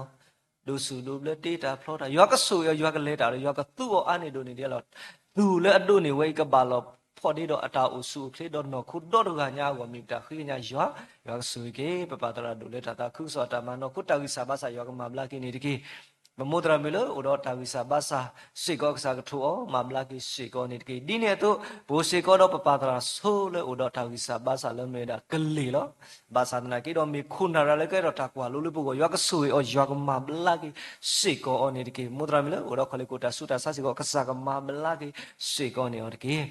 ဒိးဆူၣ်ဒိးဘျၢတ့တၢ်ဖျီတၢ်, ယွၤကဆိၣ်ဂ့ၤအီၤ ယွၤကလဲၤတၢ်ဒီး ယွၤကသူအီၤအါန့ၢ်ဒိၣ်န့ၢ်ဒံးလီၤ. သူၣ်လၢအဒိးန့ၢ်ဝဲအံၤ ကဘၣ်လီၤဖှီၣ်ဒ့ဒီးအတၢ်အိၣ်ဆူၣ်အိၣ်ချ့ဒီးနီၢ်ခိဒီတဂၤညါအဂီၢ် မ့ၢ်ပတၢ်ဃ့ကညးယွၤ, ယွၤကဆိၣ်ဂ့ၤက့ၤ ပပၢ်သရၣ်ဒိၣ်လၢတၢ်သးခုကစီၣ်အတၢ်မၤနီၢ်ခိတၢ်ဂံၢ်စၢ်ဘါစၢ် ယွၤကမၤဘျါက့ၤန့ၣ်တက့ၢ်. ပမိၢ်သရၣ်မုၣ်လၢအိၣ်ဒီးတၢ်ဂံၢ်စၢ်ဘါစၢ်စ့ၢ်ကီး ကစၢ်ကထိးအီၤမၤဘျါက့ၤစ့ၢ်ကီးန့ၣ်တက့ၢ်. ဒ်န့ၣ်အသိး ပအိၣ်စ့ၢ်ကီးဒီးပပၢ်သရၣ်ဆိလၢအိၣ်ဒီးတၢ်ဂံၢ်စၢ်ဘါစၢ်လၢမ့ၢ်ဝဲဒၣ်ကလ့ၢ်လီၤ. ဘၣ်ဆၣ်သနာ်က့ဒီး မ့ၢ်ခိၣ်နၢ်ရၤလၢကဲထီၣ်တၢ်ကွၢ်လိလၢပဂီၢ် ယွၤကဆိၣ်ဂ့ၤအီၤ ယွၤကမၤဘျါက့ၤစ့ၢ်ကီးအီၤန့ၣ်တက့ၢ်. မိၢ်သရၣ်မုၣ်လၢအိၣ်ဒီးခီၣ်လ့ၢ်ခိၣ်တၢ်ဆူးတၢ်ဆါစ့ၢ်ကီး ကစၢ်ကမၤဘျါက့ၤစ့ၢ်ကီးန့ၢ်အီၤတက့ၢ်.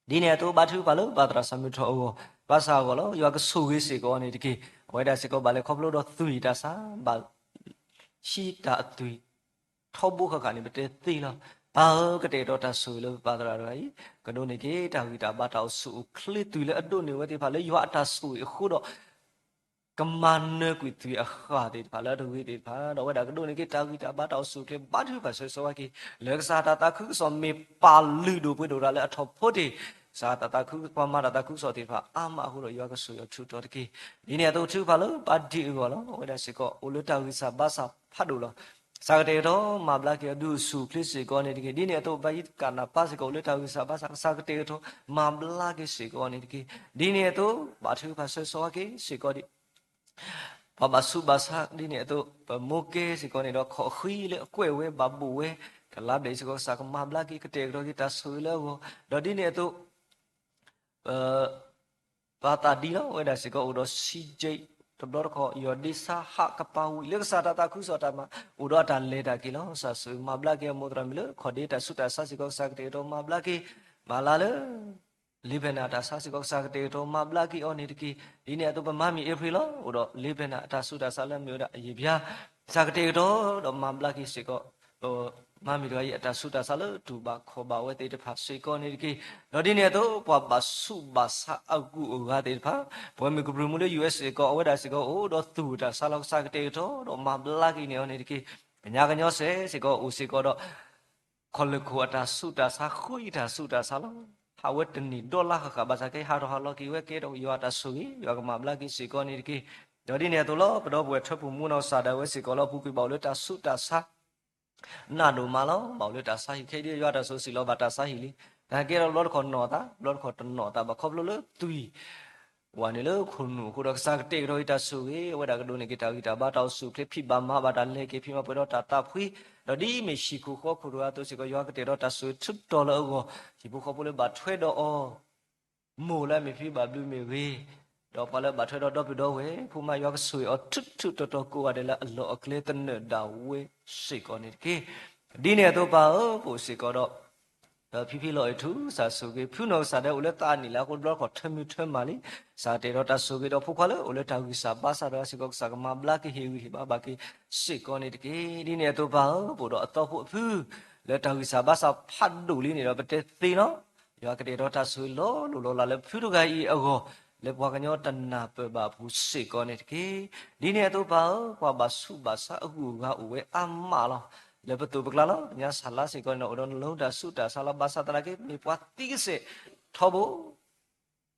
ဒ်န့ၣ်အသိး ဘါထုကဖၣ်လၢပၢ်သရၣ်ဆၣ်မုၢ်ထီၣ်အဂီၢ် ဘါစၢ်အဂီၢ်လီၤ. ယွၤကဆိၣ်ဂ့ၤစ့ၢ်ကီးအီၤန့ၣ်တက့ၢ်. အဝဲဒၣ်စ့ၢ်ကီးဘၣ်လဲၤခီဖျိဒီးသွံၣ်တၢ်ဆါ, ဘၣ်ဟံးတၢ်အသွံၣ် ထီဘိဃၣ်ဃၣ်န့ၣ် ပတဲသ့လီၤ. ပၢ်ဧၢ, ကတဲာ်ကတီၤတၢ်ဆိၣ်ဂ့ၤလၢပပၢ်သရၣ်တဂၤအံၤ, ကဒိးန့ၢ်က့ၤတၢ်ဂံၢ်တၢ်ဘါတၢ်အိၣ်ဆူၣ်အိၣ်ချ့ သွံၣ်လၢအဒိးန့ၢ်ဝဲသ့ၣ်တဖၣ် လၢယွၤအတၢ်ဆိၣ်ဂ့ၤအဃိဒီး ကမၤနၢၤကွံာ်သွံၣ်အဃၢ်သ့ၣ်တဖၣ်လၢအတဂ့ၤသ့ၣ်တဖၣ်, ဒီးအဝဲဒၣ်ကဒိးန့ၢ်က့ၤတၢ်ဂံၢ်တၢ်ဘါတၢ်အိၣ်ဆူၣ်အိၣ်ချ့ ဘါထုကဖၣ်ဆၢဂ့ၤဆၢဝါက့ၤ လၢကစၢ်တၢ်သးခုကစီၣ်မ့ၢ်ပၢ်လုၢ်ဒိၣ်ပှ့ၤဒိၣ်တၢ်လၢအထီၣ်ဖိတ့ၢ်, ကစၢ်တၢ်သးခု ပှၤမၤတၢ်သးခုကစီၣ်သ့ၣ်တဖၣ်အါမးအဃိဒီး ယွၤကဆိၣ်ဂ့ၤအီၤဆူၣ်ထီၣ်တက့ၢ်. ဒ်န့ၣ်အသိး ထုကဖၣ်လၢပၢ်ဒ့ၣ်အဂီၢ်လီၤ. အဝဲဒၣ်စ့ၢ်ကီး အိၣ်လၢတၢ်ဂံၢ်စၢ်ဘါစၢ်ဖးဒိၣ်လီၤ. ကစၢ်ကတဲာ်ကတီၤမၤဘျါက့ၤအီၤ ဒုးဆူၣ်ချ့စ့ၢ်ကီးန့ၣ်တက့ၢ်. ဒ်န့ၣ်အသိး ဘၣ်ယိၣ်ကနၣ်ပၢ်စ့ၢ်ကီး အိၣ်လၢတၢ်ဂံၢ်စၢ်ဘါစၢ် ကစၢ်ကတဲာ်ကတီၤမၤဘျါက့ၤစ့ၢ်ကီးန့ၣ်တက့ၢ်. ဒ်န့ၣ်အသိး ဘါထုကဖၣ်ဆၢဂ့ၤဆၢဝါက့ၤစ့ၢ်ကီးဒံး ပှၤဘၣ်ဆူးဘၣ်ဆါ ဒ်န့ၣ်အသိး ပမိၢ်ကဲစ့ၢ်ကီးန့ၣ်ဒီး ခီၣ်ဃံလၢအကွဲၢ်ဝဲ ဘၣ်ဘိၣ်ဝဲ ကလါဘျဲၣ်စ့ၢ်ကီး ကစၢ်ကမၤဘျါက့ၤ ကတဲာ်ကတီၤက့ၤတၢ်ဆိၣ်ဂ့ၤလၢအဂီၢ်, ဒီးဒ်န့ၣ်အသိး ပၢ်သးဒံလီၤ. အဝဲဒၣ်စ့ၢ်ကီးအိၣ်ဒီး စံကၠံး တဘျီတခီၣ် ယီၢ်ဒ့ဆါ ဟးကပၤဝံၤ လၢကစၢ်တၢ်သးခုကစီၣ်တၢ်မၤ အိၣ်ဒီးအတၢ်လဲၤတၢ်က့ၤလီၤ. ကစၢ်ဆိၣ်ဂ့ၤမၤဘျါက့ၤအမိၢ်သရၣ်မုၣ်လၢ ခီၣ်ဒ့တၢ်ဆူးတၢ်ဆါစ့ၢ်ကီး ကစၢ်ကတဲာ်ကတီၤမၤဘျါက့ၤ မၤလၢ်လၢ လ့ဖဲနၣ်အတၢ်ဆါစ့ၢ်ကီး ကစၢ်ကတဲာ်ကတီၤမၤဘျါက့ၤအီၤန့ၣ်တက့ၢ်. ဒ်န့ၣ်အသိး ပမါမံၤအ့ဖြ့ၣ်လီၤ. အိၣ်ဒီးလ့ဖဲနၣ်အတၢ်ဆူးတၢ်ဆါလၢအမ့ၢ်ဝဲဒၣ်အယံာ်ဘျါ ကစၢ်ကတဲာ်ကတီၤဒီးမၤဘျါက့ၤစ့ၢ်ကီး မါမံၤတဂၤအံၤ အတၢ်ဆူးတၢ်ဆါလၢတူၢ်ဘၣ်ခီၣ်ဘၣ်ဝဲသ့ၣ်တဖၣ်စ့ၢ်ကီးန့ၣ်တက့ၢ်. ဒီးဒ်န့ၣ်အသိး ပှၤဘၣ်ဆူးဘၣ်ဆါအဂုၤအဂၤသ့ၣ်တဖၣ် ပဝဲမ့ၢ်ကပြုၢ်မူလၢ ယူၢ်အ့း စ့ၢ်ကီး အဝဲဒၣ်စ့ၢ်ကီး အိၣ်ဒီးသူၣ်တၢ်ဆါလီၤ. ကစၢ်ကတဲာ်ကတီၤဒီးမၤဘျါက့ၤန့ၢ်အီၤန့ၣ်တက့ၢ်. ကညီကညီစဲးစ့ၢ်ကီး အိၣ်စ့ၢ်ကီးဒီး ခီၣ်လၢၢ်ခိၣ်အတၢ်ဆူးတၢ်ဆါ ဃုအံၤတၢ်ဆူးတၢ်ဆါလီၤ. ဟးဝဲတနံၤဒီလါဃၣ်ဃၣ် ဘၣ်ဆၣ်ခဲအံၤဟးထီၣ်ဟးလီၤက့ၤဝဲ ကဲထီၣ်ယွၤအတၢ်ဆိၣ်ဂ့ၤ ယွၤကမၤဘျါက့ၤစ့ၢ်ကီးန့ၣ်တက့ၢ်. ဒီးဒ်န့ၣ်အသိးလီၤ ပဒီပုၢ်ဝဲၢ်ထၢဖှိၣ်မူနီၢ်ကစၢ်ဒၣ်ဝဲစ့ၢ်ကီးလီၤ ပူၤကွံာ်ဘၣ်အိၣ်လၢတၢ်ဆူးတၢ်ဆါ နးဒိၣ်မးလီၤ. ဘၣ်အိၣ်လၢတၢ်ဆါဟံၣ် ခဲအံၤဒ်ယွၤတၢ်ဆိၣ်ဂ့ၤစံးလီၤဘၣ်တၢ်ဆါဟံၣ်လံ. တၢ်ကဲထီၣ်ဘျီတခီၣ်နီၢ်သး ဘျီတခီၣ်တနီၢ်သး ဘၣ်ခီဖျိလၢသွံၣ် ဝဲန့ၣ်လၢခိၣ်နူာ်အဃိဒီး ကစၢ်ကတဲာ်ကတီၤအံၤတၢ်ဆိၣ်ဂ့ၤ အဝဲဒၣ်ကဒိးန့ၢ်က့ၤတၢ်ဂံၢ်တၢ်ဘါ တၢ်အိၣ်ဆူၣ်အိၣ်ချ့ ဖံးဘၣ်မၤဘၣ်တၢ် လဲၤက့ၤဖံးမၤပှဲၤဒီးတၢ်သးဖှံ, ဒီးဒ်အမ့ၢ်ဟံၣ်ခိၣ်ဃီခိၣ်တဂၤအသိးစ့ၢ်ကီး ယွၤကတဲာ်ကတီၤတၢ်ဆိၣ်ဂ့ၤထုးတီၤလၢအဂီၢ် ဟံၣ်ဖိဃီဖိလၢဘၣ်ထွဲဒီးအီၤ မိၢ်လၢအမ့ၢ်ဖံဘၣ်ဘျုးမ့ၢ်ဂ့ၤ, ဒီးပှၤလၢဘၣ်ထွဲဒီးဒီပုၢ်ဒီဝဲၢ် ဖိမါ ယွၤကဆိၣ်ဂ့ၤအီၤထုးထုးတီၤတီၤကိးဂၤဒဲးလၢအလီၢ်အကျဲ သနၢၣ်ဒၣ်ဝဲစ့ၢ်ကီးန့ၣ်တက့ၢ်. ဒ်န့ၣ်အသိးပၢ်ဧၢ ပအိၣ်စ့ၢ်ကီးဒီး ဒီးဖံဖံလီၤအဲၣ်ထူ ကစၢ်ဆိၣ်ဂ့ၤ ဖုနီၢ်ကစၢ်ဒၣ်ဝဲအိၣ်လၢသးနံၣ်လၢအဃိ တဘျီတခီၣ်ထၢမုၢ်ထၢမးလံ. ကစၢ်ကတဲာ်ကတီၤတၢ်ဆိၣ်ဂ့ၤဒီးဖိခွါလၢအိၣ်လၢတၢ်ဂံၢ်စၢ်ဘါစၢ်တဂၤစ့ၢ်ကီး ကစၢ်ကမၤဘျါက့ၤဟ့ၣ်ဂံၢ်ဟ့ၣ်ဘါဘၣ်က့ၤစ့ၢ်ကီးန့ၣ်တက့ၢ်. ဒ်န့ၣ်အသိးပၢ်ဧၢ ပအိၣ်ဒီးအသီဖိအဖု လၢတၢ်ဂံၢ်စၢ်ဘါစၢ်ဖးဒိၣ်လံန့ၣ်ဒီး ပတဲသ့လီၤ. ယွၤကတဲာ်ကတီၤတၢ်ဆိၣ်ဂ့ၤလီၤလိၢ်လီၤလးလၢဖုတဂၤအံၤအဂီၢ် လၢပှၤကညီတနၢ်ပၢၢ်ဘၣ်အပူၤစ့ၢ်ကီးန့ၣ်တက့ၢ်. ဒ်န့ၣ်အသိးပၢ်ဧၢ ပှၤဘၣ်ဆူးဘၣ်ဆါအဂုၤအဂၤအိၣ်ဝဲအါမးလီၤ. လၢပသိးပကျါလီၤ ပညါစၢ်လါစ့ၢ်ကီးန့ၣ်ဒီး အိၣ်ဒီးနလီတၢ်ဆူးတၢ်ဆါလီၤ. ဘၣ်ဆၣ်သနာ်က့ မ့ၢ်ပှၤသံကစဲးထီဘိ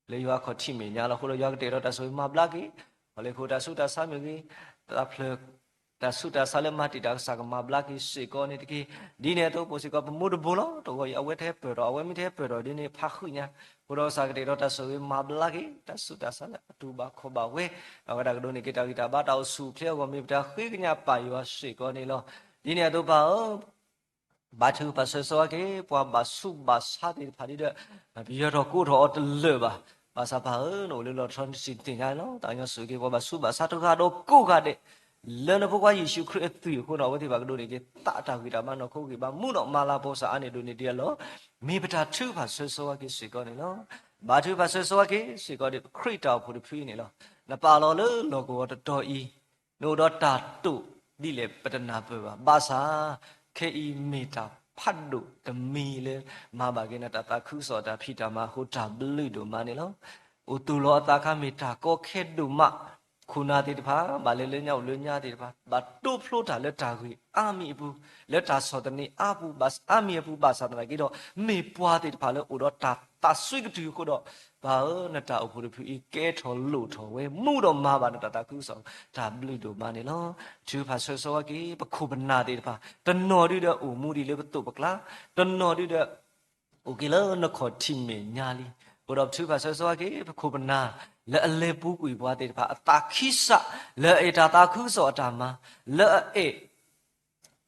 လၢယွၤအခီၣ်ထံးမဲာ်ညါလီၤ. အဃိဒီးယွၤကတဲာ်ကတီၤတၢ်ဆိၣ်ဂ့ၤမၤဘျါက့ၤ ပှၤလဲၤခိၣ်တၢ်ဆူးတၢ်ဆါမ့ၢ်ဂ့ၤ, တၢ်ဖျၢၣ်တၢ်ဆူးတၢ်ဆါလၢမၤတံာ်တာ် ကစၢ်ကမၤဘျါက့ၤစ့ၢ်ကီးန့ၣ်တက့ၢ်. ဒ်န့ၣ်အသိးပအိၣ်စ့ၢ်ကီး ပမိၢ်တဘိလီၤ တဂီၤအံၤ အဝဲတဟဲပၢၢ်ထီၣ် အဝဲမ့ၢ်တဟဲပၢၢ်ထီၣ်ဒ်န့ၣ် ဖးဃုာ်ညါ, အဃိဒီးကစၢ်ကတဲာ်ကတီၤတၢ်ဆိၣ်ဂ့ၤမၤဘျါက့ၤ တၢ်ဆူးတၢ်ဆါလၢအတူၢ်ဘၣ်ခီၣ်ဘၣ်ဝဲ, အဝဲဒၣ်ကဒိးန့ၢ်က့ၤတၢ်ဂံၢ်တၢ်ဘါ တၢ်အိၣ်ဆူၣ်အိၣ်ချ့အဂီၢ် မ့ၢ်ပတၢ်ဃ့ကညးပၢ်ယွၤစ့ၢ်ကီးန့ၣ်လီၤ. ဒ်န့ၣ်အသိးပၢ်ဧၢ ဘါထုကဖၣ်ဆၢဂ့ၤဆၢဝါက့ၤ ပှၤဘၣ်ဆူးဘၣ်ဆါသ့ၣ်တဖၣ်ဒ်ဒီး ပယၢၤထီၣ်ကိးထီၣ်အီၤတလၢာ်ဘၣ်. ဘၣ်ဆၣ်ပၢ်ဧၢ နအိၣ်လၢလီၢ်ထီနစံၣ်တသ့ၣ်ညါလီၤ. တၢ်ကညီဆိၣ်ဂ့ၤက့ၤ ပှၤဘၣ်ဆူးဘၣ်ဆါတဂၤဒီးကိးဂၤဒဲး လၢနဖိခွါယ့ၣ်ၡူးခရံာ်အသွံၣ်အဃိန့ၣ် အဝဲသ့ၣ်တဖၣ်ကဒိးန့ၢ်က့ၤသးတၢ်ဂံၢ်တၢ်ဘါ နီၢ်ခိဂံၢ်ဘါ မူနီၢ်မၤလၤကပီၤစ့ၢ်အါန့ၢ်ဒိၣ်န့ၢ်ဒံးအလီၢ်, မ့ၢ်ပတၢ်ထုကဖၣ်ဆၢဂ့ၤဆၢဝါက့ၤစ့ၢ်ကီးန့ၣ်လီၤ. ဘါထုကဖၣ်ဆၢဂ့ၤဆၢဝါက့ၤစ့ၢ်ကီးဒီး ခရံာ်တၢ်အိၣ်ဖှိၣ်တဖုအံၤန့ၣ်လီၤ. နပာ်လီၤလၢလီၢ်ကဝီၤတတီၤအံၤ နအိၣ်ဒီးတၢ်တိာ်ဒ်လဲၣ်ပတနၢ်ပၢၢ်ဘၣ်. ဘၣ်ဆၣ် ခဲအံၤမ့ၢ်တၢ်ဖးဒိၣ်တမံၤလၢ မၤဘၣ်က့ၤနတၢ်သးခုကစီၣ်အတၢ်ဖံးတၢ်မၤအဃိ တၢ်ဘျုးဒိၣ်မးန့ၣ်လီၤ. အိၣ်သူၣ်လီၤအသးအခါ မ့ၢ်တၢ်ကီခဲဒိၣ်မး, ခိၣ်နၢ်သ့ၣ်တဖၣ် ဘၣ်လဲၤလၢညါအိၣ်လၢညါသ့ၣ်တဖၣ် ဘၣ်တိဖျိတၢ်လၢတၢ်ဂ့ၢ်အါမံၤအပူၤ, လၢတၢ်ဆီၣ်သနံးအါပူၤ အါမံၤအပူၤ ဘၣ်ဆၣ်သနာ်က့ဒီး မ့ၢ်ပှၤသ့ၣ်တဖၣ်လၢအိၣ်ဒီးတၢ်သးစွံကတုၤအဃိဒီး ပၢ်ဧၢ နတၢ်အိၣ်ဖှိၣ်တဖုအံၤ ကဲထီၣ်လိၣ်ထီၣ်ဝဲ မူဒီးမၤဘၣ်နတၢ်သးခုကစီၣ် တၢ်ဘျုးဒိၣ်မးန့ၣ်လီၤ. ထုကဖၣ်ဆၢဂ့ၤဆၢဝါက့ၤ ပခိၣ်ပနၢ်သ့ၣ်တဖၣ် တနီၤဒုဒီးအိၣ်မူဒံးလၢပသိးပကျါ, တနီၤဒုဒီး အိၣ်က့ၤလၢနခီၣ်ထံးမဲာ်ညါလံ. အဃိဒီးပထုကဖၣ်ဆၢဂ့ၤဆၢဝါက့ၤ ပခိၣ်ပနၢ် လၢအလဲၤပူၤကွံာ်ပှၤသ့ၣ်တဖၣ် အသးခံစး လၢအအဲၣ်တၢ်သးခုကစီၣ်အတၢ်မၤ, လၢအအဲၣ်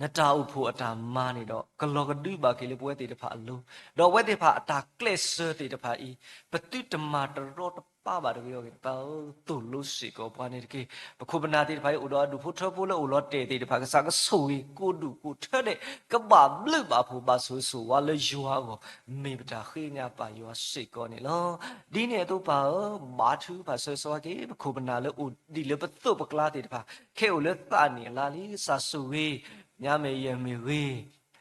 နတၢ်အိၣ်ဖှိၣ်အတၢ်မၤန့ၣ်ဒီး ကလီၤကဒုဘၣ်က့ၤလၢပဝဲသ့ၣ်တဖၣ်အလိၤ, ဒီးအဝဲသ့ၣ်တဖၣ်အတၢ်ကျဲးစၢးသ့ၣ်တဖၣ်အံၤ ပသုတမၤတရီတပါဘၣ်တဂ့ၤအဂီၢ်န့ၣ် ပၢ်ဧၢ သိၣ်လိစ့ၢ်ကီးပှၤန့ၣ်တက့ၢ်. ပခိၣ်ပနၢ်သ့ၣ်တဖၣ်အံၤ အိၣ်ဒီးအဒူၣ်ဖိထၢဖိလၢအိၣ်လီၤတဲာ်သ့ၣ်တဖၣ် ကစၢ်ကဆိၣ်ဂ့ၤကိးဒူၣ်ကိးထၢဒဲး ကဘၣ်ဘျုးဘၣ်ဖှိၣ်ဘၣ်ဆိၣ်ဂ့ၤဆိၣ်ဝါလၢယွၤအဂီၢ် မ့ၢ်ပတၢ်ဃ့ကညးပၢ်ယွၤစ့ၢ်ကီးန့ၣ်လီၤ. ဒ်န့ၣ်အသိးပၢ်ဧၢ ဘါထုကဖၣ်ဆၢဂ့ၤဆၢဝါက့ၤ ပခိၣ်ပနၢ်လၢအိၣ်ဒံးလၢပသိးပကျါသ့ၣ်တဖၣ် ခဲအိၣ်လၢသးနံၣ်အလါလံ ကစၢ်ဆိၣ်ဂ့ၤ ညါမဲာ်ယဲၢ်မ့ၢ်ဂ့ၤ,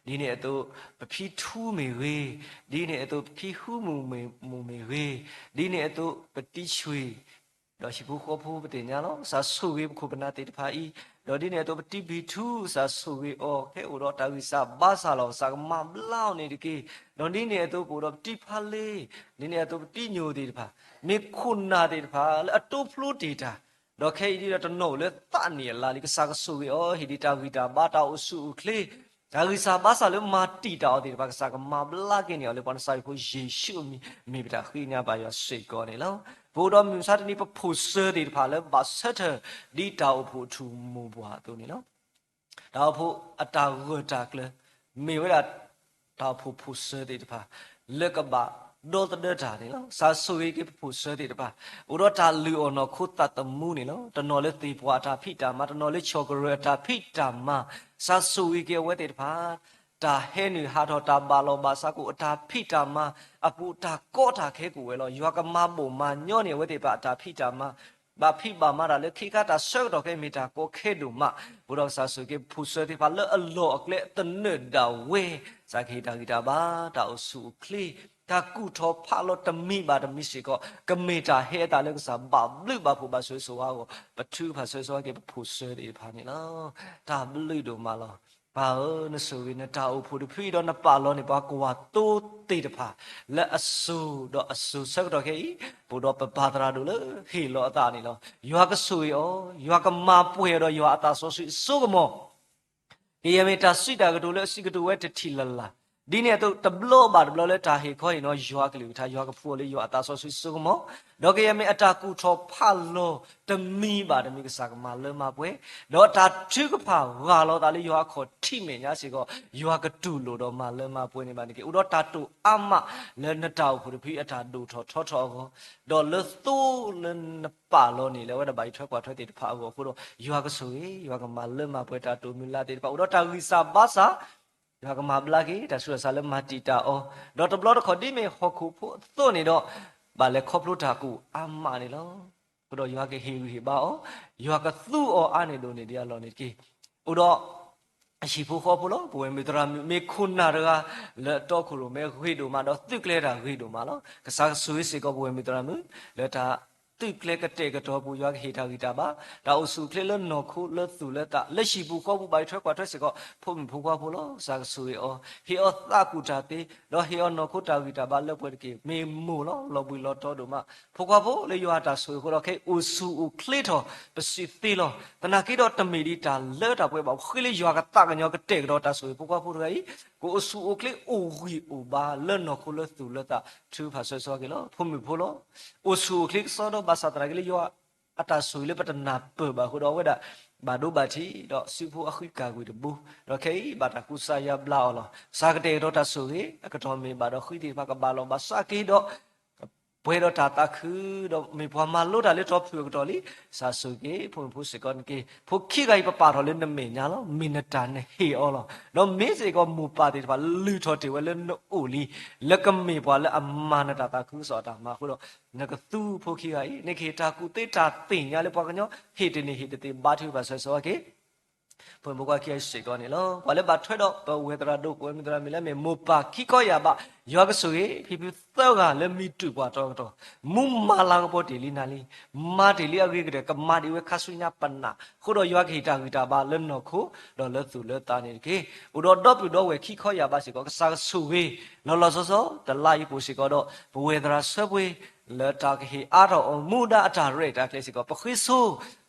ဒ်န့ၣ်အသိး ပဖံထူမ့ၢ်ဂ့ၤ, ဒ်န့ၣ်အသိး ပဖံဟူမူၢ်မ့ၢ်ဂ့ၤ, ဒ်န့ၣ်အသိး ပတံဆွ့ၣ် ဒီးဟံၣ်ဖိဃီဖိပသ့ၣ်ညါလီၤ. ကစၢ်ဆိၣ်ဂ့ၤပခိၣ်ပနၢ်သ့ၣ်တဖၣ်အံၤ, ဒီးဒ်န့ၣ်အသိး ပတံဘံၣ်ထူ ကစၢ်ဆိၣ်ဂ့ၤအီၤ ခဲအိၣ်ဒီးတၢ်ဂံၢ်စၢ်ဘါစၢ်လီၤ. ကစၢ်ကမၤဘျါအီၤန့ၣ်တက့ၢ်. ဒီးဒ်န့ၣ်အသိး ပအိၣ်ဒီးပတံဖါလ့, ဒ်န့ၣ်အသိး ပတံညိၣ်သ့ၣ်တဖၣ် မ့ၢ်ခိၣ်နၢ်သ့ၣ်တဖၣ် လၢအတိဖျိတ့ၢ်တၢ် ဒီးခဲအံၤဒ်ဒီးတနီၤအိၣ်လၢသးနံၣ်အလါလံ ကစၢ်ကဆိၣ်ဂ့ၤအီၤ ဟ့ၣ်ဒံးတၢ်ဂံၢ်တၢ်ဘါ တၢ်အိၣ်ဆူၣ်အိၣ်ချ့, တၢ်ဂံၢ်စၢ်ဘါစၢ်လၢမၤတံာ်တာ်အီၤသ့ၣ်တဖၣ် ကစၢ်ကမၤဘျါက့ၤန့ၢ်အီၤ လၢပှၤနစၤရ့းဖိယ့ၣ်ၡူးအမံၤ မ့ၢ်ပတၢ်ဃ့ကညးပၢ်ယွၤစ့ၢ်ကီးန့ၣ်လီၤ. ပအိၣ်ဒီးမုၢ်မဆါတနံၤ ပဖိၣ်စၢၤသ့ၣ်တဖၣ်လၢဘၣ်ဆၢထၢၣ် ဒ်တၢ်အိၣ်ဖှိၣ်အထူၣ်မိၢ်ပှၢ်အသိးန့ၣ်လီၤ. တၢ်အိၣ်ဖှိၣ်အတၢ်ဂၢၢ်တၢ်ကျၢၤ မ့ၢ်ဝဲဒၣ် တၢ်အိၣ်ဖှိၣ်ဖိၣ်စၢၤသ့ၣ်တဖၣ် လၢကဘၣ်ဒီသဒၢတၢ်န့ၣ်လီၤ. ကစၢ်ဆိၣ်ဂ့ၤက့ၤပဖိၣ်စၢၤသ့ၣ်တဖၣ် အိၣ်ဒီးတၢ်လုၢ်အီၣ်နီၢ်ခိသးသမူန့ၣ်လီၤ. တနီၤလၢသ့ၣ်ပှၢ်အတၢ်ဖံးတၢ်မၤ, တနီၤလၢဆီၣ်ကရၢၢ်အတၢ်ဖံးတၢ်မၤ, ကစၢ်ဆိၣ်ဂ့ၤက့ၤအဝဲသ့ၣ်တဖၣ် တၢ်ဟဲနုာ်ဟးထီၣ် တၢ်ဘၣ်လီၢ်ဘၣ်စးကအိၣ် အတၢ်ဖံးတၢ်မၤအပူၤ တၢ်ကီတၢ်ခဲကအိၣ်ဝဲလီၤ. ယွၤကမၤဘီၣ်မၤညီန့ၢ်အဝဲသ့ၣ်တဖၣ်အတၢ်ဖံးတၢ်မၤ ဘၣ်ဖံးဘၣ်မၤတၢ်လၢခံခါ တၢ်ဆၢကတီၢ်ခဲအံၤမ့ၢ်တၢ်ကီခဲဒိၣ်မး, အဃိဒီးကစၢ်ဆိၣ်ဂ့ၤက့ၤ ပဖိၣ်စၢၤသ့ၣ်တဖၣ်လၢအလီၢ်အကျဲသနၢၣ်ဒၣ်ဝဲ, ကစၢ်ကဟ့ၣ်တၢ်ဂံၢ်တၢ်ဘါ တၢ်အိၣ်ဆူၣ်အိၣ်ချ့, တၢ်ကူၣ်ထီၣ်ဖးလီၤတမံၤဘၣ်တမံၤစ့ၢ်ကီး ကမ့ၢ်တၢ်ဟဲအသးလၢကစၢ်ဘၣ်ဘျုးဘၣ်ဖှိၣ်ဘၣ်ဆိၣ်ဂ့ၤဆိၣ်ဝါအဂီၢ် ပထုကဖၣ်ဆၢဂ့ၤဆၢဝါက့ၤ ပဖိၣ်စၢၤသ့ၣ်တဖၣ်န့ၣ်လီၤ. တၢ်ဘျုးဒိၣ်မးလီၤ. ပၢ်ဧၢ, နဆိၣ်ဂ့ၤနတၢ်အိၣ်ဖှိၣ်တဖုအံၤဒီးနပာ်လီၤန့ၢ်ပှၤကွၢ်သိသ့ၣ်တဖၣ် လၢအစိၤဒီးအစိၤဆၢကတီၢ်ခဲအံၤ, အိၣ်ဒီးပပၢ်သရၣ်ဒိၣ်လၢဟ့ၣ်လီၤအသးန့ၣ်လီၤ. ယွၤကဆိၣ်ဂ့ၤအီၤ, ယွၤကမၤပှဲၤအီၤဒီးယွၤအသးစီဆှံအစိကမီၤ ကယဲၢ်မ့ၢ်တၢ်စံးတၢ်ကတိၤလၢအစံးကတိၤဝဲတထံၣ်လၢ်လၢ်, ဒ်န့ၣ်အသိးတဘျီဘၣ်တဘျီလၢတၢ်ဟ့ၣ်ခီအံၤနီၤ ယွၤကလုၢ်ကထါ ယွၤကဖှူအီၤလၢယွၤအသးစီဆှံစိကမီၤ, ဒီးကယဲၢ်မ့ၢ်အတၢ်ကူၣ်ထီၣ်ဖးလီၤတမံၤဘၣ်တမံၤ ကစၢ်ကမၤလၢမၤပှဲၤ, ဒီးတၢ်ထုကဖၣ်ဂၢ်လီၤသးလၢယွၤအခီၣ်ထံးမဲာ်ညါစ့ၢ်ကီး ယွၤကတူၢ်လိာ်ဒီးမၤလၢမၤပှဲၤန့ၢ်ဘၣ်န့ၣ်တက့ၢ်. အိၣ်ဒီးတၢ်တိာ်အါမးလၢနတၢ်အိၣ်ဖှိၣ်တဖုအံၤအတၢ်ဒိၣ်ထီၣ်ထီထီၣ်အဂီၢ်, ဒီးလၢသိလၢနပာ်လီၤန့ၢ်လၢအဝဲဒၣ်ဘၣ်ယထွဲကွၢ်ထွဲသ့ၣ်တဖၣ်အဂီၢ်အဃိဒီး ယွၤကဆိၣ်ဂ့ၤ, ယွၤကမၤလၢမၤပှဲၤတၢ်တိာ်မုၢ်လၢ်သ့ၣ်တဖၣ် အိၣ်ဒီးတၢ်ဂံၢ်စၢ်ဘါစၢ် ယွၤကမၤဘျါက့ၤ တၢ်ဆူးတၢ်ဆါလၢမၤတံာ်တာ်အီၤ, ဒီးတဘျီတခီၣ်ဒ်မ့ၢ်ဟီၣ်ခိၣ်ဖိအသိးန့ၣ်ဒီး ဘၣ်လဲၤခီဖျိတၢ်ကူၣ်အါမးန့ၣ်လီၤ. အဃိဒီးယွၤကဟ့ၣ်ဂံၢ်ဟ့ၣ်ဘါအီၤ, ယွၤကသူအီၤအါန့ၢ်ဒိၣ်န့ၢ်ဒံးအလီၢ်န့ၣ်တက့ၢ်. အိၣ်ဒီး အဟံၣ်ဖိဃီဖိလီၤ. ပဝဲမုၢ်သရၣ်မုၣ် မ့ၢ်ခိၣ်နၢ်တဂၤ လၢအတီခိၣ်ရိၣ်မဲဂ့ၤဒိၣ်မး ဒီးသုးကျဲၤတၢ်ဂ့ၤဒိၣ်မးလီၤ. ကစၢ်ကဆိၣ်ဂ့ၤစ့ၢ်ကီးပဝဲမုၢ်သရၣ်မုၣ် လၢတၢ်သုးကျဲၤကတဲာ်ကတီၤပူၤ ယွၤကဟ့ၣ်တၢ်ဂံၢ်တၢ်ဘါ, တၢ်အိၣ်ဆူၣ်အိၣ်ချ့လၢနီၢ်ခိလၢသူၣ်လၢသး လၢဟံၣ်ပူၤဃီပူၤ ဘၣ်ယထွဲကွၢ်ထွဲစ့ၢ်ကီး ဖိမုၣ်ဖိခွါဖိလီၤ. ကစၢ်ကဆိၣ်ဂ့ၤအီၤ, ဟ့ၣ်အီၤသးကူၣ်တၢ်သ့, ဒီးဟ့ၣ်အီၤနီၢ်ခိတၢ်ဂံၢ်တၢ်ဘါလၢပှဲၤတက့ၢ်. မ့ၢ်မိၢ်လီၤ လီၤဘှံးလီၤတီၤဒိၣ်မး ဖိခွါဖိလၢယွၤအတၢ်ဆိၣ်ဂ့ၤအဃိဒီး ခဲအံၤအိၣ်ဆူၣ်အိၣ်ချ့ထီၣ် ပစံးသ့လီၤ. သနာ်က့ဒီးတမ့ၢ်ဒ်တၢ်လၢတၢ်ပှဲၤဘၣ် ပဃ့လၢယွၤကသးကညီၤကတဲာ်ကတီၤတၢ်ဆိၣ်ဂ့ၤ ဖိခွါဖိတဂၤအံၤ ကအိၣ်ဆူၣ်အိၣ်ချ့အိၣ်ဂံၢ်အိၣ်ဘါလၢနီၢ်ခိလၢသူၣ်လၢသး ထုကဖၣ်ဆၢဂ့ၤက့ၤလီၤ. ဖိမုၣ်ဖိလီၤ. အိၣ်ဆူၣ်အိၣ်ချ့ကစီဒီဘၣ်ဆၣ်သနာ်က့လၢယွၤ အတၢ်ဆိၣ်ဂ့ၤလၢပတနၢ်ပၢၢ်ဘၣ်အဃိဒီး အဝဲဒၣ်ဘၣ်ဒိဘၣ်ထံး ဒီးစုဖိအဃံကၢ်ကွံာ်တဘိ, ဒီးခဲအံၤဘၣ်တၢ်ကူစါယါဘျါအီၤလီၤ. ကစၢ်ကတဲာ်ကတီၤတၢ်ဆိၣ်ဂ့ၤ အကတီၢ်မ့ၢ်ဘၣ်ဒီးဃံသ့ၣ်တဖၣ်ကဘၣ်လီၤဘၣ်စးက့ၤဒီး ပှဲၤဒီးတၢ်သးခု ဒီးမ့ၢ်ပှၤမၤလိတၢ်လၢတီဖုၣ်အကတီၢ်လံ. ကစၢ်ဆိၣ်ဂ့ၤဖိမုၣ်ဖိစ့ၢ်ကီးန့ၣ်တက့ၢ်. ဖိခံဂၤအံၤပပာ်ထီၣ်လၢနမဲာ်ညါလီၤ. မ့ၢ်နတၢ်နဟ့ၣ်အီၤလီၤ. ဒီးမ့ၢ်စ့ၢ်ကီးမိၢ်ပၢ်သ့ၣ်တဖၣ်လုၢ်ထီၣ်တ့ၢ်ဝဲလၢနအိၣ်လံ လၢကမ့ၢ်ပှၤလၢအမၤနတၢ်သးခုကစီၣ်အတၢ်မၤအဃိဒီး နကသူဖိခံဂၤအံၤ နကဟ့ၣ်တၢ်ကူၣ်သ့တၢ်သ့ၣ်ညါလၢပှၤကညီ ဟ့ၣ်တန့ၢ်ဟ့ၣ်တသ့ဘါထုကဖၣ်ဆၢဂ့ၤက့ၤ ဖိမုၣ်ဖိခွါခံဂၤအံၤစ့ၢ်ကီးန့ၣ်လီၤ. ပှၤလၢဘၣ်ထွဲဒီးပဝဲသရၣ်ဒိၣ် ပဝဲမုၢ်သရၣ်မုၣ်လၢအမ့ၢ်မိၢ်ပၢ်ခံခီယၢ်ဘး ယွၤကဆိၣ်ဂ့ၤ ဖံဖုသၢဂၤလၢမံတူာ်ပှၤတီအကတီၢ် မူမၤလၤကပီၤတ့ၢ်လံနၤလံ မၤတ့ၢ်လံအဂ့ၤကတၢၢ် ကမၤဒံးဝဲခါဆူညါပနၢ် အဃိဒီးယွၤကဟ့ၣ်တၢ်ဂံၢ်တၢ်ဘါလၢနီၢ်ခိ ဒီးလၢသူၣ်လၢသးန့ၣ်တက့ၢ်. အိၣ်ဒီးဒီပုၢ်ဒီဝဲၢ်ခံခီယၢ်ဘးစ့ၢ်ကီး ကစၢ်ကဆိၣ်ဂ့ၤ လီၤလီၤဆီဆီ တလါအံၤပူၤစ့ၢ်ကီးဒီး ပဝဲသရၣ်ဆၢပှ့ၤ လၢတၢ်ကဟ့ၣ်အါထီၣ်အီၤမူဒါအတၢ်ရဲၣ်တၢ်ကျဲၤစ့ၢ်ကီး ပဃ့ဆိ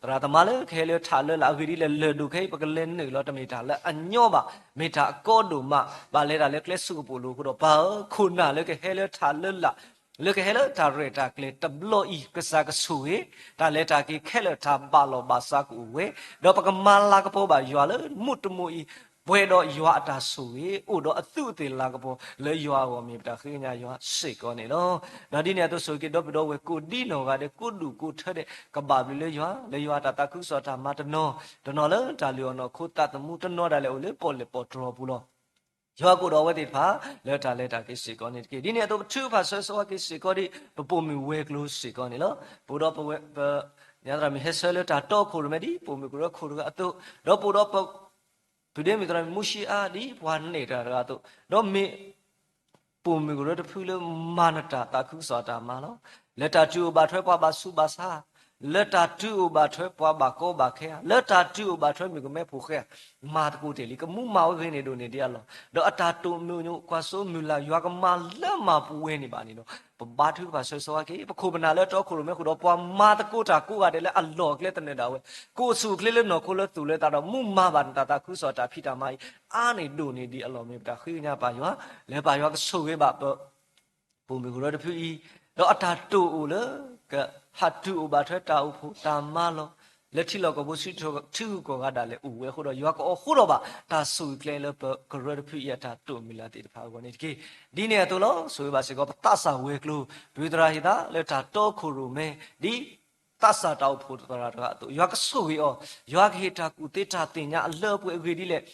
သရၣ်သမါလၢကဟဲလၢထးလၢလာ် အဂ့ၢ်ဒ်လဲၣ် လၢၢ်ဒိၣ်ခဲအံၤ ပကလဲၤနုာ်လီၤ တမ့ၢ်တၢ်လၢအညီဘၣ် မ့ၢ်တၢ်အကီဒိၣ်မး ဘၣ်လဲၤတၢ်လၢကျဲစူၢ်ကပိာ်လိၤအဃိဒီး ပၢ်ဧၢ ခိၣ်နၢ်လၢကဟဲလၢထးလၢလာ် လၢကဟဲလၢတၢ်ရဲၣ်တၢ်ကျဲၤတဘျီအံၤ ကစၢ်ကဆိၣ်ဂ့ၤ တၢ်လဲၤတၢ်က့ၤခဲလၢာ်တၢ်ဘၣ်လီၢ်ဘၣ်စးကအိၣ်ဝဲ ဒီးပကမၤလၤကပီၤဘၣ်ယွၤလၢမူတမူအံၤ ပှဲၤဒီးယွၤအတၢ်ဆိၣ်ဂ့ၤ အိၣ်ဒီးအသူးအသ့ၣ်လၤကပီၤ လၢယွၤအဂီၢ်မ့ၢ်ပတၢ်ဃ့ကညးယွၤစ့ၢ်ကီးန့ၣ်လီၤ. ဒီးဒ်န့ၣ်အသိးဆိၣ်ဂ့ၤက့ၤဒီပုၢ်ဒီဝဲၢ်ကိးဒံနီၢ်ဂၤဒဲး ကိးဒူၣ်ကိးထၢဒဲး ကဘၣ်ဘျုးလၢယွၤ လၢယွၤအတၢ်သးခုကစီၣ်တၢ်မၤတနီၤ တနီၤလၢတၢ်လုၢ်အီၣ်နီၢ်ခိသးသမူ တနီၤဒၣ်လဲာ်အိၣ်လၢပီၣ်လဲၣ်ပီၣ်တြီၤပူၤလီၤ. ယွၤကအိၣ်ဒီးအဝဲသ့ၣ်တဖၣ် လၢတၢ်လဲၤတၢ်က့ၤစ့ၢ်ကီးန့ၣ်တက့ၢ်. ဒ်န့ၣ်အသိးပထုကဖၣ်ဆၢဂ့ၤက့ၤစ့ၢ်ကီးဒ် ပပိာ်မုၢ်ဝဲၤကျိၤစ့ၢ်ကီးန့ၣ်လီၤ. ပအိၣ်ဒီးပဝဲ ပ ညါသရၣ်မုၣ်ဟဲဆၢလၢတၢ်တီခိၣ်ရိၣ်မဲဒ် ပိာ်မုၣ်ကရၢခိၣ်တဂၤအသိး ဒီးပအိၣ်ဒီးပ ဖုဒ့မုၢ်သရၣ်မုၣ်မူၡံအါဒ် ပှၤနဲၣ်တၢ်တဂၤအသိး ဒီးမ့ၢ် ပိာ်မုၣ်ကရၢတဖုလၢမၤနတၢ်သးခုကစီၣ်အတၢ်မၤလီၤ. လၢတၢ်တုၤအိၣ်ဘၣ်ထွဲပှၤဘၣ်ဆူးဘၣ်ဆါ, လၢတၢ်တုၤအိၣ်ဘၣ်ထွဲပှၤဘၣ်ကီဘၣ်ခဲဧါ, လၢတၢ်တုၤအိၣ်ဘၣ်ထွဲမုၣ်ကမဲဖိဃဲဧါ, မၤသကိးတ့ၢ်လံ ကမူမၤဝဲဂ့ၤန့ၢ်ဒိၣ်န့ၢ်ဒံးအလီၢ်, ဒီးအတၢ်တိာ်မုၢ်ညိၣ်ကွၢ်စိမုၢ်လၢ် ယွၤကမၤလၢမၤပဝဲန့ၣ်ဘၣ်န့ၣ်ဒီး ပဘါထုကဖၣ်ဆၢဂ့ၤက့ၤ ပခိၣ်ပနၢ်လၢတီခိၣ်ရိၣ်မဲဃုာ်ဒီး ပှၤမၤသကိးတၢ်ကိးဂၤဒဲးလၢအလီၢ်အကျဲသနၢၣ်ဒၣ်ဝဲ ကအိၣ်ဆူၣ်အိၣ်ချ့လၢနီၢ်ခိလၢသူၣ်လၢသးဒီး မူမၤဘၣ်နတၢ်သးခုကစီၣ်တၢ်ဖံးတၢ်မၤအံၤ အါန့ၢ်ဒိၣ်န့ၢ်ဒံးအလီၢ် မ့ၢ်ပတၢ်ဃ့ကညးပၢ်ယွၤ, လၢပၢ်ယွၤကဆိၣ်ဂ့ၤဘၣ်ပ ပိာ်မုၣ်ကရၢတဖုအံၤ, ဒီးအတၢ်တိာ်အိၣ်လၢ ကဟးတုၤအိၣ်ဘၣ်ထွဲတၢ်အိၣ်ဖှိၣ်တၢ်မၤလီၤ, လၢထံလီၢ်ကီၢ်ပူၤဆူထူၣ်ကီၢ်ဂၤဒၣ်လဲာ်အိၣ်ဝဲအဃိဒီး ယွၤကအိးဃုာ်ဒီးဘၣ် တၢ်ဆိၣ်ဂ့ၤကျဲလၢပကရၢတဖုအံၤအတၢ်တိာ်မုၢ်လၢ်သ့ၣ်တဖၣ်အဂီၢ်န့ၣ်တက့ၢ်. ဒ်န့ၣ်အသိးလီၤ. ဆိၣ်ဂ့ၤဘၣ်စ့ၢ်ကီး ပသးစၢ်ဝဲၤကျိၤ ပဝဲသရၣ်ဟ့ၣ်သးလၢတၢ်တီခိၣ်ရိၣ်မဲ ဒ် သးစၢ်တၢ်အိၣ်ဖှိၣ်သရၣ်တဂၤအသိး ယွၤကဆိၣ်ဂ့ၤအီၤ, ယွၤကဟ့ၣ်တၢ်ကူၣ်သ့တၢ်သ့ၣ်ညါအလၢအပှဲၤအဂ့ၢ်ဒ်လဲၣ်,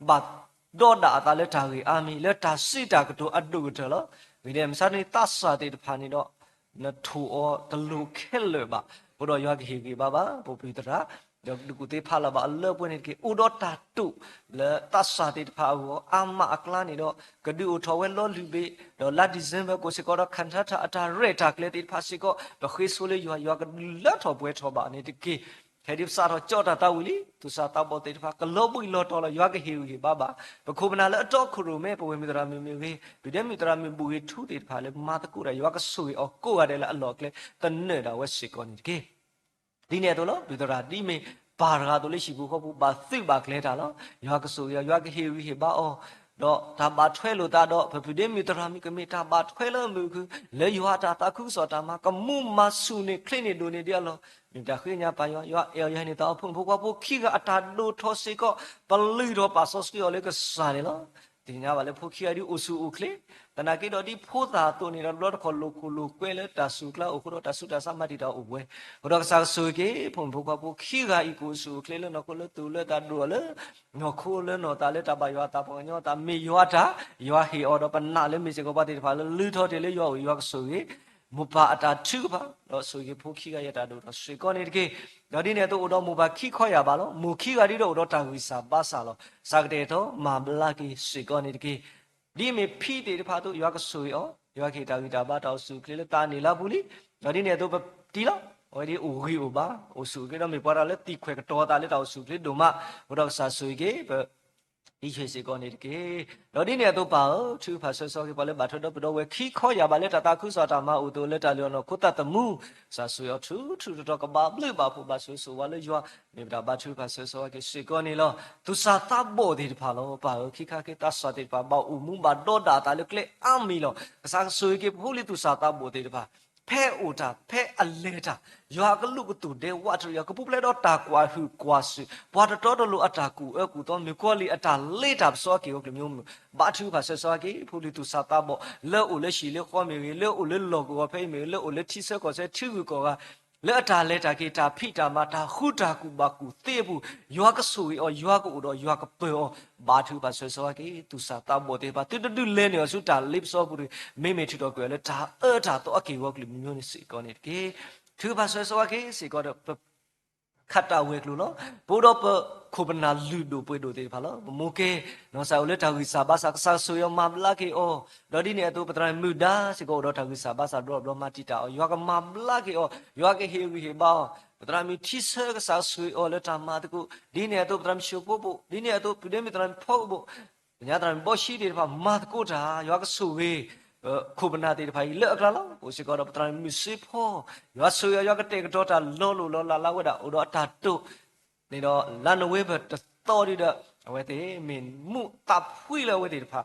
ဘၣ်ဒီးဒၣ်အသးလၢတၢ်ဂ့ၢ်အါမံၤ လၢတၢ်စံးတၢ်ကတိၤအဒိၣ်ကတၢၢ်လီၤ. ဂ့ၢ်ဒ်လဲၣ် မဆါတနံၤသးစၢ်သ့ၣ်တဖၣ်န့ၣ်ဒီး နထိၣ်အီၤတလိၤခဲလၢာ်ဘၣ်. အဃိဒီးယွၤကဟ့ၣ်ဂံၢ်ဘါဘၣ် ပပှၤသရၣ် ဒီးဒုးကူၣ်သ့ဖးလီၤဘၣ်အလၢအပှဲၤန့ၣ်တက့ၢ်. အိၣ်ဒီးတၢ်တိာ်လၢသးစၢ်သ့ၣ်တဖၣ်အဂီၢ် အါမးအကျါန့ၣ်ဒီး ကဒုးအိၣ်ထီၣ်ဝဲလီၤလုၢ်ဘ့ၣ်, ဒီးလါ December ကိးစ့ၢ်ကီးဒီး ခၣ်ထါထၣ်အတၢ်ရဲၣ်တၢ်ကျဲၤသ့ၣ်တဖၣ်စ့ၢ်ကီး ပဃ့ဆိလၢယွၤ ယွၤကဒုးလၢထီၣ်ပှဲၤထီၣ်ဘၣ်န့ၣ်တက့ၢ်. ဖဲဒ်ပစးထီၣ်ကၠီတၢ်သးဝံၣ်လံ သူၣ်စၢ်သးဘီၣ်သ့ၣ်တဖၣ် ကလီၤဘှံးလီၤတီၤလီၤ ယွၤကဟ့ၣ်ဂံၢ်ဟ့ၣ်ဘါဘၣ်. ပခိၣ်ပနၢ်လၢအတီခိၣ်ရိၣ်မဲ ပဝဲၢ်မုၢ်သရၣ်မုၣ်မ့ၢ်ဂ့ၤ ပုၢ်ဒဲမုၣ်သရၣ်မုၣ် ဘူၣ်ဂ့ၤထူသ့ၣ်တဖၣ်လၢ မၤသကိးတၢ် ယွၤကဆိၣ်ဂ့ၤအီၤကိးဂၤဒဲးလၢအလီၢ်အကျဲ သနၢၣ်ဒၣ်ဝဲစ့ၢ်ကီးန့ၣ်တက့ၢ်. ဒ်န့ၣ်အသိးလီၤ ဒုၣ်သရၣ်ဒ်မ့ၢ်ပၢ်တဂၤအသိးလၢဟံၣ်ပူၤဃီပူၤ ဘၣ်သုးဘၣ်ကျဲၤတၢ်လီၤ. ယွၤကဆိၣ်ဂ့ၤအီၤ ယွၤကဟ့ၣ်ဂံၢ်ဟ့ၣ်ဘါအီၤ, ဒီးတၢ်ဘၣ်ထွဲလိာ်သးဒီး ပပုၢ်ဒဲမုၣ်သရၣ်မုၣ် ကမ့ၢ်တၢ်ဘၣ်ထွဲလၢမုာ်ခု လၢယွၤအတၢ်သးခုကစီၣ်တၢ်မၤ ကမူမၤဆူၣ်န့ၢ်ချ့န့ၢ်ဒိၣ်န့ၢ်ဒံးအလီၢ်, မ့ၢ်တၢ်ဃ့ကညးပၢ်ယွၤ, ယွၤအဲၣ်အီၤ ယွၤဟံးန့ၢ်သးအီၤ ဖိမုၣ်ဖိခွါဖိခံဂၤအတၢ်ဒိၣ်ထီၣ်စ့ၢ်ကီး ပလုၢ်ထီၣ်ပာ်စီဆှံအီၤလၢကစၢ်န့ၣ်လီၤ. သ့ၣ်ညါဘၣ်လၢဖိခံဂၤဒ်အိၣ်ဆူၣ်အိၣ်ချ့, သနာ်က့ဒီးဒ်ဖိသၣ်အသိးန့ၣ်ဒီး တဘျီတခီၣ်လိာ်ခိၣ်လိာ်ကွဲလၢတၢ်ဆူၣ်ကျါအိၣ်ဃိဒီး တၢ်ဆူးတၢ်ဆါမၤတံာ်တာ်အိၣ်ပှဲၤ, အဃိဒီးကစၢ်ကဆိၣ်ဂ့ၤက့ၤ ဖိမုၣ်ဖိခွါဖိခံဂၤအံၤ ကအိၣ်ဆူၣ်အိၣ်ချ့လၢနီၢ်ခိလၢသူၣ်လၢသး ဒိၣ်အီၤလၢ နီၢ်ခိလၢနီၢ်သးလၢ တၢ်ဘၣ်ယွၤအသး ပှၤကညီအသး မ့ၢ်ယွၤအတၢ်, ယွၤဟ့ၣ်အီၤဒီး ပနာ်လၢမ့ၢ်စ့ၢ်ကီးပှၤသ့ၣ်တဖၣ်လၢ လုၢ်ထီၣ်တ့ၢ်လၢယွၤအအိၣ် ယွၤကဆိၣ်ဂ့ၤ မိၢ်ပၢ်အတၢ်ထုကဖၣ်, ဒီးဆိၣ်ဂ့ၤဖိခံဂၤအံၤအတၢ်ဒိၣ်ထီၣ်စ့ၢ်ကီးန့ၣ်တက့ၢ်. ဒီးဒ်န့ၣ်အသိးအိၣ်ဒီးမိၢ်ပၢ်ခံခီယၢ်ဘးလီၤ. မိၢ်ခံဂၤဒ်ဒီးအိၣ်ဒီးတၢ်ဂံၢ်စၢ်ဘါစၢ်လီၤ. ကစၢ်ကတဲာ်ကတီၤမၤဘျါက့ၤစ့ၢ်ကီးန့ၣ်တက့ၢ်. ဒ်မ့ၢ်ဖံသ့ၣ်တဖၣ်အသိး ယွၤကဆိၣ်ဂ့ၤအီၤ, ယွၤကဟ့ၣ်တၢ်ဂံၢ်တၢ်ဘါတၢ်အိၣ်ဆူၣ်အိၣ်ချ့လၢသးန့ၣ်လၢအပူၤလံ. ဒီးဒ်န့ၣ်အသိးပတံၤလီၤ. အဝဲဒ်အိၣ်ဂံၢ်အိၣ်ဘါ အိၣ်ဆူၣ်အိၣ်ချ့ ဒီးမ့ၢ်ပှၤတၢ်လၢသံၣ်ခွဲးကတီၤသးလၢတၢ်အိၣ်ဆူၣ်အိၣ်ချ့ဒိၣ်မး, အဃိဒီးကစၢ်ဆိၣ်ဂ့ၤက့ၤ ပ အံးဆဲးစ့ၢ်ကီးန့ၣ်တက့ၢ်. ဒီးဒ်န့ၣ်အသိးပၢ်ဧၢ, ထုကဖၣ်ဆၢဂ့ၤဆၢဝါက့ၤ ပှၤလၢဘၣ်ထွဲဒီပုၢ်ဒီဝဲၢ်ခံခီယၢ်ဘးလၢ တၢ်သးခုကစီၣ်တၢ်မၤအိၣ်သကိးလၢ တၢ်လုၢ်အီၣ်နီၢ်ခိသးသမူ, ကစၢ်ဆိၣ်ဂ့ၤအီၤထူထူတီတီတီ ကဘၣ်ဘျုးဘၣ်ဖှိၣ်ဘၣ်ဆိၣ်ဂ့ၤဆိၣ်ဝါလၢယွၤ, မ့ၢ်ပတၢ်ဘါထုကဖၣ်ဆၢဂ့ၤဆၢဝါက့ၤစ့ၢ်ကီးန့ၣ်လီၤ. သူၣ်စၢ်သးဘီၣ်သ့ၣ်တဖၣ်လီၤ. ပၢ်ဧၢ, ခံခါက့ၤသးစၢ်သ့ၣ်တဖၣ် ဘၣ်အိၣ်မူဘၣ်ဒီးဒၣ်အသးလၢကျဲအါမံၤလီၤ. ကစၢ်ကဆိၣ်ဂ့ၤက့ၤဖိလံၤသူၣ်စၢ်သးဘီၣ်သ့ၣ်တဖၣ် ဖဲအိၣ်တၢ် ဖဲအလဲၤတၢ်, ယွၤအကလူးကတိၤဒဲးဝးတရံးအီၤ ကပူၤဖျဲးဒီးတၢ်ကွၢ်ဟုၣ်ကွၢ်စူၣ်, ပှၤတတီတလိၤအတၢ်ကူၣ်အၢကူၣ်သီ မုၣ်ကီၤလံၢ်အတၢ်လ့တၢ်ပစီအက့ၢ်အဂီၢ်ကလုာ်မံၤ, ဘါထုကဖၣ်ဆၢဂ့ၤဆၢဝါက့ၤ ဖိလံၤသူၣ်စၢ်သးဘီၣ် လၢအအိၣ်လၢဟံၣ်လၢဃီမ့ၢ်ဂ့ၤ, လၢအအိၣ်လၢလီၢ်ကဝီၤဖဲအံၤမ့ၢ်ဂ့ၤ, လၢအအိၣ်လၢထံဆၢကီၢ်ဆၢထံဂုၤကီၢ်ဂၤ လၢအတၢ်လဲၤတၢ်က့ၤ တၢ်ဖံးတၢ်မၤ တၢ်ဃူတၢ်ဖိး ဘၣ်ကူၣ်ဘၣ်ကူၣ်သ့အပူၤ, ယွၤကဆိၣ်ဂ့ၤအီၤ, ယွၤကအိၣ်ဒီးယွၤကပၢၤအီၤ, ဘါထုကဖၣ်ဆၢဂ့ၤဆၢဝါက့ၤ သူၣ်စၢ်သးဘီၣ်သ့ၣ်တဖၣ် သုတဒုးလဲၤနုာ်အီၤဆူတၢ်လ့ပစီအပူၤတဂ့ၤ, မ့မ့ၢ်ထုးထီၣ်ကွံာ်အီၤလၢတၢ်အၢတၢ်သီအက့ၢ်အဂီၢ်ကလုာ်မံၤမံၤန့ၣ်စ့ၢ်ကီးန့ၣ်တက့ၢ်. ထုကဖၣ်ဆၢဂ့ၤဆၢဝါက့ၤစ့ၢ်ကီးဒီး ပ ခးတၢ်ဝဲၤကျိၤလီၤ. ပအိၣ်ဒီးပခိၣ်ပနၢ်လုၢ်ဒိၣ်ပှ့ၤဒိၣ်သ့ၣ်တဖၣ်လီၤ. ပမိၢ်ကဲ နီၢ်စၢ်အိၣ်လၢတၢ်ဂံၢ်စၢ်ဘါစၢ် ကစၢ်ဆိၣ်ဂ့ၤအီၤမၤဘျါက့ၤအီၤ, ဒီးဒ်န့ၣ်အသိး ပသရၣ်မုၣ်ဒါစ့ၢ်ကီးအိၣ်ဒီးတၢ်ဂံၢ်စၢ်ဘါစၢ်ဒီးဘျီမၤတံာ်တာ်အီၤ ယွၤကမၤဘျါက့ၤအီၤ, ယွၤကဟ့ၣ်ဂံၢ်ဟ့ၣ်ဘါအီၤ, ပသရၣ်မုၣ်ထံဆၢကစၢ်ဆိၣ်ဂ့ၤအီၤလၢတၢ်မၤသကိး, ဒ်န့ၣ်အသိး ပသရၣ်မုၣ်ၡိၣ်ဖိဘိၣ်, ဒ်န့ၣ်အသိး ပုၢ်ဒဲမုၣ်သရၣ်မုၣ်ဖီကဘိၣ် ကညါသရၣ်မုၣ်ဘီၣ်ဆံသ့ၣ်တဖၣ် မၤသကိးတၢ် ယွၤကဆိၣ်ဂ့ၤ ပခိၣ်ပနၢ်သ့ၣ်တဖၣ်အံၤ လၢအကျါလီၤ. အိၣ်စ့ၢ်ကီးဒီးပသရၣ်မုၣ်စ့ဖီ, ယွၤဆိၣ်ဂ့ၤအီၤ ယွၤကတဲာ်ကတီၤတၢ်လီၤလိၢ်လီၤလးလၢအဝဲဒၣ်အိၣ်ဒီးအတၢ်တိာ်န့ၣ်ဒီး လါနိၣ်ဝ့ဘၢၣ်တသီဒ်ဒီး အဝဲသ့ၣ်မ့ၢ်မူးသးဖှံလၢအဝဲသ့ၣ်တဖၣ်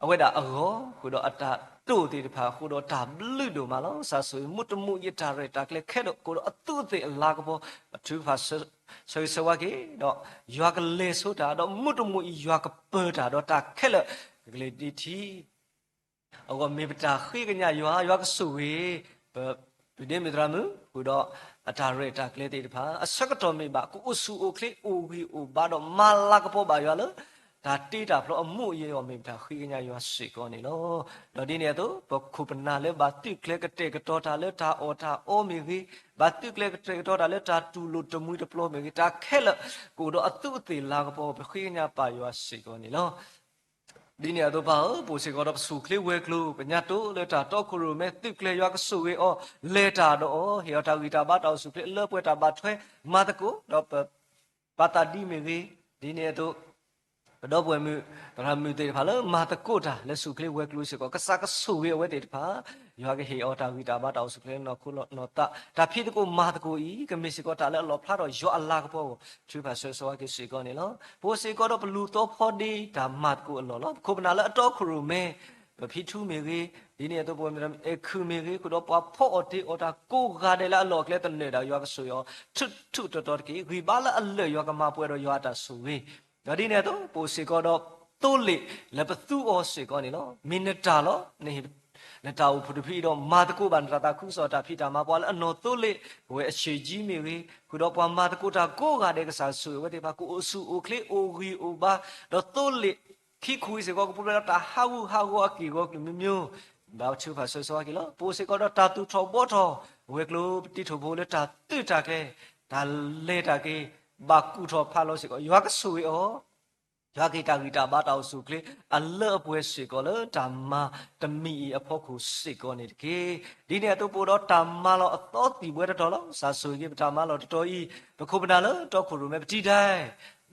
အဝဲဒၣ်အဂီၢ် ဃုာ်ဒီးအတၢ်တိာ်သ့ၣ်တဖၣ် ဃုာ်ဒီးတၢ်ဘျုးဒိၣ်မးလီၤ. ကစၢ်ဆိၣ်ဂ့ၤမူးတမူးအံၤ အတၢ်ရဲၣ်တၢ်ကျဲၤခဲလၢာ် ကအိၣ်ဒီးအသူးအသ့ၣ်အလၤကပီၤ ပထုကဖၣ်ဆၢဂ့ၤဆၢဝါက့ၤ ဒီးယွၤကလဲၤဆိတၢ် ဒီးမူးတမူးအံၤ ယွၤကပၢၤတၢ် ဒီးတၢ်ခဲလၢာ်ကကလဲၤဒ်ထံ အဂီၢ်မ့ၢ်ပတၢ်ဃ့ကညးယွၤ, ယွၤကဆိၣ်ဂ့ၤ ပပုၢ်ဒဲမုၣ်သရၣ်မုၣ် ဃုာ်ဒီးအတၢ်ရဲၣ်တၢ်ကျဲၤသ့ၣ်တဖၣ် အဆၢကတီၢ်မ့ၢ်ဘၣ် ကအိၣ်ဆူၣ်အိၣ်ချ့ အိၣ်ဂံၢ်အိၣ်ဘါဒီးမၤလၤကပီၤဘၣ်ယွၤလၢ တၢ်တ့တၢ်ဖျီအမူးအယဲၢ်အဂီၢ် မ့ၢ်ပတၢ်ဃ့ကညးယွၤစ့ၢ်ကီးန့ၣ်လီၤ. ဒီးဒ်န့ၣ်အသိး ပခိၣ်ပနၢ်လၢဘၣ်သုးကျဲၤကတဲာ်ကတီၤတၢ်လၢတၢ်အီၣ်တၢ်အီမ့ၢ်ဂ့ၤ, ဘၣ်သုးကျဲၤကတဲာ်ကတီၤတၢ်လၢတၢ်တူၢ်လိာ်တမှံၤတပျီၤမ့ၢ်ဂ့ၤ, တၢ်ခဲလၢာ် ကအိၣ်ဒီးအသူးအသ့ၣ်လၤကပီၤ ပဃ့ကညးပၢ်ယွၤစ့ၢ်ကီးန့ၣ်လီၤ. ဒ်န့ၣ်အသိးပၢ်ဧၢ, ပအိၣ်စ့ၢ်ကီးဒီးပဆူၣ်ချ့ဝဲၤကျိၤ ပညါတိၢ်လၢတၢ်တီခိၣ်ရိၣ်မဲ သုးကျဲၤယွၤကဆိၣ်ဂ့ၤအီၤ လဲၤတၢ်ဒီးအီၤ ဟ့ၣ်အီၤတၢ်ဂံၢ်တၢ်ဘါတၢ်အိၣ်ဆူၣ်ချ့ လၢပှဲၤတၢ်ဘၣ်ထွဲ မၤသကိး ဒီးပ ပၢ်သးဒံမ့ၢ်ဂ့ၤ, ဒ်န့ၣ်အသိး ပဒီပုၢ်ဝဲၢ်မုၣ် သရၣ်မုၣ်သ့ၣ်တဖၣ်လၢမၤသကိးတၢ်လၢဆူၣ်ချ့ဝဲၤကျိၤစ့ၢ်ကီး ကစၢ်ကဆိၣ်ဂ့ၤအဝဲသ့ၣ်တဖၣ် ယွၤကဟ့ၣ်အီၤတၢ်ဂံၢ်တၢ်ဘါတၢ်အိၣ်ဆူၣ်ချ့လၢနီၢ်ခိနီၢ်သး တၢ်ဖံးသကိးမၤသကိးအံၤ ကမ့ၢ်စ့ၢ်ကီးတၢ်လၢအလီၣ်ဖျါထီၣ်ယွၤအလၤကပီၤအဂီၢ် ထုကဖၣ်ဆၢဂ့ၤဆၢဝါက့ၤစ့ၢ်ကီးန့ၣ်လီၤ. ပအိၣ်စ့ၢ်ကီးဒီးပလူၤသီဖီဒ့တၢ်မၤသကိးအလီၢ်လီၤ. ပခိၣ်ပနၢ်လၢအတီခိၣ်ရိၣ်မဲ ပဖံထူမ့ၢ်ဂ့ၤ, ဒ်န့ၣ်အသိး ပဝဲမ့ၢ်အဲၣ်ခုၣ်မ့ၢ်ဂ့ၤ ဃုာ်ဒီးပှၤဖီအီၣ်တ့အီၣ်တၢ်ကိးဂၤဒဲးလၢအလီၢ်အကျဲသနၢၣ်ဒၣ် ယွၤကဆိၣ်ဂ့ၤအီၤ ထူးထူးတီၤတီၤတက့ၢ်. ဂံၢ်ဘါလၢအလၢာ်ယွၤကမၤပှဲၤဒီးယွၤအတၢ်ဆိၣ်ဂ့ၤ ဒီးဒ်န့ၣ်အသိး ပအိၣ်စ့ၢ်ကီးဒီး သိလ့ၣ်လၢပသူအီၤစ့ၢ်ကီးန့ၣ်လီၤ. မ့ၢ်နတၢ်လီၤ. နတၢ်အိၣ်ဖှိၣ်တဖုအံၤဒီး မၤသကိးဘၣ်နတၢ်သးခုကစီၣ်တၢ်ဖံးတၢ်မၤ ပှၤလၢအနီၢ်သိလ့ၣ် ပဝဲအဆံးကၠံမ့ၢ်ဂ့ၤ ဃုာ်ဒီးပှၤမၤသကိးတၢ်ကိးဂၤဒဲး ကစၢ်ဆိၣ်ဂ့ၤအဝဲသ့ၣ်တဖၣ် ကအိၣ်ဆူၣ်အိၣ်ချ့ အိၣ်ဂံၢ်အိၣ်ဘါ ဒီးသိလ့ၣ်ခံခိၣ်အံၤစ့ၢ်ကီး ကပူၤဖျဲးဒီးတၢ်ဟးဂူာ်ဟးဂီၤအက့ၢ်အဂီၤကလုာ်မံၤမံၤ ဘၣ်ထုကဖၣ်ဆၢဂ့ၤဆၢဝါက့ၤလီၤ. ပအိၣ်စ့ၢ်ကီးဒီးတၢ်သူၣ်ထီၣ်ဘှီထီၣ် ဝဲၤကျိၤပတံၤထီၣ်ဖိလၢတၢ်သုးတၢ်ကျဲၤ တၢ်လဲၤတၢ်က့ၤ ဘၣ်ကူၣ်ထီၣ်ဖးလီၤစ့ၢ်ကီး ယွၤကဆိၣ်ဂ့ၤအီၤ ယွၤကဟ့ၣ်တၢ်ဂံၢ်တၢ်ဘါတၢ်အိၣ်ဆူၣ်အိၣ်ချ့ အလၢအပှဲၤစ့ၢ်ကီးလၢတၢ်မၤတမံၤအံၤအဖီခိၣ်စ့ၢ်ကီးန့ၣ်တက့ၢ်. ဒ်န့ၣ်အသိးပအိၣ်ဒီးတၢ်မၤလီၤအသီသံၣ်ဘှဲတတီၤလီၤ. ကစၢ်ဆိၣ်ဂ့ၤက့ၤပတၢ်မၤလီၤတတီၤအံၤ, ပခိၣ်ပနၢ်လၢတီခိၣ်ရိၣ်မဲပတံဒဲ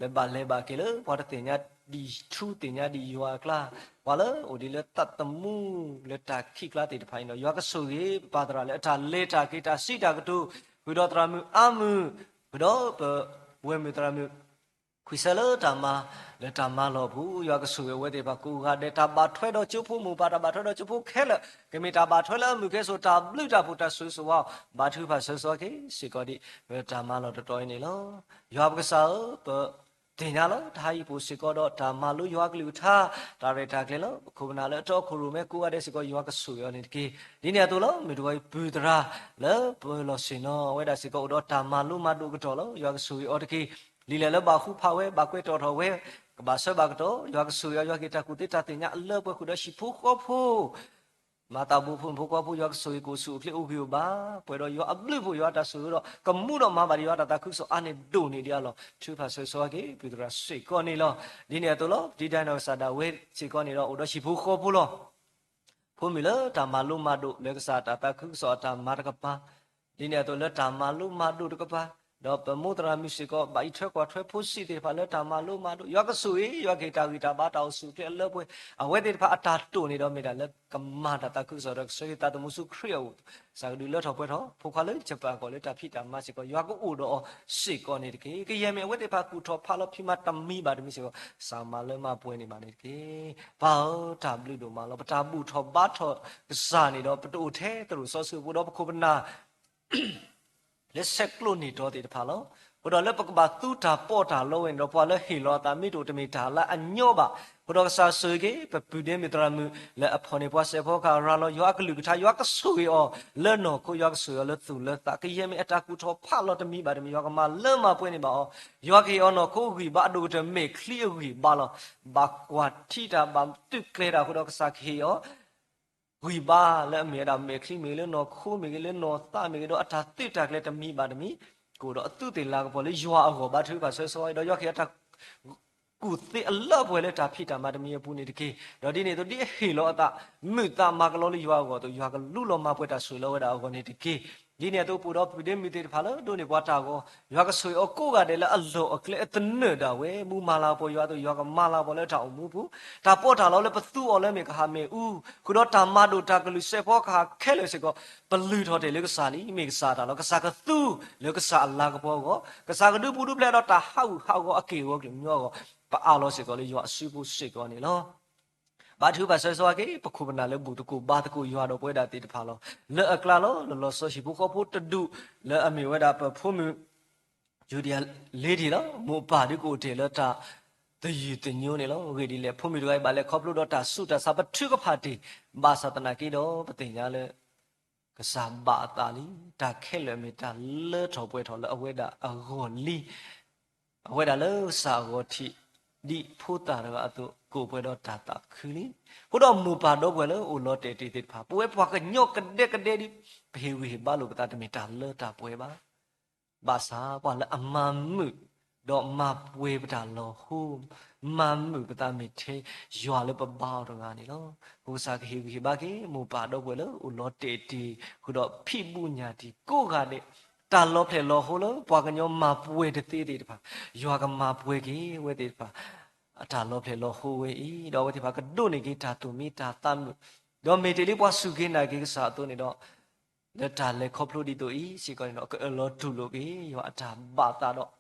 လၢဘၣ်လဲၤဘၣ်က့ၤလၢပှၤတသ့ၣ်ညါဒံးထူသ့ၣ်ညါဒံးယွၤအကျါ, ပှၤလၢအိၣ်ဒံးလၢသးသမူလၢတၢ်ခံးကျါသ့ၣ်တဖၣ်အံၤဒီး ယွၤကဆိၣ်ဂ့ၤပပၢ်သရၣ်လၢအတၢ်လဲၤတၢ်က့ၤတၢ်စံးတၢ်ကတိၤ, ဃုာ်ဒီးသရၣ်မုၣ်အါမုၢ်, ဃုာ်ဒီးပဝဲၢ်မုၣ်သရၣ်မုၣ် ခွံဆၢလၢတၢ်မၤ လၢတၢ်မၤလီၢ်ပူၤ, ယွၤကဆိၣ်ဂ့ၤအဝဲသ့ၣ်တဖၣ်ကိးဂၤဒဲး, တၢ်ဘၣ်ထွဲဒီးကၠိဖိမိၢ်ပၢ်, တၢ်ဘၣ်ထွဲဒီးကၠိဖိခဲလၢာ်, ကမ့ၢ်တၢ်ဘၣ်ထွဲလၢအမုၢ်ကဲစိၤ တၢ်ဘျုးတၢ်ဖှိၣ်တၢ်ဆိၣ်ဂ့ၤဆိၣ်ဝါ, ဘါထုကဖၣ်ဆၢဂ့ၤဆိၣ်ဂ့ၤက့ၤစ့ၢ်ကီးဒံး လၢတၢ်မၤလီၢ်တတီၤအံၤန့ၣ်လီၤ. ယွၤပကစၢ်ဧၢ, ပသ့ၣ်ညါလီၤ တဟါအံၤပအိၣ်စ့ၢ်ကီးဒီးတၢ်မၤလိယွၤအကလုၢ်ကထါ, တၢ်ရဲၣ်တၢ်ကျဲၤလၢပခိၣ်ပနၢ်လၢအတီခိၣ်ရိၣ်မဲကိးဂၤဒဲးစ့ၢ်ကီး ယွၤကဆိၣ်ဂ့ၤအီၤန့ၣ်တက့ၢ်. ဒ်န့ၣ်အသိးလီၤ, မုၢ်တဂီၤအံၤ ပုၢ်သရၣ်လၢပလီၢ်ဆ့ၣ်နီၤဝဲဒၣ်စ့ၢ်ကီး အိၣ်ဒီးတၢ်မၤလိမၤဒိးကတီၢ်လီၤ. ယွၤကဆိၣ်ဂ့ၤအီၤတက့ၢ်. လံာ်လဲၢ်လၢဘၣ်ဃုဖးဝဲ, ဘၣ်ကွဲးတီၣ်ထီၣ်ဝဲ, ကဘၣ်ဆၢဘၣ်ကတီၢ်, ယွၤကဆိၣ်ဂ့ၤအီၤ, ယွၤကဟ့ၣ်တၢ်ကူၣ်သ့တၢ်သ့ၣ်ညါအလၢအပှဲၤဃုာ်ဒီးဟံၣ်ဖိဃီဖိ မၤသးဘူးဖိမုၣ်ဖိခွါဖိ, ယွၤကဆိၣ်ဂ့ၤကအိၣ်ဆူၣ်အိၣ်ချ့အိၣ်ဂံၢ်အိၣ်ဘါ, ပှဲၤဒီးယွၤအဘျုးအဖှိၣ်, ယွၤတၢ်ဆိၣ်ဂ့ၤဒီး ကမူဒီးမၤဘၣ်ဒီးယွၤတၢ်သးခုကစီၣ်အါန့ၢ်ဒိၣ်န့ၢ်ဒံးအလီၢ်, ထုကဖၣ်ဆၢဂ့ၤဆိၣ်ဂ့ၤက့ၤ ပုၢ်သရၣ်စ့ၢ်ကီးန့ၣ်လီၤ. ဒ်န့ၣ်အသိးလီၤ, ပတံဒဲနီၢ်ကစၢ်ဒၣ်ဝဲစ့ၢ်ကီးန့ၣ်ဒီး အိၣ်ဒီးဟံၣ်ဖိဃီဖိလီၤ. ဖိမုၣ်လၢတၢ်မၤလိမၤဒိးလၢကစၢ်တၢ်သးခုကစီၣ်အတၢ်မၤတကပၤ, ဒ်န့ၣ်အသိးလၢတၢ်မၤလိမၤဒိးတကပၤ, ဒီးပမိၢ်သရၣ်မုၣ်စ့ၢ်ကီး ဘၣ်အံးထွဲကွၢ်ထွဲဖိဆံးသ့ၣ်တဖၣ်လၢတၢ်မၤလိမၤဒိး, ယွၤကဆိၣ်ဂ့ၤ, ယွၤကဟ့ၣ်တၢ်ဂံၢ်တၢ်ဘါတၢ်အိၣ်ဆူၣ်အိၣ်ချ့အလၢအပှဲၤ, အဝဲသ့ၣ်တဖၣ်အတၢ်တိာ်န့ၣ်ဒီးမ့ၢ်ဒၣ်လၢကမၤတၢ်သးခုကစီၣ်ဒီးကဆှၢက့ၤသးသမူဆူခရံာ်အအိၣ်, ကစၢ်ကဒုးလၢထီၣ်ပှဲၤထီၣ် ဖိခွါလၢယပၢ်အဂီၢ် လၢတၢ်ဖံးတၢ်မၤစ့ၢ်ကီး, ယွၤကအိၣ်ဒီးအီၤစ့ၢ်ကီးန့ၣ်တက့ၢ်. ကယဲၢ်မ့ၢ်အဝဲသ့ၣ်တဖၣ်ကူၣ်ထီၣ်ဖးလီၤဖံးမၤတမံၤဘၣ်တမံၤစ့ၢ်ကီး, ကစၢ်မၤလၢမၤပှဲၤန့ၢ်ဘၣ်န့ၣ်တက့ၢ်. ပၢ်ဧၢ, တၢ်ဘျုးဒိၣ်မးလီၤ. ပတၢ်ဘူၣ်ထီၣ်ဘါထီၣ်ကစၢ်န့ၣ်ဒီး ပတအိၣ်ထဲသရိာ်စီဆှံအပူၤဒီးပခိၣ်ပနၢ် လၢဆဲးကျိးန့ၢ်တီသ့ၣ်တဖၣ်လီၤ. အဃိဒီးလၢပကဘၣ်သူတၢ်ပီးတၢ်လီဝဲန့ၣ်ဒီး ပှၤလၢဟ့ၣ်လီၤအသးမ့ၢ်တအိၣ်တမ့ၢ်တၢ်လၢအညီဘၣ်. အဃိဒီးကစၢ်ဆိၣ်ဂ့ၤက့ၤ ပပုၢ်ဒ့မုၣ်သရၣ်မုၣ် လၢအဖီၣ်န့ၢ်ပှၤစဲးဖီကဟၣ်ရၤလီၤ ယွၤအကလုၢ်ကထါ, ယွၤကဆိၣ်ဂ့ၤအီၤလၢနီၢ်ခိ, ယွၤကဆိၣ်ဂ့ၤအီၤလၢသူၣ်လၢသး, ကယဲၢ်မ့ၢ်အတၢ်ကူၣ်ထီၣ်ဖးလီၤတမံၤဘၣ်တမံၤ, ယွၤကမၤလၢမၤပှဲၤန့ၢ်ဘၣ်အီၤ, ယွၤကဟ့ၣ်အီၤနီၢ်ခိဂံၢ်ဘါအဒိၣ်ကတၢၢ် မဲာ်ချံအဂံၢ်ဘါလီၤ. ဘၣ်ကွၢ်ထံတၢ်ဘၣ်သုးကျဲၤတၢ်အဃိဒီး ကစၢ်ကဟ့ၣ်အီၤ ဂံၢ်ဘါလၢအမ့ၢ်ဝဲဒၣ်မဲာ်ချံမ့ၢ်ဂ့ၤ, လၢနီၢ်ခိမ့ၢ်ဂ့ၤ, လၢနီၢ်သးမ့ၢ်ဂ့ၤ, ဒီးအတၢ်သုးတၢ်ကျဲၤတမံၤဘၣ်တမံၤ, ကအိၣ်ဒီးအသူးသ့ၣ်လၤကပီၤလၢယွၤအဂီၢ်, ဘါထုကဖၣ်ဆၢဂ့ၤဆိၣ်ဂ့ၤအီၤ, ဒီးယွၤကဟ့ၣ်အီၤတၢ်ကူၣ်သ့အလၢအပှဲၤလၢတၢ်ဖံးတၢ်မၤတမံၤအပူၤန့ၣ်တက့ၢ်. ဒီးဒ်န့ၣ်အသိး ဒ်အဟ့ၣ်လီၤအသး မုာ်သးမၤကလီလၢယွၤအဂီၢ်အသိး, ယွၤကလူလီၤမၤပှဲၤတၢ်ဆိၣ်ဂ့ၤလၢအဝဲဒၣ်အဂီၢ်န့ၣ်တက့ၢ်. ဒ်န့ၣ်အသိး ပအိၣ်ဒီးပုၢ်ဒ့မုၣ်သ့ၣ်တဖၣ်လၢဒိးန့ၢ်ပှၤတၢ်ဂီၤ, ယွၤကဆိၣ်ဂ့ၤအီၤကိးဂၤဒဲးလၢအလီၢ်အကျဲအသနၢၣ်ဒၣ်ဝဲ, မူမၤလၤကပီၤယွၤအသိး ယွၤကမၤလၤကပီၤလၢတၢ်အိၣ်မူပူၤ, တၢ်ပီးတၢ်လီလၢပသူအီၤလၢမ့ၢ်ကဟးမ့ၣ်အူ, ဃုာ်ဒီးတၢ်မၤဒိၣ်တၢ်ကလုၢ်စဲးဖီကဟၣ်ခဲလၢာ်စ့ၢ်ကီး, ပလုၢ်ထီၣ်တ့ၢ်လၢကစၢ်လံ, မ့ၢ်ကစၢ်တၢ်လီၤ. ကစၢ်ကသူလၢကစၢ်အလၤကပီၤအဂီၢ်, ကစၢ်ကဒုးပူၤဒုးဖျဲးဒီးတၢ်ဟးဂူာ်ဟးဂီၤအက့ၢ်အဂီၤကလုာ်ကညီအဂီၢ်, ပအးလီၤစ့ၢ်ကီးလၢယွၤအစုပူၤစ့ၢ်ကီးန့ၣ်လီၤ. ဘါထုကဖၣ်ဆၢဂ့ၤဆိၣ်ဂ့ၤက့ၤ ပခိၣ်ပနၢ်လၢဘူၣ်သကိးဘါသကိးယွၤဒီးပဝဲဒၣ်သ့ၣ်တဖၣ်လီၤ. လၢအကျါလီၤ, လီၤလီၤဆီဆီဟံၣ်ဖိဃီဖိတဒူၣ်, လၢအမ့ၢ်ဝဲဒၣ်ပဖိမုၣ် ယူဒံယၤ lady လီၤ. မိၢ်ပၢ်ဒုးကအိၣ်တ့ၢ်လၢတၢ်သယုၢ်သညိန့ၣ်လီၤ. အဂ့ၢ်ဒ်လဲၣ်, ဖိမုၣ်တဂၤအံၤဘၣ်လဲၤခီဖျိဒီးတၢ်ဆူးတၢ်ဆါ ပထုကဖၣ်တ့ၢ်, ဘၣ်ဆၣ်သနာ်က့ဒီး ပသ့ၣ်ညါလၢ ကစၢ်ဘၣ်အသးလံ, တၢ်ခဲလၢာ်မ့ၢ်တၢ်လၢထီၣ်ပှဲၤထီၣ်လၢအဝဲဒၣ်အဂီၢ်လံ. အဝဲဒၣ်လၢကစၢ်အဂီၢ်ထံး ဒ်ဖိသၣ်တဂၤအသိး ကအိၣ်ပှဲၤဒီးတၢ်သးခုလံ. အဃိဒီးမိၢ်ပၢ်ဒီပုၢ်ဝဲၢ်လၢအိၣ်လီၤတဲာ်တ့ၢ်သ့ၣ်တဖၣ်, ပဝဲပှၤကညီကဒဲကဒဲဒ် ပဟ့ၣ်ဂံၢ်ဟ့ၣ်ဘါလိာ်ပသး တမ့ၢ်တၢ်လၢတၢ်ပှဲၤဘၣ်. ဘၣ်ဆၣ်ပှၤလၢအမၤမုာ် ဒီးမၤပှဲၤပတၢ်လီၤဟိ, မၤမုာ်ပသးမ့ၢ်ထဲယွၤလၢပဘါအီၤတဂၤန့ၣ်လီၤ. အဃိကစၢ်ကဟ့ၣ်ဂံၢ်ဟ့ၣ်ဘါက့ၤ မိၢ်ပၢ်ဒီပုၢ်ဝဲၢ်လၢအိၣ်လီၤတဲာ်တ့ၢ် ဃုာ်ဒီးဖံးဘူးညၣ်တံၢ်ကိးဂၤဒဲး, တၢ်လီၤဖျဲၣ်လီၤဟိလၢပှၤကညီမၤပှဲၤတသ့သ့ၣ်တဖၣ်, ယွၤကမၤပှဲၤက့ၤဝဲသ့ၣ်တဖၣ် အတၢ်လီၤဖျဲၣ်လီၤဟိဝဲအံၤ, ဒီးအဝဲသ့ၣ်တဖၣ်ကဒိးန့ၢ်က့ၤတၢ်သူၣ်မံတၢ်သးမုာ်, ဒီးမ့ၢ်တ့ၢ်လံပှၤစူၢ်က့ၤနာ်က့ၤကစၢ်အသိးန့ၣ်ဒီး လၢတၢ်လဲၤခီဖျိဒ်သိးအံၤစ့ၢ်ကီးန့ၣ်ဒီး ကအၢၣ်လီၤတူၢ်လိာ်က့ၤ ယွၤအတၢ်ဘၣ်သးဒီး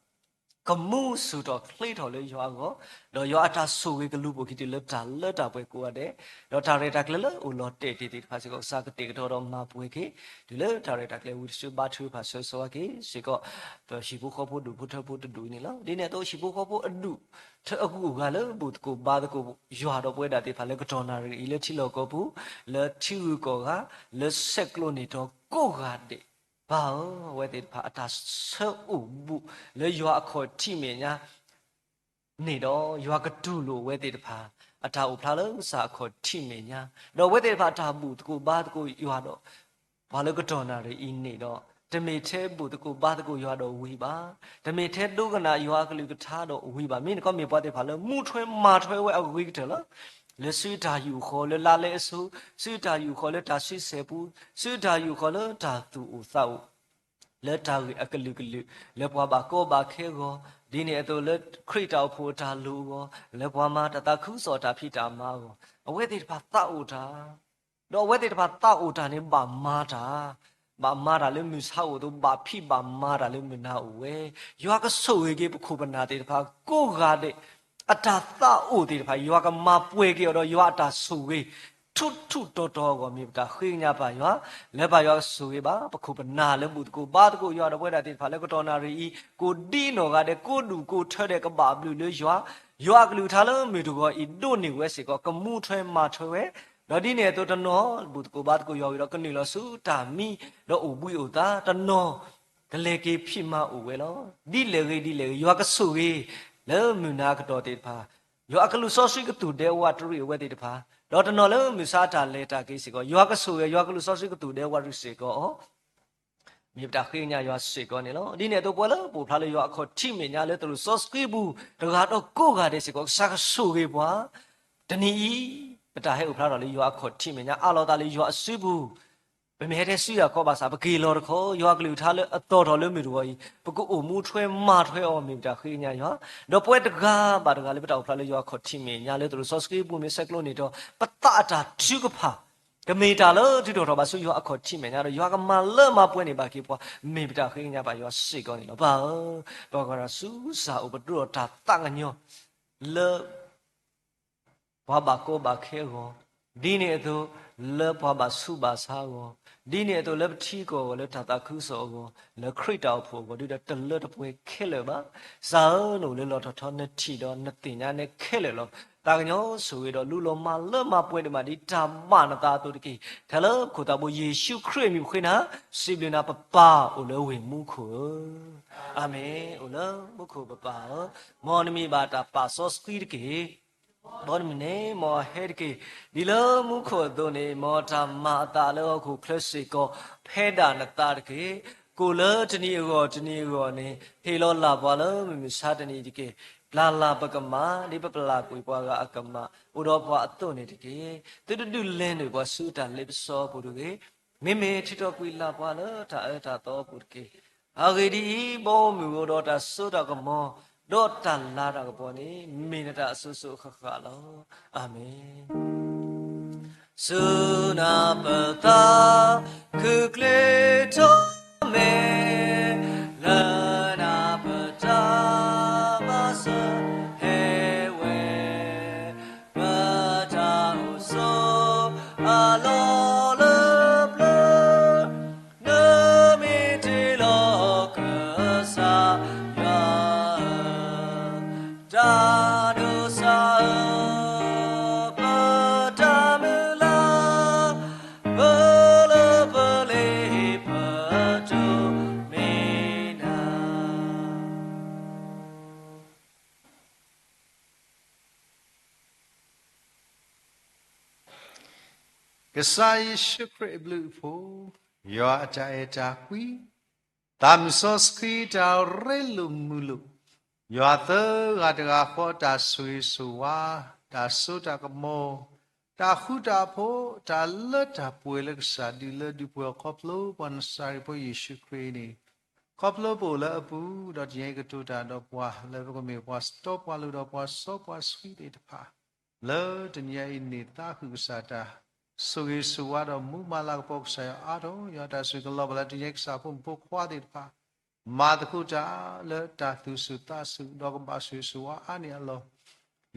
ကမူဆူၣ်ထီၣ်ချ့ထီၣ်လၢယွၤအဂီၢ်, ဒီးယွၤအတၢ်ဆိၣ်ဂ့ၤကလူၤပိာ်ခံတုၤလၢတၢ်လၢတၢ်ပှဲၤကိးဂၤဒဲး, ဒီးတၢ်ရဲၣ်တၢ်ကျဲၤလၢအိၣ်လီၤတဲာ်တ့ၢ်သ့ၣ်တဖၣ်စ့ၢ်ကီး ကစၢ်ကတဲာ်ကတီၤဒီးမၤပှဲၤက့ၤ, တုၤလၢတၢ်ရဲၣ်တၢ်ကျဲၤဝံၤတစုဘါထုကဖၣ်ဆၢဂ့ၤဆိၣ်ဂ့ၤက့ၤစ့ၢ်ကီး ပဟံၣ်ဖိဃီဖိဒူၣ်ဖိထၢဖိတဒူၣ်အံၤန့ၣ်လီၤ. ဒ်န့ၣ်အသိး ဟံၣ်ဖိဃီဖိအဒူၣ် ထၢအဂုၤအဂၤလၢဘူၣ်သကိးဘါသကိးယွၤဒီးပဝဲဒၣ်သ့ၣ်တဖၣ်လၢကတီၢ်နၣ်ရံၣ်အံၤ လၢထံလီၢ်ကီၢ်ပူၤ, လၢထံဂုၤကီၢ်ဂၤ, လၢဆဲးကျိးန့ၢ်တီကိးဂၤဒဲး, ပၢ်ဧၢ, အဝဲသ့ၣ်တဖၣ်အတၢ်ဆၢအိၣ်ဘူးလၢယွၤအခီၣ်ထံးမဲာ်ညါ န့ၣ်ဒီး ယွၤကတူၢ်လိာ်အဝဲသ့ၣ်တဖၣ် အတၢ်အိၣ်ဖျါလၢကစၢ်အခီၣ်ထံးမဲာ်ညါ, ဒီးအဝဲသ့ၣ်တဖၣ်အတၢ်ဘူၣ်သကိးဘါသကိးယွၤဒီး ပှၤလၢကတီၢ်နၣ်ရံၣ်အံၤန့ၣ်ဒီး တမ့ၢ်ထဲဘူၣ်သကိးဘါသကိးယွၤဒီးဝံၤဘၣ်. တမ့ၢ်ထဲဒိကနၣ်ယွၤအကလုၢ်ကထါဒီးဝံၤဘၣ်. မ့ၢ်နကီမ့ၢ်ပှၤသ့ၣ်တဖၣ်လၢမူထွဲမၤထွဲဝဲအဂ့ၤကတၢၢ်လီၤ. လၢစုတၢ်ယူာ်ဃီၤလၢလါလဲအစိၤ, စုတၢ်ယူာ်ဃီၤလၢတၢ်ဆံဆဲၣ်ပူၤ, စုတၢ်ယူာ်ဃီၤလၢတၢ်သူၣ်အိၣ်သးအိၣ် လၢတၢ်ဂ့ၢ်အကလုာ်ကလုာ်, လၢပှၤဘၣ်ကီဘၣ်ခဲအဂီၢ်, ဒ်န့ၣ်အသိးလၢခရံာ်တၢ်အိၣ်ဖှိၣ်အတၢ်လိၣ်အဂီၢ်, လၢပှၤမၤတၢ်သးခုကစီၣ်တၢ်ဖံးတၢ်မၤအဂီၢ်, အဝဲသ့ၣ်တဖၣ်သးအိၣ်တၢ်, ဒီးအဝဲသ့ၣ်တဖၣ်သးအိၣ်တၢ်န့ၣ်ဘၣ်မၤတၢ်, ဘၣ်မၤတၢ်လၢမုၢ်ဆါအိၣ်အသိး ဘၣ်ဖံးဘၣ်မၤတၢ်လၢမုၢ်နၤအိၣ်ဝဲ. ယွၤကဆိၣ်ဂ့ၤက့ၤပခိၣ်ပနၢ်သ့ၣ်တဖၣ်ကိးဂၤဒဲး အတၢ်သးအိၣ်သ့ၣ်တဖၣ် ယွၤကမၤပှဲၤက့ၤအီၤဒီးယွၤအတၢ်ဆိၣ်ဂ့ၤ ထူထူတီတီအဂီၢ် မ့ၢ်ပတၢ်ဃ့ကညးပၢ်ယွၤ, လၢပၢ်ယွၤကဆိၣ်ဂ့ၤဘၣ် ပခိၣ်ပနၢ်လၢဘူၣ်သကိးဘါသကိးယွၤဒီးပဝဲဒၣ်သ့ၣ်တဖၣ်လၢကတီၢ်နၣ်ရံၣ်အံၤ ကိးဒ်နီၢ်ဂၤဒဲး ကိးဒူၣ်ကိးထၢဒဲးကဘၣ်ဘျုးလၢယွၤ, ယွၤအကလုၢ်ကထါလၢမုၢ်တဂီၤအံၤဒိးန့ၢ်ဝဲစ့ၢ်ကီး ကမူထွဲမၤထွဲဝဲ, ဒီးဒ်န့ၣ်အသိးတနီၤ ဘူၣ်သကိးဘါသကိးယွၤဝံၤဒီးကနုာ်လီၤဆူတၢ်မံ ဒီးအိၣ်ဘှံးအိၣ်သါ, တနီၤ ကလဲၤက့ၤဖံးမၤအိၣ်ဝဲလီၤ. ဒ်လဲၣ်ဂ့ၤဒ်လဲၣ်ဂ့ၤ ယွၤကဆိၣ်ဂ့ၤ လၢမုၢ်နၤအကတီၢ်သ့ၣ်တဖၣ်, ယွၤအကလူးစီဆှံကသူၣ်ဒဲဝးတရံးအဝဲသ့ၣ်တဖၣ်, ဒီးတနီၤလၢမုၢ်ဆါအတၢ်လဲၤတၢ်က့ၤစ့ၢ်ကီး ယွၤကဆိၣ်ဂ့ၤ ယွၤကလူးစီဆှံကသူၣ်ဒဲဝးတရံးစ့ၢ်ကီးအီၤ မ့ၢ်ပတၢ်ဃ့ကညးယွၤစ့ၢ်ကီးန့ၣ်လီၤ. ဒ်န့ၣ်အသိးပှၤလၢပအိၣ်ဖျါလၢယွၤအခီၣ်ထံးမဲာ်ညါလၢ သရိာ်စီဆှံပူၤ တဂၤဒီးကိးဂၤဒဲးစ့ၢ်ကီး ကစၢ်ကဆိၣ်ဂ့ၤပှၤ, တနံၤအံၤ ပတၢ်ဟဲအိၣ်ဖျါထီၣ်လၢယွၤအခီၣ်ထံးမဲာ်ညါ အးလီၤသးလၢယွၤအစုပူၤ, ပမ့ၢ်ဟဲထဲစုယၤခီဘၣ်ဆၣ် ပက့ၤလီၤတခီ ယွၤအကလုၢ်ကထါလၢအသီၣ်ထီၣ်လၢမုၢ်တဂီၤအံၤ ပကအိၣ်မူထွဲမၤထွဲအီၤ မ့ၢ်ပတၢ်ဃ့ကညးယွၤ, ဒီးပှၤတဂၤဘၣ်တဂၤလၢပတၢ်အိၣ်ဖျါလၢယွၤအခီၣ်ထံးမဲာ်ညါလၢ သရိာ်စီဆှံပူၤမ့ၢ်ဆဲးကျိးန့ၣ်ဒီး ပသးအတၢ်ထုကဖၣ် ကမ့ၢ်တၢ်လၢထုးထီၣ်ထီၣ်ဘၣ်ဆူယွၤအခီၣ်ထံးမဲာ်ညါဒီး ယွၤကမၤလၢမၤပှဲၤန့ၢ်ဘၣ်က့ၤပှၤ မ့ၢ်ပတၢ်ဃ့ကညးပၢ်ယွၤစ့ၢ်ကီးန့ၣ်လီၤ. ပၢ်ဧၢ, ပှၤကွၢ်တၢ်ဆူစၢ်အိၣ်ပဒိၣ်တၢ်သးကညီၤ လၢ ပှၤဘၣ်ကီဘၣ်ခဲအဂီၢ်, ဒ်န့ၣ်အသိး လၢပှၤဘၣ်ဆူးဘၣ်ဆါအဂီၢ်, ဒ်န့ၣ်အသိးလၢပထံကီၢ်အဂီၢ် လၢတၢ်သးခုကစီၣ်အဂီၢ်, လၢခရံာ်တၢ်အိၣ်ဖှိၣ်အဂီၢ် ဒုးဒီးတလၢတပှဲၤခဲလၢာ်ဘၣ်. ကစၢ်ဧၢ, နအိၣ်လၢလီၢ်ထီၣ်ထီ နထံၣ်ဒီးနသ့ၣ်ညါနခဲလၢာ်လီၤ. သးကညီၤဆိၣ်ဂ့ၤဒီးလူလီၤမၤလၢမၤပှဲၤဒံးဘၣ်ဒ်တၢ်ဘၣ်နသးအသိးတက့ၢ်. ထဲလၢပခိၣ်သးဘိယ့ၣ်ၡူးခရံာ်အမံၤပဃ့နၤ, စံးဘျုးနၤပပၢ်အိၣ်လၢဝ့ၢ်မူခိၣ်ဧၢ. အၤမ့ၣ်. အိၣ်လၢမူခိၣ်ပပၢ်ဧၢ, မ်နမံၤဘၣ်တၢ်ပာ်စီဆှံတက့ၢ်. ဘီတမံၤန့ၣ် မ်အဟဲတက့ၢ်. ဒ်လၢမူခိၣ်အသိးန့ၣ် မ်တၢ်မၤအသးလၢဟီၣ်ခိၣ်ချၢစ့ၢ်ကီး ဖဲဒၣ်နသးတက့ၢ်. ကိၣ်လၢတနံၤအဂီၢ်တနံၤအဂီၢ်န့ၣ် ဟ့ၣ်လီၤလၢ်ပှၤလၢမုၢ်မဆါတနံၤတက့ၢ်. ပျၢ်လၢ်ပကမၣ် ဒ်ပပျၢ်ကွံာ်ပှၤဂၤအကမၣ် အိၣ်ဒီးပှၤအသိးန့ၣ်တက့ၢ်. သုတဒုးလဲၤနုာ်ပှၤဆူတၢ်လ့ပစီအပူၤတဂ့ၤ. မ့မ့ၢ်ထုးထီၣ်ကွံာ်လၢ်ပှၤလၢတၢ်အၢတၢ်သီအပူၤတက့ၢ်. အဂ့ၢ်ဒ်အံၤ, ဘီမုၢ်အိၣ်ဒီးတၢ်စိတၢ်ကမီၤ, ဒီးတၢ်လၤတၢ်ကပီၤန့ၣ် မ့ၢ်နတၢ်အစိၤစိၤအဃၣ်ဃၣ်လီၤ. အၤမ့ၣ်. စူၢ်နၤပသးခုချ့ထီၣ်မဲာ်, လၢနၤပတၢ်မၤစၢၤဟဲဝဲ, ပတၢ်အိၣ်ဆိးအလီၢ်လၢပျၢၤ နမ့ၢ်တ့လီၤကစၢ်ယွၤဧၢ, တၢ်ဒိးစၢ်ဧၢ, ပတၢ်မုၢ်လၢ်, ပလၢပလ့ၤပတိၢ်မ့ၢ်နၤ ကစၢ်ယ့ၣ်ၡူးခရံာ်အဘျုးအဖှိၣ်, ယွၤအတၢ်အဲၣ်တၢ်ကွံ, သးမုၢ်စီဆှံတၢ်ရ့လိာ်မုာ်လိာ်, ယွၤသၢဂၤတဂၤဃီတၢ်ဆိၣ်ဂ့ၤဆိၣ်ဝါ, တၢ်စိတၢ်ကမီၤ, တၢ်ဃူတၢ်ဖိး, တၢ်လၢတၢ်ပှဲၤလၢကစၢ်ဒုးလၢဒုးပှဲၤအီၤ ခီဖျိပှၤနစၤရ့းဖိယ့ၣ်ၡူးခရံာ်န့ၣ်, ခီဖျိပအိၣ်လၢအပူၤ, ဒီးတနံၤအံၤကတိၤတၢ်ဒီးပှၤ လၢပကမ့ၢ်ပှၤတီပှၤလိၤဒီးပှၤစီပှၤဆှံသ့ၣ်တဖၣ် လၢတနံၤအံၤန့ၢ်သါဃုာ်ကစၢ်တၢ်ဆိၣ်ဂ့ၤဆိၣ်ဝါဒီးမူမၤလၤကပီၤကစၢ်ယွၤအါထီၣ်, ယွၤတၢ်ဆိၣ်ဂ့ၤကလီၤဘၣ်လၢတနံၤအံၤကစၢ်ဖိမုၣ်ဖိခွါသ့ၣ်တဖၣ် မၤသကိးတၢ်လၢတၢ်သူၣ်ဆူၣ်သးဆူၣ် ဒီးကဘၣ်ဆိၣ်ဂ့ၤဆိၣ်ဝါအါန့ၢ်အလီၢ်,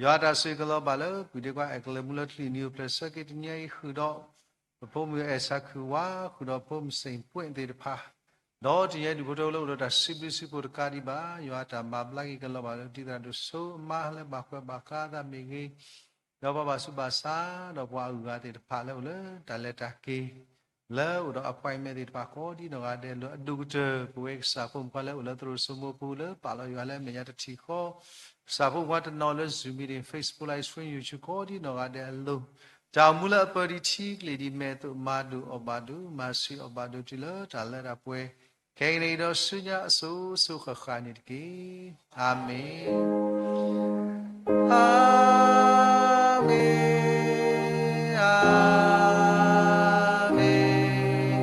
ယွၤတၢ်ဆိၣ်ဂ့ၤကလီၤဘၣ်လၢ ပုၢ်ဒ့ခွါအဲၣ်ကလၢၤမူလၢထံၣ်နံၤအိၣ်ဖျဲၣ်ဆၢက့ၤတနံၤအံၤဃုာ်ဒီး ပဖိမုၣ်အဲၣ်ဆၣ်ခုၣ်ဝါ ဃုာ်ဒီးဖိမုၣ်စ့ၣ်ပှဲၣ်သ့ၣ်တဖၣ်, ဒီးတနံၤအံၤဒုးဖိထၢလၢအိၣ်ဒီးတၢ်စံးဘျုးစံးဖှိၣ်တကးဒံးဘၣ် ယွၤတၢ်မၤဘျါက့ၤကလီၤဘၣ်လၢ ဒ်သိးဒိၣ်စိအမါလၢဘၣ်ကွဲးဘၣ်ကါသးမ့ၢ်ဂ့ၤ, ဒီးပှၤဘၣ်ဆူးဘၣ်ဆါ ဒီးပှၤအုၣ်ဂၤသ့ၣ်တဖၣ်လၢအိၣ်လၢတၢ်လဲၤတၢ်က့ၤ လၢအိၣ်ဒီး appointment သ့ၣ်တဖၣ်ကိးဒ်နီၢ်ဂၤဒဲးလၢအဒိၣ်ကတၢၢ် ပဝဲကစၢ်ဖိမုၣ်ဖိခွါလၢအိၣ်လၢသရိာ်စိမိၤပူၤလၢပာ်လီၤယွၤလၢအမဲာ်ညါတထံၣ်ဃီ, ကစၢ်ဖိမုၣ်ဖိခွါတနီၤလၢ Zoom meeting, Facebook Live Stream, YouTube ကိးဒ်နီၢ်ဂၤဒဲးအလိၤ, တၢ်အိၣ်မူလၢအပၢၤဒံးထံကလ့ၢ်ဒံးမဲာ်အသိး မၤဒိၣ်အီၣ်ဘၣ်ဒိၣ် မၤဆံးအီၣ်ဘၣ်ဒိၣ်တုၤလၢတၢ်လၢတၢ်ပှဲၤ ခဲကနံၣ်အံၤဒီးဆူညါအစိၤစိၤဃၣ်ဃၣ်န့ၣ်တက့ၢ်. အၤမ့ၣ်, အၤမ့ၣ်, အၤမ့ၣ်,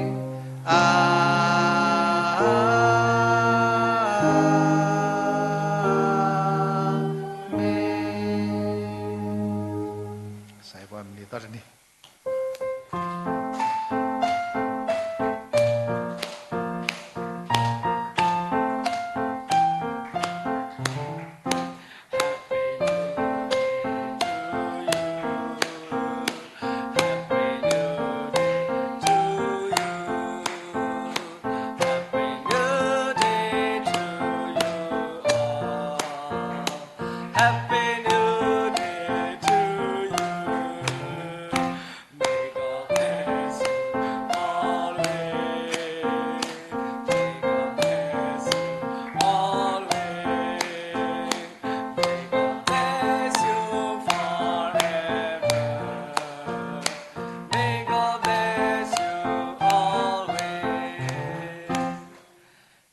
အၤမ့ၣ်. ကစၢ်ယွၤမၤနၢၤသီတနံၤ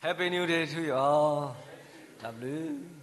Happy New Day to you all. တၢ်ဘျုး